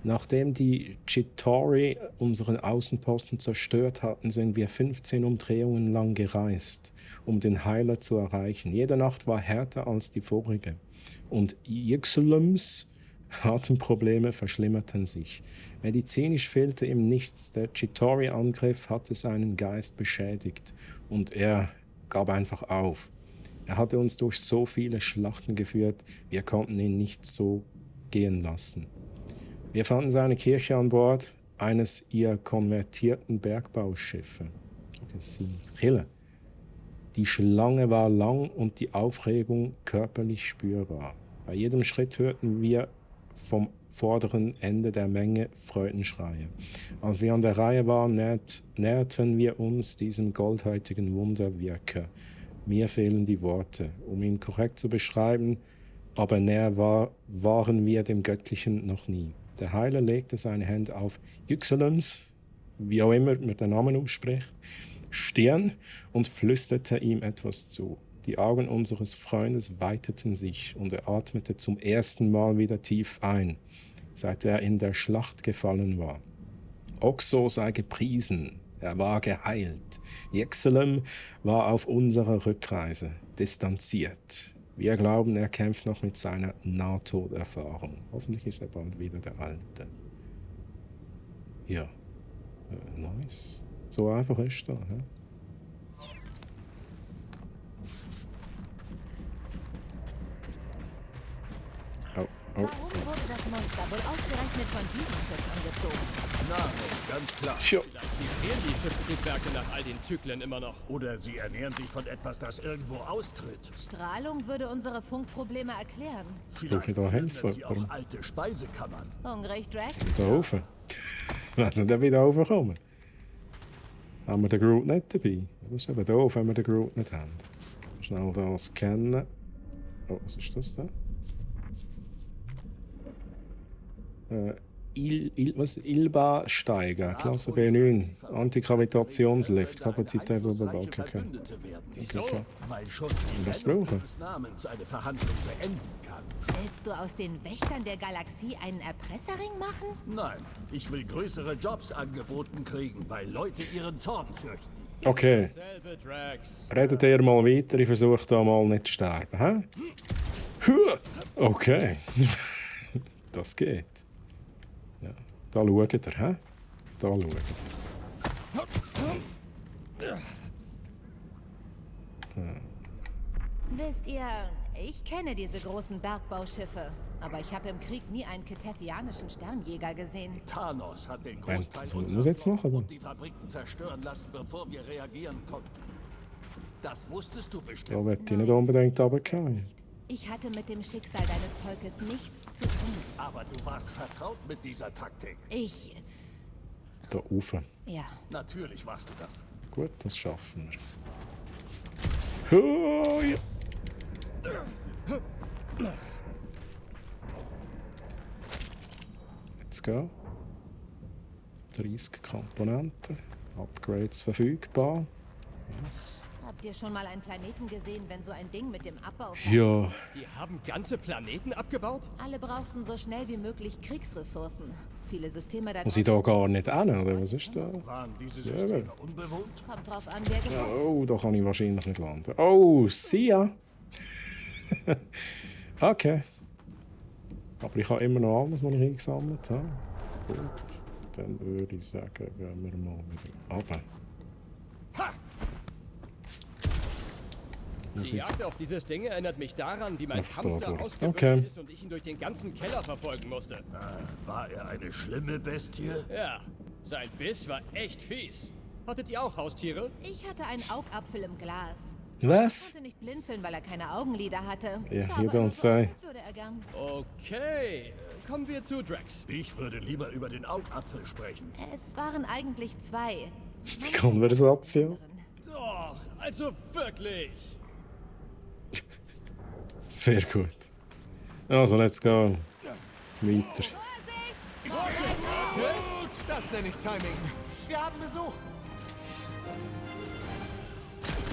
S1: Nachdem die Chitauri unseren Außenposten zerstört hatten, sind wir 15 Umdrehungen lang gereist, um den Heiler zu erreichen. Jede Nacht war härter als die vorige. Und Ixolums Atemprobleme verschlimmerten sich. Medizinisch fehlte ihm nichts. Der Chitauri-Angriff hatte seinen Geist beschädigt. Und er gab einfach auf. Er hatte uns durch so viele Schlachten geführt, wir konnten ihn nicht so gehen lassen. Wir fanden seine Kirche an Bord eines ihr konvertierten Bergbauschiffe. Kille. Die Schlange war lang und die Aufregung körperlich spürbar. Bei jedem Schritt hörten wir vom vorderen Ende der Menge Freudenschreie. Als wir an der Reihe waren, näherten wir uns diesem goldhäutigen Wunderwirker. Mir fehlen die Worte, um ihn korrekt zu beschreiben, aber näher waren wir dem Göttlichen noch nie. Der Heiler legte seine Hände auf Ixolums, wie auch immer man den Namen ausspricht, Stirn und flüsterte ihm etwas zu. Die Augen unseres Freundes weiteten sich und er atmete zum ersten Mal wieder tief ein, seit er in der Schlacht gefallen war. Oxo sei gepriesen, er war geheilt. Ixolum war auf unserer Rückreise distanziert. Wir glauben, er kämpft noch mit seiner Nahtoderfahrung. Hoffentlich ist er bald wieder der Alte. Ja. Nice. So einfach ist das. Hä? Oh.
S2: Warum wurde das Monster wohl ausgerechnet von diesem Schiff angezogen?
S4: Na, ganz klar.
S1: Tja.
S5: Fehlen die Schiffstriebwerke nach all den Zyklen immer noch?
S4: Oder sie ernähren sich von etwas, das irgendwo austritt.
S2: Strahlung würde unsere Funkprobleme erklären.
S4: Vielleicht
S1: da helfen,
S4: verändern sie auch
S1: warum?
S4: alte Speisekammern.
S2: Hungrig, Drax?
S1: Da oben. Lass ihn dann wieder raufkommen. Haben wir den Groot nicht dabei? Das ist eben doof, wenn wir den Groot nicht haben. Schnell da scannen. Oh, was ist das da? Ilba-Steiger, Klasse B9. Antikavitationslift, Kapazität okay.
S5: Wieso?
S4: Weil schon
S1: Was
S4: die Nennung
S1: brauchen?
S4: des Namens eine Verhandlung beenden kann.
S2: Willst du aus den Wächtern der Galaxie einen Erpresserring machen?
S4: Nein, ich will größere Jobs angeboten kriegen, weil Leute ihren Zorn fürchten.
S1: Okay,
S5: Selbe Drax.
S1: redet ihr mal weiter, ich versuche da mal nicht zu sterben, hä? Okay. Das geht. Ja. Da schaut ihr, hä? Da schaut ihr.
S2: Wisst ihr, ich kenne diese großen Bergbauschiffe, aber ich habe im Krieg nie einen kethethianischen Sternjäger gesehen.
S4: Thanos hat den
S1: Moment,
S4: Großteil
S1: was muss
S4: unserer
S1: ich jetzt machen?
S4: Flotte und die Fabriken zerstören lassen, bevor wir reagieren konnten. Das wusstest du
S1: Da
S4: bestimmt.
S1: wird ich nicht unbedingt runtergehen.
S2: Ich hatte mit dem Schicksal deines Volkes nichts zu tun.
S4: Aber du warst vertraut mit dieser Taktik.
S2: Ich...
S1: Da rauf.
S2: Ja.
S4: Natürlich warst du das.
S1: Gut, das schaffen wir. Oh, ja. Let's go. 30 Komponenten. Upgrades verfügbar. Yes.
S2: Habt ihr schon mal einen Planeten gesehen, wenn so ein Ding mit dem Abbau...
S1: Ja,
S5: Die haben ganze Planeten abgebaut?
S2: Alle brauchten so schnell wie möglich Kriegsressourcen. Viele Systeme da
S1: muss ich da gar nicht hin, oder was ist da?
S4: Waren diese
S1: Ja,
S4: Systeme unbewohnt?
S2: Kommt drauf an, wer gebaut.
S1: Oh, da kann ich wahrscheinlich nicht landen. Oh, see ya! Okay. Aber ich habe immer noch alles, was ich eingesammelt habe. Gut, dann würde ich sagen, gehen wir mal wieder runter.
S5: Die Jagd auf dieses Ding erinnert mich daran, wie mein
S1: Einfach
S5: Hamster
S1: da durch.
S5: ausgebüxt
S1: Okay.
S5: ist und ich ihn durch den ganzen Keller verfolgen musste.
S4: War er eine schlimme Bestie?
S5: Ja, sein Biss war echt fies. Hattet ihr auch Haustiere?
S2: Ich hatte einen Augapfel im Glas.
S1: Was?
S2: Konnte nicht blinzeln, weil er keine Augenlider hatte.
S1: Ja,
S2: Sah
S1: you
S2: aber
S1: don't
S2: nur so
S1: say.
S2: aus, als würde er gern.
S5: Okay, kommen wir zu Drax.
S4: Ich würde lieber über den Augapfel sprechen.
S2: Es waren eigentlich zwei.
S1: Die Konversation.
S5: Doch, also wirklich.
S1: Sehr gut. Also, let's go. Weiter.
S6: Das nenne ich Timing. Wir haben Besuch.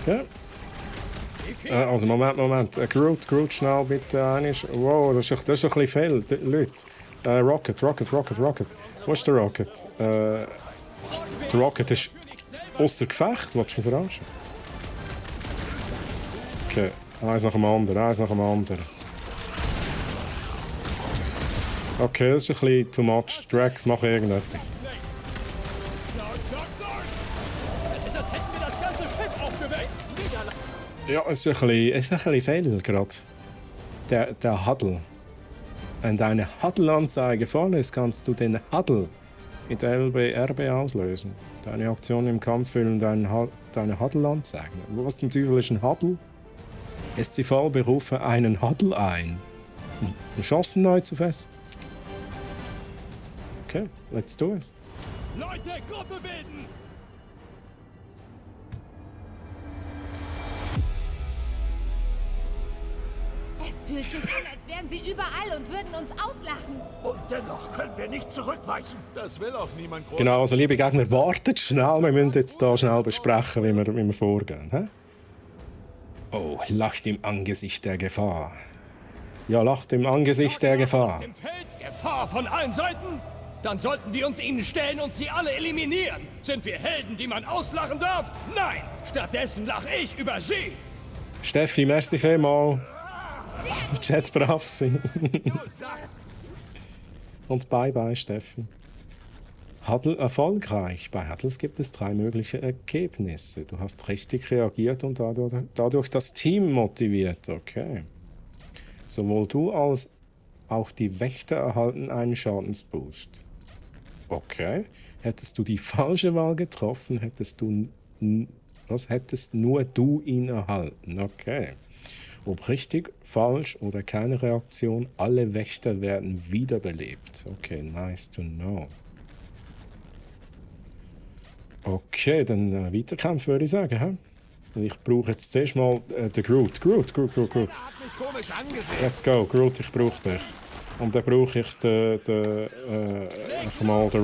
S1: Okay. Also, Moment. Groot, schnell bitte einig. Wow, das ist ein bisschen viel, Leute. Rocket. Wo ist der Rocket? Der Rocket ist außer Gefecht. Willst du mich verarschen? Okay, eins nach dem anderen. Okay, das ist ein bisschen too much. Drax, mach irgendetwas.
S5: Es ist, als hätten wir das ganze Schiff aufgeweckt.
S1: Ja, es ist ein bisschen viel gerade. Der Huddle. Wenn deine Huddle-Anzeige voll ist, kannst du den Huddle mit RB auslösen. Deine Aktion im Kampf füllen deine Huddle-Anzeigen. Was zum Teufel ist ein Huddle? SCV berufe einen Huddle ein. Chancen neu zu fest. Okay, let's do it.
S5: Leute, Gruppe bilden.
S2: Es fühlt sich an, als wären sie überall und würden uns auslachen.
S4: Und dennoch können wir nicht zurückweichen.
S6: Das will auch niemand groß.
S1: Genau, also liebe Gegner, wartet schnell. Wir müssen jetzt da schnell besprechen, wie wir vorgehen. Hä? Oh, lacht im Angesicht der Gefahr. Ja, lacht im Angesicht der Gefahr.
S5: Im Feld Gefahr von allen Seiten? Dann sollten wir uns ihnen stellen und sie alle eliminieren. Sind wir Helden, die man auslachen darf? Nein! Stattdessen lache ich über sie!
S1: Steffi, merci vielmals.
S2: Sehr
S1: Chat brav sein.
S6: Du sagst,
S1: Und bye bye, Steffi. Huddle erfolgreich. Bei Huddles gibt es 3 mögliche Ergebnisse. Du hast richtig reagiert und dadurch das Team motiviert. Okay. Sowohl du als auch die Wächter erhalten einen Schadensboost. Okay. Hättest du die falsche Wahl getroffen, hättest nur du ihn erhalten. Okay. Ob richtig, falsch oder keine Reaktion, alle Wächter werden wiederbelebt. Okay, nice to know. Okay, dann weiterkämpfen würde ich sagen. He? Ich brauche jetzt zuerst mal den Groot. Groot.
S6: hat mich komisch angesehen.
S1: Let's go, Groot, ich brauche dich. Und dann brauche ich den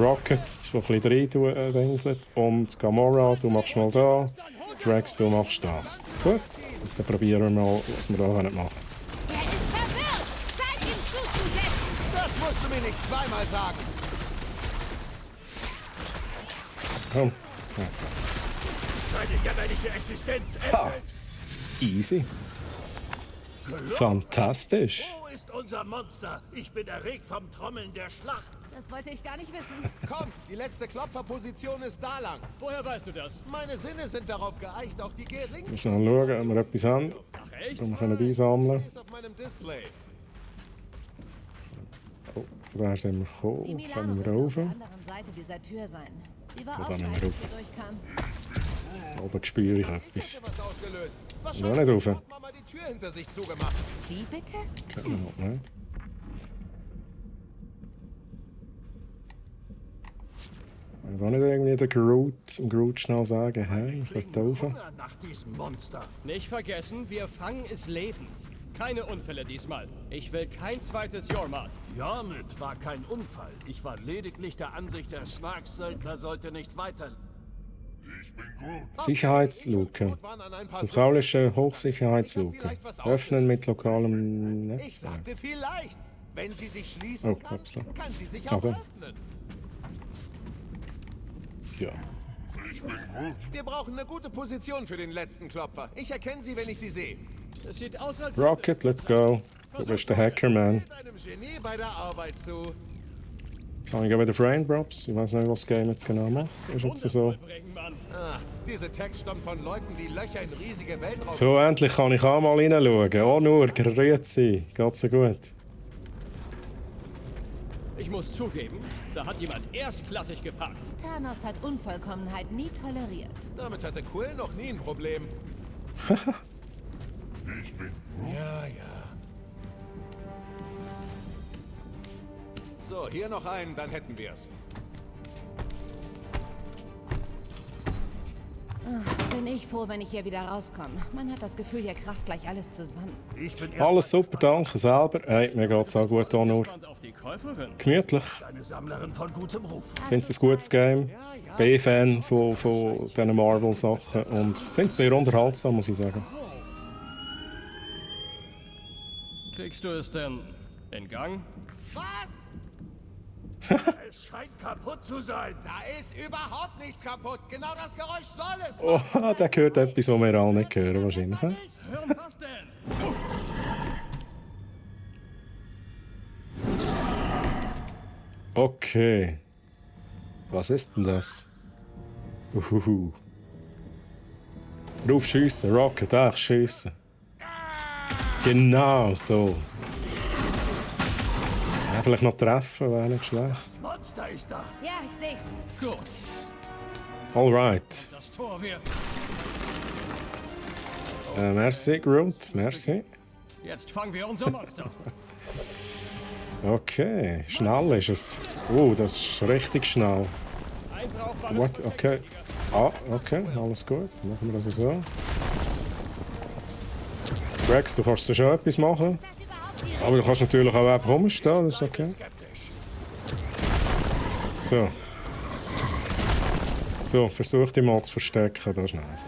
S1: Rocket, der ein bisschen reindingselt. Und Gamora, du machst mal da. Drax, du machst das. Gut, dann probieren wir mal, was wir da machen können.
S2: Er ist verwirrt! Zeit, ihm zuzusetzen!
S6: Das musst du mir nicht zweimal sagen.
S1: Komm. Also.
S4: Seine jämmerliche Existenz
S1: Ha.
S4: endet.
S1: Easy. Fantastisch.
S4: Wo ist unser Monster? Ich bin erregt vom Trommeln der Schlacht.
S2: Das wollte ich gar nicht wissen.
S6: Kommt, die letzte Klopferposition ist da lang.
S5: Woher weißt du das?
S6: Meine Sinne sind darauf geeicht, auch die geringsten.
S1: Schnell schauen, ob wir etwas haben.
S5: Ach echt?
S1: Wir können die einsammeln.
S6: Ich sehe es auf meinem Display.
S1: Oh, von daher sind wir
S2: Die
S1: gekommen.
S2: Milano
S1: Kommen
S2: müsste
S1: wir
S2: auf
S1: rauf.
S2: der anderen Seite dieser Tür sein. Sie war
S1: Wo
S2: auch
S1: können wir
S2: als
S1: rauf?
S2: sie durchkam.
S1: Oben spüre ich
S6: Ich
S1: etwas.
S6: hätte was ausgelöst.
S1: Ja,
S6: Wahrscheinlich
S1: nicht rauf.
S6: hat Mama die Tür hinter sich zugemacht.
S2: Wie bitte?
S1: Können wir halt nicht. Ich will nicht irgendwie dem Groot schnell sagen, hey, ich will da rauf.
S4: Hunger nach diesem Monster.
S5: Nicht vergessen, wir fangen es lebend. Keine Unfälle diesmal. Ich will kein zweites Jormat.
S4: Jormit war kein Unfall. Ich war lediglich der Ansicht, der Snarks-Söldner sollte nicht weiter...
S8: Ich bin Groot.
S1: Sicherheitsluke. Hydraulische Hochsicherheitsluke. Öffnen mit lokalem
S6: Ich
S1: Netzwerk.
S6: sagte vielleicht. Wenn sie sich schließen
S1: Oh,
S6: kann,
S1: upsa.
S6: kann sie sich auch
S1: Also.
S6: öffnen.
S1: Ja.
S8: Ich bin Groot.
S6: Wir brauchen eine gute Position für den letzten Klopfer. Ich erkenne sie, wenn ich sie sehe.
S5: Es sieht aus, als
S1: Rocket, let's go. Du bist der Hacker, man.
S6: Mit einem Genie bei der Arbeit zu.
S1: Jetzt habe ich wieder Frame Drops. Ich weiß nicht, was das Game jetzt genau macht. Ist jetzt so.
S5: bringen, Mann.
S6: Ah, diese Text stammt von Leuten, die Löcher in riesige Weltraum...
S1: So, endlich kann ich auch mal reinschauen. Oh, nur, grüezi. Geht's so gut?
S5: Ich muss zugeben, da hat jemand erstklassig geparkt.
S2: Thanos hat Unvollkommenheit nie toleriert.
S6: Damit hatte Quill noch nie ein Problem.
S8: Ich bin Groot.
S6: Ja. So, hier noch einen, dann hätten wir's.
S2: Bin ich froh, wenn ich hier wieder rauskomme. Man hat das Gefühl, hier kracht gleich alles zusammen.
S4: Ich bin erst
S1: Alles super, danke selber. Hey, mir geht's auch gut, auch nur.
S5: Gespannt auf die Käuferin.
S1: Gemütlich.
S4: eine Sammlerin von gutem Ruf.
S1: Ich finde es ein gutes Game. B-Fan von diesen Marvel-Sachen. Und ich finde es sehr unterhaltsam, muss ich sagen.
S5: Kriegst du es denn in Gang?
S6: Was?
S4: Es scheint kaputt zu sein.
S6: Da ist überhaupt nichts kaputt. Genau das Geräusch soll es.
S1: Oh, der hört etwas, was wir alle nicht hören, wahrscheinlich. hä?
S5: Hören was denn?
S1: Okay. Was ist denn das? Uhuhu. Drauf schiessen, Rocket, schiessen. Genau so. Ja, vielleicht noch treffen, wäre nicht schlecht.
S4: Das Monster ist da.
S2: Ja, ich seh's.
S5: Gut,
S1: Alright.
S5: das Tor wird.
S1: Merci, Groot, merci.
S5: Jetzt fangen wir unser Monster.
S1: Okay, schnell ist es. Oh, das ist richtig schnell.
S5: Ein brauchbares
S1: What? Okay. Ah, okay, alles gut. Dann machen wir das so. Rex, du kannst ja schon etwas machen.
S2: Das überhaupt die
S1: Aber du kannst natürlich auch einfach rumstehen, das ist okay.
S4: Skeptisch.
S1: So. So, versuch dich mal zu verstecken, das ist nice.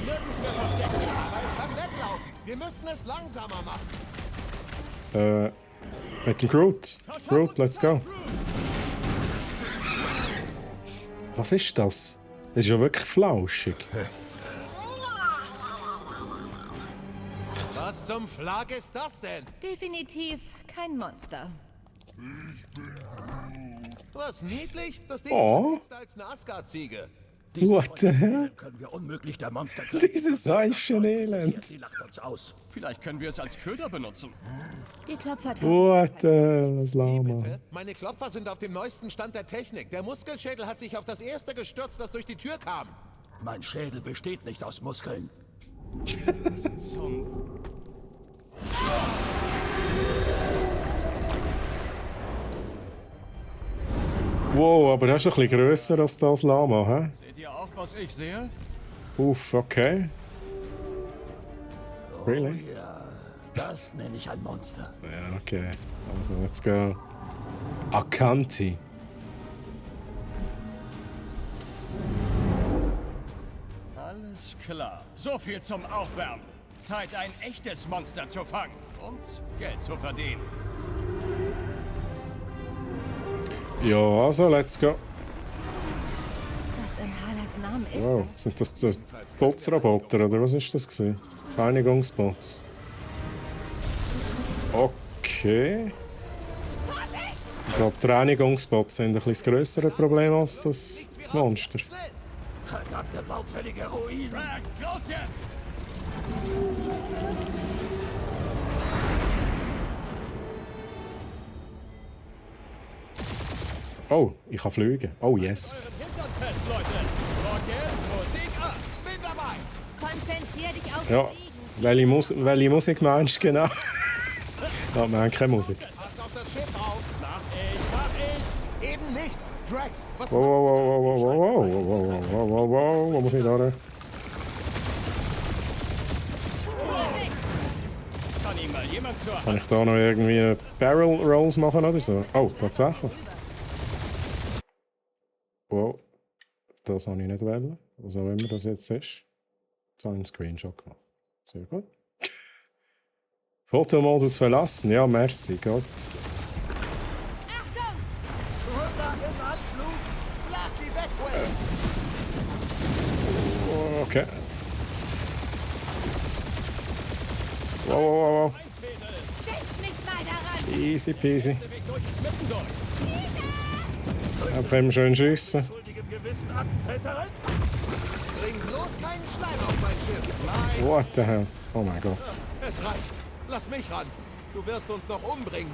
S5: Nirgends mehr verstecken.
S6: Aber es kann weglaufen. Wir müssen es langsamer machen.
S1: Mit dem Groot. Groot, let's go. Was ist das? Das ist ja wirklich flauschig.
S6: Was Was zum Schlag ist das denn?
S2: Definitiv kein Monster.
S6: Was niedlich? Das Ding
S1: Oh.
S6: ist älter als eine Asgard-Ziege.
S1: What the hell?
S4: Können wir unmöglich der Monster
S1: Dieses Eichen-Elend.
S4: Sie lacht uns aus.
S5: Vielleicht können wir es als Köder benutzen.
S2: Die Klopfer
S1: What the hell, das Lama.
S6: Bitte? Meine Klopfer sind auf dem neuesten Stand der Technik. Der Muskelschädel hat sich auf das erste gestürzt, das durch die Tür kam.
S4: Mein Schädel besteht nicht aus Muskeln.
S1: Wow, aber das ist ein bisschen grösser als das Lama, hä?
S5: Seht ihr auch, was ich sehe?
S1: Uff, okay. Really?
S4: Ja, das nenne ich ein Monster.
S1: Ja, okay. Also, let's go. Akanti.
S5: Alles klar. So viel zum Aufwärmen. Zeit, ein echtes Monster zu fangen und Geld zu verdienen.
S1: Ja, also, let's go.
S2: Was in Halas Namen ist
S1: Wow, sind das so Putzroboter oder was ist das gewesen? Reinigungsbots. Okay. Ich glaube, die Reinigungsbots sind ein bisschen das grössere Problem als das Monster.
S6: Schnell!
S4: Verdammte baufällige Ruine.
S5: Drax, los jetzt!
S1: Oh, ich kann fliegen. Oh, yes.
S5: Hintern fest, Leute! Rocket, Musik ab!
S6: Bin dabei!
S2: Konzentrier dich auf
S1: Ja,
S2: Fliegen.
S1: welche Musik meinst du genau? Ja, wir haben keine Musik.
S6: Pass auf das Schiff auf!
S5: Mach ich!
S6: Eben nicht! Drax, was
S1: Wow, wow, wow, wow, wow, wow, wow, wow, wow, wow, wow, wo muss ich da rein?
S5: Kann ihm mal jemand zur
S1: Kann
S5: Hand?
S1: ich da noch irgendwie Barrel Rolls machen oder so? Oh, tatsächlich. Wow, das habe ich nicht wollen. Was auch immer das jetzt ist. Jetzt habe ich einen Screenshot gemacht. Sehr gut. Fotomodus verlassen. Ja, merci, Gott.
S2: Achtung!
S6: Lass sie weg, Will!
S1: Okay. Wow, wow, wow, wow.
S2: Denk nicht mal daran!
S1: Easy peasy.
S5: Der Weg durch ist mittendurch.
S1: Einfach eben schön schiessen.
S4: Schuldigem Gewissen Attentäterin?
S6: Bring bloß keinen Schleim auf mein Schiff! Nein,
S1: What the hell? Oh mein Gott.
S6: es reicht! Lass mich ran! Du wirst uns noch umbringen!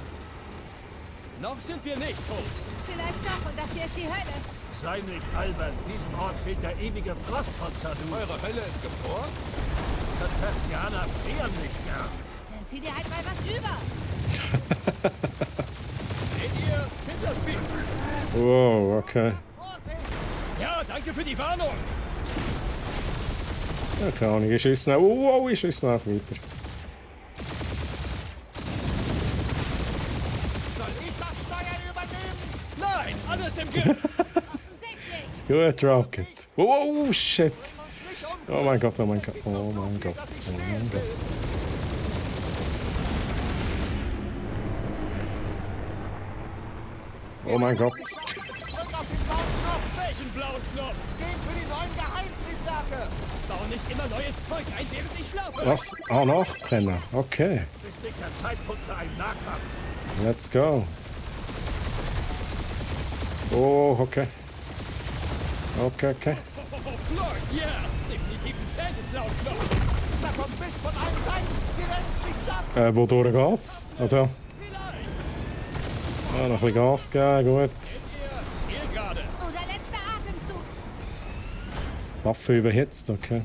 S5: Noch sind wir nicht tot.
S2: Vielleicht doch, und das hier ist die Hölle.
S4: Sei nicht albern. Diesem Ort fehlt der ewige Frostputzer, du.
S6: Eure Hölle ist gefroren?
S4: Tertianer frieren nicht gern.
S2: Dann zieh dir halt mal was über.
S5: Seht ihr? Hinterspiel.
S1: Wow, okay.
S6: Vorsicht!
S5: Ja, danke für die Warnung.
S1: Ja, keine Ahnung, ich schieße nach. Wow, ich schieße nach weiter.
S6: Soll ich das Steuer übernehmen?
S5: Nein, alles im Griff.
S2: Offensichtlich.
S1: Gut, Rocket. Wow, shit.
S6: Uns nicht um!
S1: Oh mein Gott, oh mein Gott, oh mein Gott,
S6: Dass ich
S1: oh
S6: stehen
S1: mein Gott.
S6: will!
S1: Oh mein Gott.
S6: Drück auf den blauen Knopf!
S5: Welchen blauen Knopf?
S6: Geht für die neuen Geheimtriebwerke!
S5: Bau nicht immer neues Zeug ein, während ich schlafe.
S1: Was? Ah, nachbrennen. Okay,
S4: Es ist nicht der Zeitpunkt für einen Nahkampf.
S1: let's go. Oh, okay. Okay, okay.
S5: Oh, Floyd, ja. Definitiv ein Fan des blauen Knopfs.
S6: Da kommt Mist von allen Seiten! Wir werden es nicht schaffen!
S1: Wodurch geht's? Also,
S5: Vielleicht.
S1: noch ein bisschen Gas geben, gut.
S5: Ihr Zielgerade.
S2: Oder letzter Atemzug.
S1: Waffe überhitzt, okay.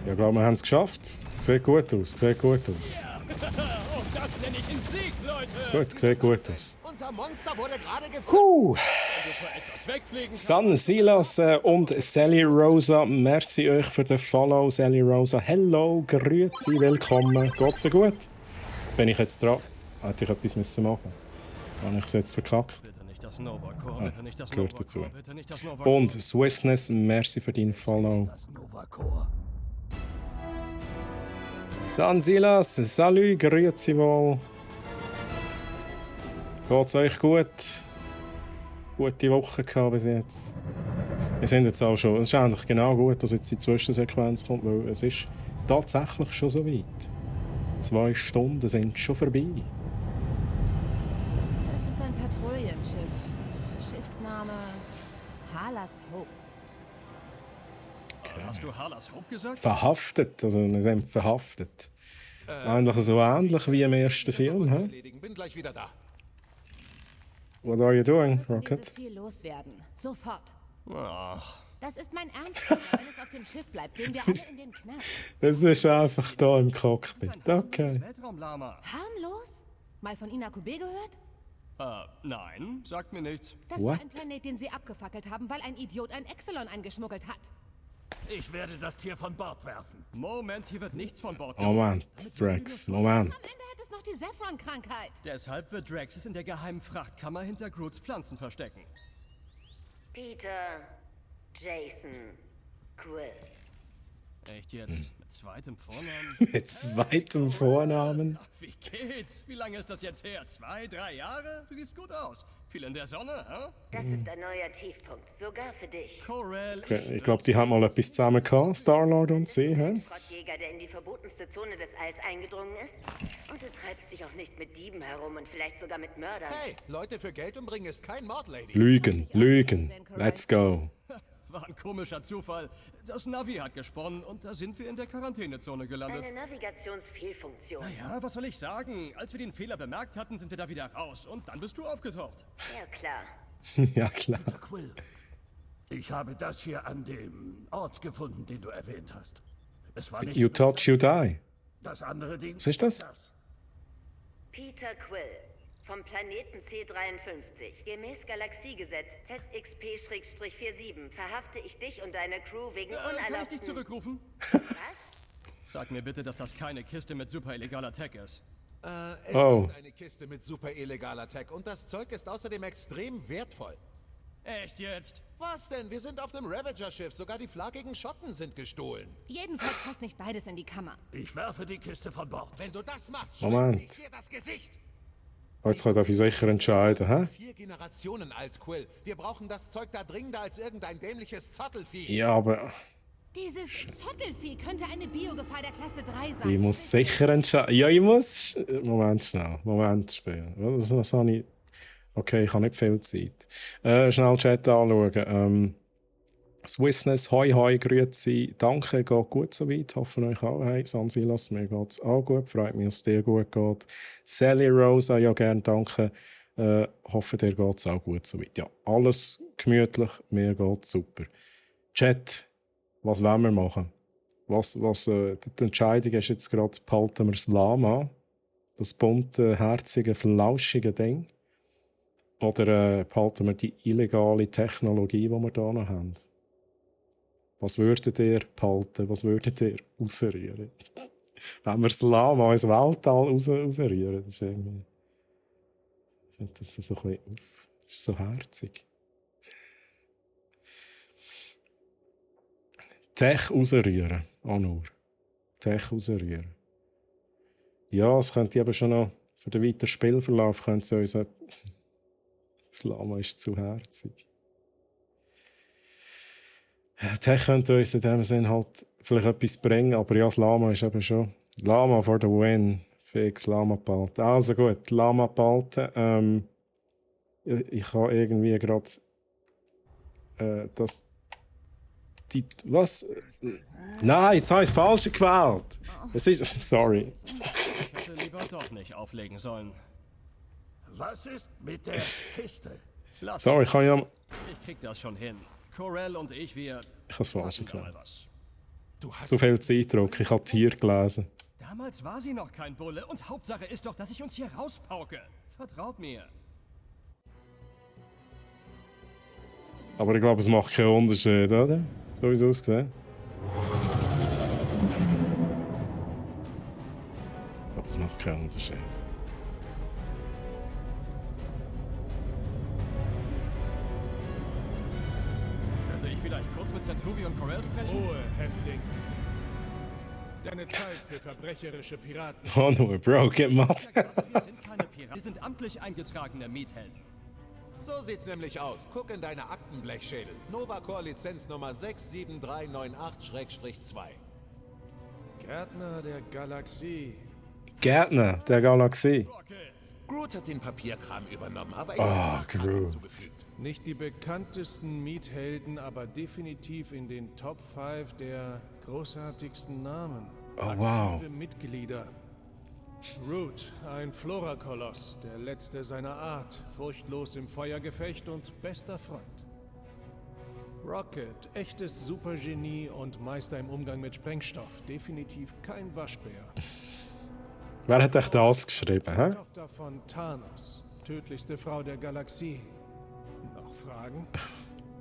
S1: Ja, ich glaube, wir haben es geschafft. Sieht gut aus, sieht gut aus.
S5: Oh, das nenne ich einen Sieg, Leute.
S1: Gut, sieht gut aus.
S6: Unser Monster wurde gerade gefunden!
S1: Puh.
S5: Wenn du vor etwas wegfliegen kannst.
S1: San Silas und Sally Rosa, merci euch für den Follow, Sally Rosa. Hello, grüezi, willkommen. Geht's dir gut? Bin ich jetzt dran? Hätte ich etwas müssen machen? Habe ich es jetzt verkackt?
S5: Bitte nicht das Nova Core, bitte nicht das
S1: gehört
S5: Nova
S1: dazu.
S5: Core, bitte nicht das Nova Core.
S1: Und Swissness, merci für deinen Follow.
S4: Das Novacore.
S1: San Silas, salut, grüezi wohl. Geht's euch gut? Gute Woche gehabt bis jetzt. Wir sind jetzt auch schon... Es ist eigentlich genau gut, dass jetzt die Zwischensequenz kommt, weil es ist tatsächlich schon so weit. 2 Stunden sind schon vorbei.
S2: Das ist ein Patrouillenschiff. Schiffsname Halas Hope.
S4: Hast du Halas Hope gesagt?
S1: Verhaftet, also wir sind verhaftet. Eigentlich so ähnlich wie im ersten Film, hä?
S6: Erledigen. Bin gleich wieder da.
S1: What are you doing,
S2: Dieses
S1: Rocket?
S2: viel loswerden. Sofort.
S4: Ach,
S2: Das ist mein Ernst. Wenn es auf dem Schiff bleibt, gehen wir alle in den Knast.
S1: Es ist einfach da im
S4: das
S1: Cockpit.
S4: ist ein
S1: Okay.
S4: harmloses Weltraumlama.
S2: Harmlos? Mal von Ina Kube gehört?
S4: Nein, sagt mir nichts.
S2: Das
S1: What?
S2: war ein Planet, den sie abgefackelt haben, weil ein Idiot ein Exelon eingeschmuggelt hat.
S4: Ich werde das Tier von Bord werfen. Moment, hier wird nichts von Bord
S1: Moment, Drax, Moment.
S2: Am Ende hat es noch die Saffron-Krankheit.
S5: Deshalb wird Drax es in der geheimen Frachtkammer hinter Groots Pflanzen verstecken.
S9: Peter, Jason, Quill.
S5: Echt jetzt? Mit zweitem Vornamen?
S1: Mit zweitem Vornamen.
S5: Ach, wie geht's? Wie lange ist das jetzt her? 2, 3 Jahre? Du siehst gut aus. Viel in der Sonne, hä?
S9: Das ist ein neuer Tiefpunkt, sogar für dich.
S5: Corel,
S1: Ich glaube, die haben mal etwas zusammen gehabt, Star-Lord und sie, hä?
S9: Schrottjäger, der in die verbotenste Zone des Alls eingedrungen ist. Und du treibst dich auch nicht mit Dieben herum und vielleicht sogar mit Mördern.
S6: Hey, Leute für Geld umbringen ist kein Mord, Lady.
S1: Lügen, Lügen. Let's go.
S5: war ein komischer Zufall. Das Navi hat gesponnen und da sind wir in der Quarantänezone gelandet.
S9: Eine Navigationsfehlfunktion.
S5: Naja, was soll ich sagen? Als wir den Fehler bemerkt hatten, sind wir da wieder raus und dann bist du aufgetaucht.
S9: Ja, klar.
S1: Ja, klar.
S4: Quill, ich habe das hier an dem Ort gefunden, den du erwähnt hast. Es war nicht
S1: You touch, you die.
S4: das andere Ding.
S1: Was ist das?
S9: Peter Quill. Vom Planeten C53. Gemäß Galaxiegesetz ZXP-47 verhafte ich dich und deine Crew wegen
S5: Kann ich dich
S9: unerlaubten...
S5: zurückrufen?
S9: Was?
S5: Sag mir bitte, dass das keine Kiste mit super illegaler Tech ist.
S6: Es
S1: Oh.
S6: ist eine Kiste mit super illegaler Tech und das Zeug ist außerdem extrem wertvoll.
S5: Echt jetzt?
S6: Was denn? Wir sind auf einem Ravager-Schiff. Sogar die flaggigen Schotten sind gestohlen.
S2: Jedenfalls passt nicht beides in die Kammer.
S4: Ich werfe die Kiste von Bord.
S6: Wenn du das machst,
S1: Moment.
S6: schlitze ich dir das Gesicht.
S1: Jetzt darf ich sicher entscheiden, hä?
S6: 4 Generationen alt, Quill. Wir brauchen das Zeug da dringender als irgendein dämliches Zottelvieh.
S1: Ja, aber
S2: Dieses Zottelvieh könnte eine Biogefahr der Klasse 3 sein.
S1: ich muss sicher entscheiden. Ja, ich muss... Moment schnell. Moment spielen. Was habe ich... Okay, ich habe nicht viel Zeit. Schnell Chat anschauen. Swissness, hoi hoi, grüezi. Danke, geht gut soweit. Hoffen euch auch. Hey, Sansilas, mir geht's auch gut. Freut mich, dass es dir gut geht. Sally Rosa, ja gern, danke. Hoffe, dir geht's auch gut soweit. Ja, alles gemütlich, mir geht's super. Chat, was wollen wir machen? Die Entscheidung ist jetzt gerade, behalten wir das Lama, das bunte, herzige, flauschige Ding, oder behalten wir die illegale Technologie, die wir hier noch haben? Was würdet ihr behalten? Was würdet ihr rausrühren? Wenn wir das Lama ins Weltall rausrühren, das ist irgendwie... Ich finde das so ein bisschen... Das ist so herzig. Tech rausrühren. Auch nur. Tech rausrühren. Ja, es könnte eben schon noch... Für den weiteren Spielverlauf könnte es uns... Das Lama ist zu herzig. Tech könnte uns in dem Sinn halt vielleicht etwas bringen, aber ja, das Lama ist eben schon... Lama for the win. Fix, Lama behalten. Also gut, Lama behalten. Ich habe irgendwie gerade... das... Die... Was? Nein, jetzt habe ich das Falsche gewählt. Es ist... Sorry.
S5: Ich hätte lieber doch nicht auflegen sollen.
S4: Was ist mit der Kiste?
S5: Lass
S1: Sorry, ich habe ja...
S5: Ich krieg das schon hin. Corel und ich, wir...
S1: Ich habe das Falsche
S5: machen mal
S1: gewählt.
S5: was.
S1: Zu viel Zeitdruck. Ich habe Tier gelesen.
S5: Damals war sie noch kein Bulle und Hauptsache ist doch, dass ich uns hier rauspauke. Vertraut mir.
S1: Aber ich glaube, es macht keinen Unterschied, oder? So wie es aussieht. Ich glaube, es macht keinen Unterschied.
S5: Könnte ich vielleicht kurz mit Centauri und Corel sprechen?
S10: Ruhe, Häftling. Deine Zeit für verbrecherische Piraten.
S1: Oh, nur Bro, get mad.
S5: Wir sind keine Piraten. Wir sind amtlich eingetragene Miethelden.
S6: So sieht's nämlich aus. Guck in deine Aktenblechschädel. Novacore Lizenz Nummer 67398-2.
S10: Gärtner der Galaxie.
S1: Gärtner der Galaxie.
S6: Groot hat den Papierkram übernommen, aber
S1: Groot.
S6: hinzugefügt.
S10: Nicht die bekanntesten Miethelden, aber definitiv in den Top 5 der großartigsten Namen.
S1: Oh, wow.
S10: Aktive Mitglieder. Root, ein Flora-Koloss, der letzte seiner Art, furchtlos im Feuergefecht und bester Freund. Rocket, echtes Supergenie und Meister im Umgang mit Sprengstoff, definitiv kein Waschbär.
S1: Wer hat euch das geschrieben, hä?
S10: Tochter von Thanos, tödlichste Frau der Galaxie. Noch Fragen?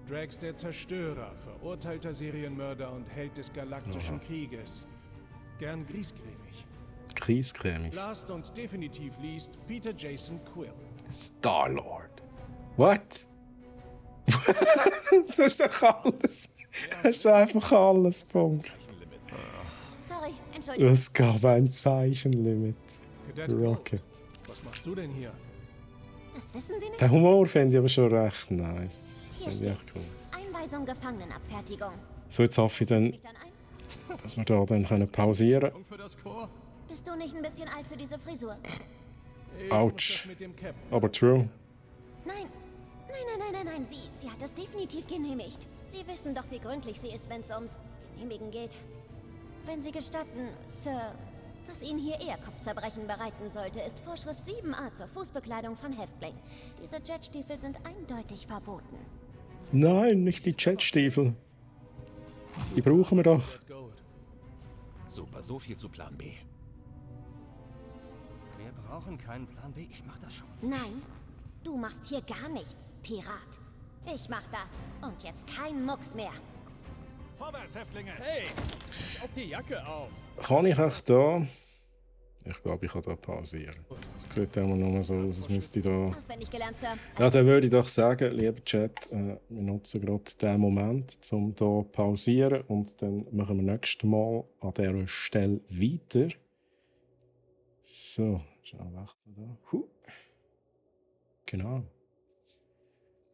S10: Drax der Zerstörer, verurteilter Serienmörder und Held des Galaktischen Krieges. Gern griesgrämig.
S1: Kreiscremig.
S10: Last und definitiv least Peter Jason Quill.
S1: Star-Lord. What? Das ist doch alles. Das ist einfach alles, Punkt.
S11: Sorry, Entschuldigung.
S1: Es gab ein Zeichenlimit.
S10: Cadet
S1: Rocket.
S10: Was machst du denn hier?
S11: Das wissen Sie nicht?
S1: Den Humor finde ich aber schon recht nice.
S11: Hier
S1: Finde ich
S11: steht's.
S1: echt cool.
S11: Einweisung Gefangenenabfertigung.
S1: So, jetzt hoffe ich dann,
S11: Mich dann ein?
S1: dass wir da dann können pausieren können.
S4: Für das Chor?
S11: Bist du nicht ein bisschen alt für diese Frisur?
S10: Ich
S1: Ouch.
S10: muss das mit dem Cap.
S1: Aber true.
S11: Nein. Nein. Sie hat das definitiv genehmigt. Sie wissen doch, wie gründlich sie ist, wenn es ums Genehmigen geht. Wenn Sie gestatten, Sir, was Ihnen hier eher Kopfzerbrechen bereiten sollte, ist Vorschrift 7a zur Fußbekleidung von Häftling. Diese Jetstiefel sind eindeutig verboten.
S1: Nein, nicht die Jetstiefel. Die brauchen wir doch.
S10: Gold.
S6: Super, so viel zu Plan B.
S5: Wir brauchen keinen Plan B. Ich mach das schon.
S11: Nein, du machst hier gar nichts, Pirat. Ich mach das. Und jetzt kein Mucks mehr.
S4: Vorwärts, Häftlinge!
S5: Hey, pass auf die Jacke auf.
S1: Kann ich euch da... Ich glaube, ich kann da pausieren. Es sieht immer nur so aus, als müsste ich da...
S11: Auswendig gelernt, Sir.
S1: Ja, dann würde ich doch sagen, lieber Chat, wir nutzen gerade diesen Moment, um hier zu pausieren und dann machen wir nächstes Mal an dieser Stelle weiter. So, schnell wechseln da. Genau.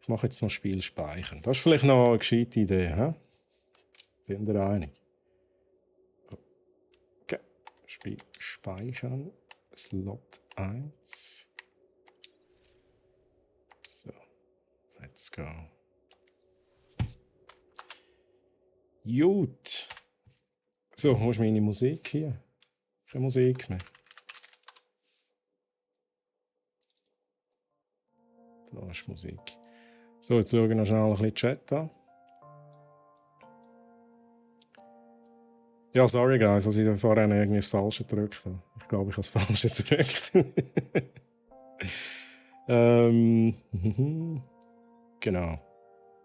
S1: Ich mache jetzt noch Spiel speichern. Das ist vielleicht noch eine gescheite Idee, hä? Sind ihr einig? Okay. Spiel speichern. Slot 1. So. Let's go. Gut. So, wo ist meine Musik hier? Keine Musik mehr. Da ist Musik. So, jetzt schauen wir noch schnell ein bisschen Chat an. Ja, sorry guys, dass ich da vorhin irgendwie das Falsche gedrückt habe. Ich glaube, ich habe das Falsche gedrückt. Genau.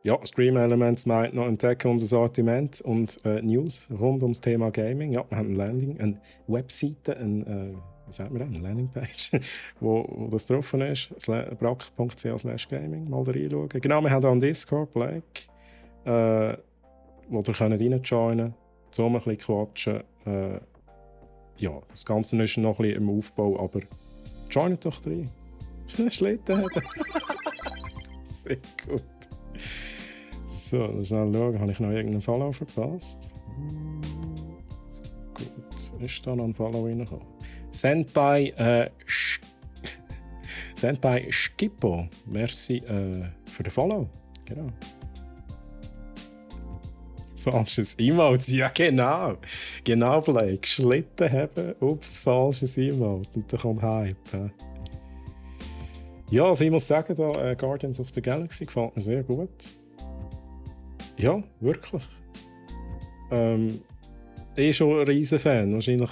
S1: Ja, Stream Elements meint noch entdecken unser Sortiment und News rund ums Thema Gaming. Ja, wir haben eine Webseite, wie sagt man das? Eine Landingpage, wo das drauf ist. brack.ch/gaming. Mal da reinschauen. Genau, wir haben da einen Discord, Blake, wo ihr reinjoinen könnt. So ein bisschen quatschen. Ja, das Ganze ist noch ein bisschen im Aufbau, aber joinet doch rein. Schlitten haben. Sehr gut. So, dann schnell schauen, habe ich noch irgendeinen Follow verpasst? Gut, ist da noch ein Follow reingekommen? Senpai Skippo, merci für den Follow. Genau. Falsches Emote, ja genau. Genau, Blake. Schlitten haben, ups, falsches Emote. Und dann kommt Hype. Ja, also ich muss sagen, da, Guardians of the Galaxy gefällt mir sehr gut. Ja, wirklich. Schon ein riesen Fan. Wahrscheinlich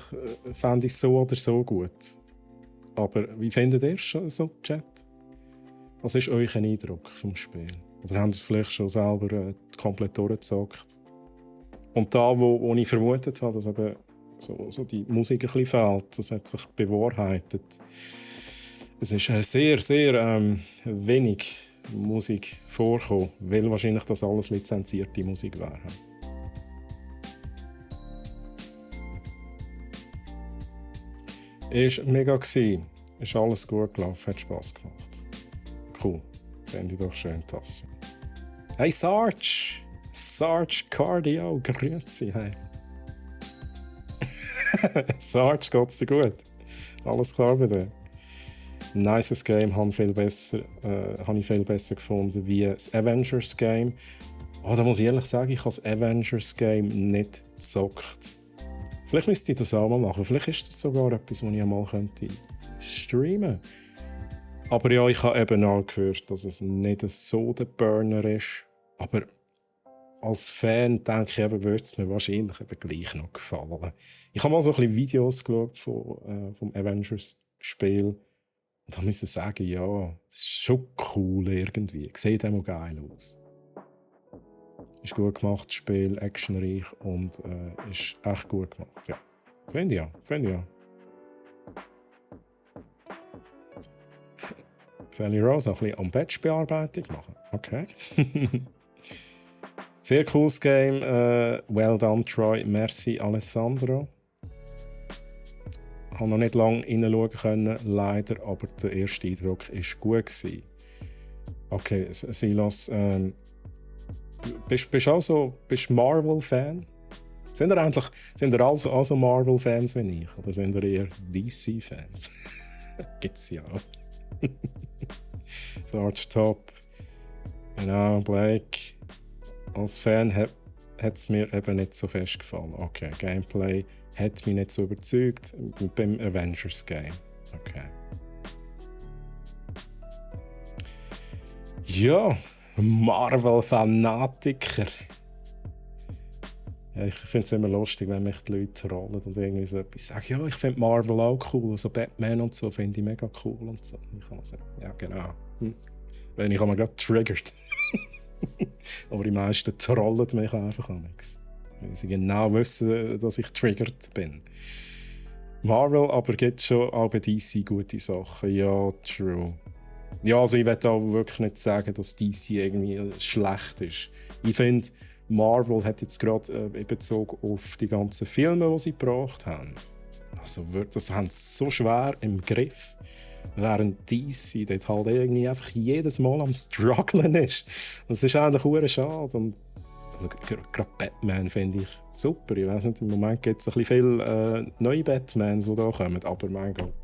S1: fände ich es so oder so gut. Aber wie findet ihr es so, Chat? Was ist euer Eindruck vom Spiel? Oder habt ihr es vielleicht schon selber komplett durchgezockt? Und da, wo ich vermutet habe, dass eben so die Musik ein bisschen fehlt, das hat sich bewahrheitet. Es ist sehr, sehr wenig Musik vorgekommen, weil wahrscheinlich das alles lizenzierte Musik wäre. Ist mega gewesen. Ist alles gut gelaufen, hat Spass gemacht. Cool. Fände ich doch schön, Tasse. Hey Sarge! Sarge Cardio, grüezi, hey. Sarge, geht's dir gut? Alles klar bei dir? Nices Game, habe ich viel besser gefunden wie das Avengers Game. Oh, da muss ich ehrlich sagen, ich habe das Avengers Game nicht gezockt. Vielleicht müsste ich das auch mal machen. Vielleicht ist das sogar etwas, was ich einmal streamen könnte. Aber ja, ich habe eben auch gehört, dass es nicht so der Burner ist. Aber als Fan denke ich, würde es mir wahrscheinlich eben gleich noch gefallen. Ich habe mal so ein bisschen Videos geschaut vom Avengers-Spiel. Und da musste ich sagen, ja, es ist schon cool irgendwie. Sieht auch geil aus. Ist gut gemacht, das Spiel, actionreich und ist echt gut gemacht. Ja, finde ich ja. Sally Rose auch ein bisschen Patch-Bearbeitung machen. Okay. Sehr cooles Game. Well done, Troy. Merci, Alessandro. Ich konnte noch nicht lange reinschauen können, leider, aber der erste Eindruck war gut gewesen. Okay, Silas, bist du auch so Marvel-Fan? Sind ihr also Marvel-Fans wie ich? Oder sind ihr eher DC-Fans? Gibt's ja auch. Sarge Top. Genau, Blake. Als Fan hat es mir eben nicht so fest gefallen. Okay, Gameplay hat mich nicht so überzeugt beim Avengers Game. Okay. Ja, Marvel-Fanatiker. Ja, ich finde es immer lustig, wenn mich die Leute trollen und irgendwie so etwas sagen. Ja, ich finde Marvel auch cool, also Batman und so finde ich mega cool und so. Ich kann sagen, ja genau. Wenn ich einmal gerade triggert. Aber die meisten trollen mich einfach an nichts. Weil sie genau wissen, dass ich triggert bin. Marvel aber gibt schon auch bei DC gute Sachen. Ja, true. Ja, also ich will auch wirklich nicht sagen, dass DC irgendwie schlecht ist. Ich finde, Marvel hat jetzt gerade in Bezug auf die ganzen Filme, die sie gebracht haben. Also das haben sie so schwer im Griff. Während DC dort halt irgendwie einfach jedes Mal am Strugglen ist. Das ist eigentlich verdammt schade. Und also, gerade Batman finde ich super. Ich weiss nicht, im Moment gibt es ein bisschen viele neue Batmans, die da kommen. Aber mein Gott.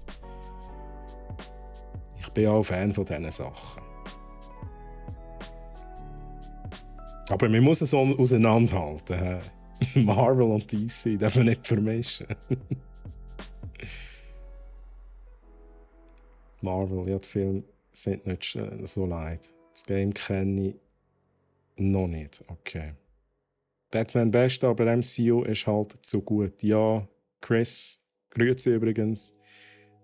S1: Ich bin auch Fan von diesen Sachen. Aber man muss es auseinanderhalten. Marvel und DC dürfen wir nicht vermischen. Marvel, ja, die Filme sind nicht so leid. Das Game kenne ich noch nicht. Okay. Batman Best, aber MCU ist halt so gut. Ja, Chris, grüezi übrigens.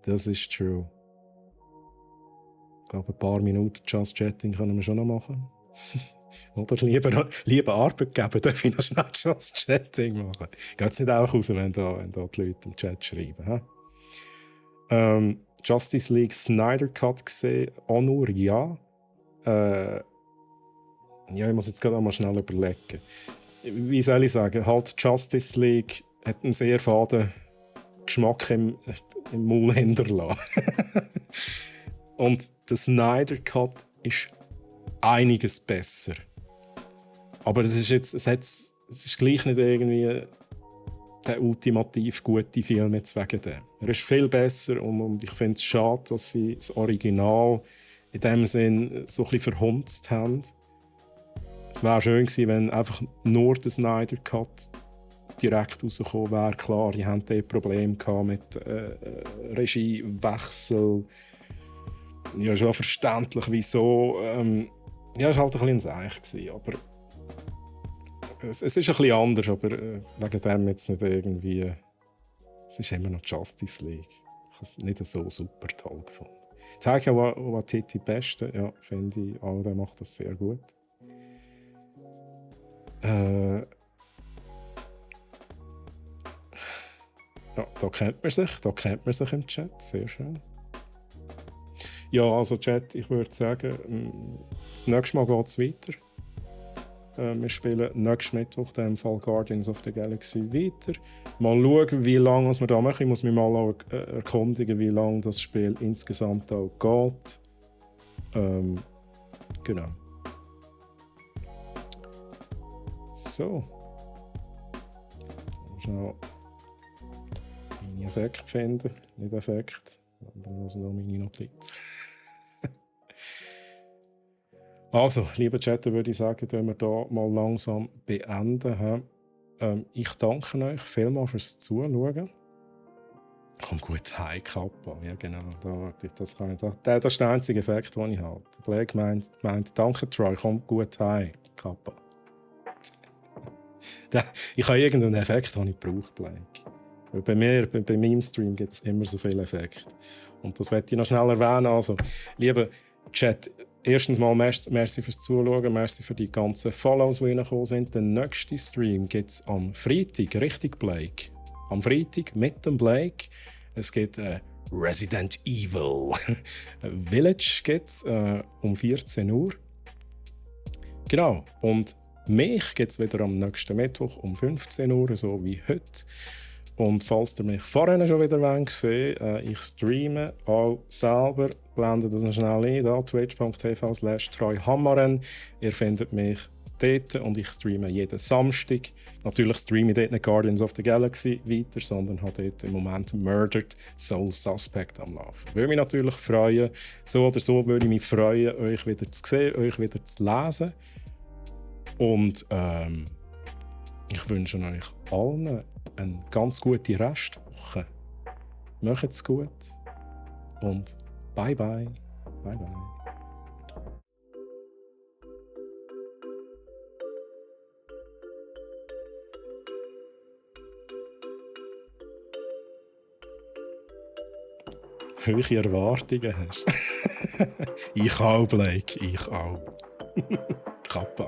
S1: Das ist true. Ich glaube, ein paar Minuten Just Chatting können wir schon noch machen. Oder lieber Arbeitgeber, darf ich noch schnell Just Chatting machen. Geht es nicht auch raus, wenn da die Leute im Chat schreiben. Justice League Snyder Cut gesehen, auch nur ja. Ja, ich muss jetzt gerade mal schnell überlegen. Wie soll ich sagen, halt Justice League hat einen sehr faden Geschmack im Maul hinterlassen. Und der Snyder Cut ist einiges besser. Aber es ist gleich nicht irgendwie der ultimativ gute Film jetzt wegen dem. Er ist viel besser und ich finde es schade, dass sie das Original in dem Sinn so ein bisschen verhunzt haben. Es wäre schön gewesen, wenn einfach nur der Snyder Cut direkt rausgekommen wäre. Klar, die haben Probleme mit Regiewechsel. Ja, schon verständlich, wieso. Ja, es war halt ein bisschen ein Seich, aber es ist ein bisschen anders, aber wegen dem jetzt nicht irgendwie. Es ist immer noch Justice League. Ich habe es nicht so super toll gefunden. Taika Waititi Beste, ja, finde ich auch, der macht das sehr gut. Ja, da kennt man sich im Chat, sehr schön. Ja, also Chat, ich würde sagen, nächstes Mal geht es weiter. Wir spielen nächsten Mittwoch, in dem Fall Guardians of the Galaxy, weiter. Mal schauen, wie lange wir da machen. Ich muss mich mal auch erkundigen, wie lange das Spiel insgesamt auch geht. Genau. So. Schnell meine Effekte finden. Nicht Effekt, sondern also nur meine Notiz. Also, liebe Chatter, würde ich sagen, wenn wir hier mal langsam beenden. Ich danke euch vielmals fürs Zuschauen. Kommt gut heim, Kappa. Ja, genau. Das ist der einzige Effekt, den ich habe. Blake meint, danke Troy, kommt gut heim, Kappa. Ich habe irgendeinen Effekt, den ich brauche, Blake. Bei meinem Stream gibt es immer so viele Effekte. Und das möchte ich noch schnell erwähnen. Also, liebe Chat, erstens mal merci fürs Zuschauen, merci für die ganzen Follows, die reingekommen sind. Der nächste Stream gibt es am Freitag, richtig Blake. Am Freitag mit dem Blake. Es gibt Resident Evil Village gibt's, um 14 Uhr. Genau. Und mich gibt es wieder am nächsten Mittwoch um 15 Uhr, so wie heute. Und falls ihr mich vorhin schon wieder gesehen ich streame auch selber. Blende das noch schnell ein, da twitch.tv/treuhammaren. Ihr findet mich dort und ich streame jeden Samstag. Natürlich streame ich dort nicht Guardians of the Galaxy weiter, sondern habe dort im Moment Murdered Soul Suspect am Laufen. Würde mich natürlich freuen. So oder so würde ich mich freuen, euch wieder zu sehen, euch wieder zu lesen. Und ich wünsche euch allen eine ganz gute Restwoche. Macht's gut und bye bye. Bye bye. Welche Erwartungen hast du? Ich auch, Blake, ich auch. Kappa.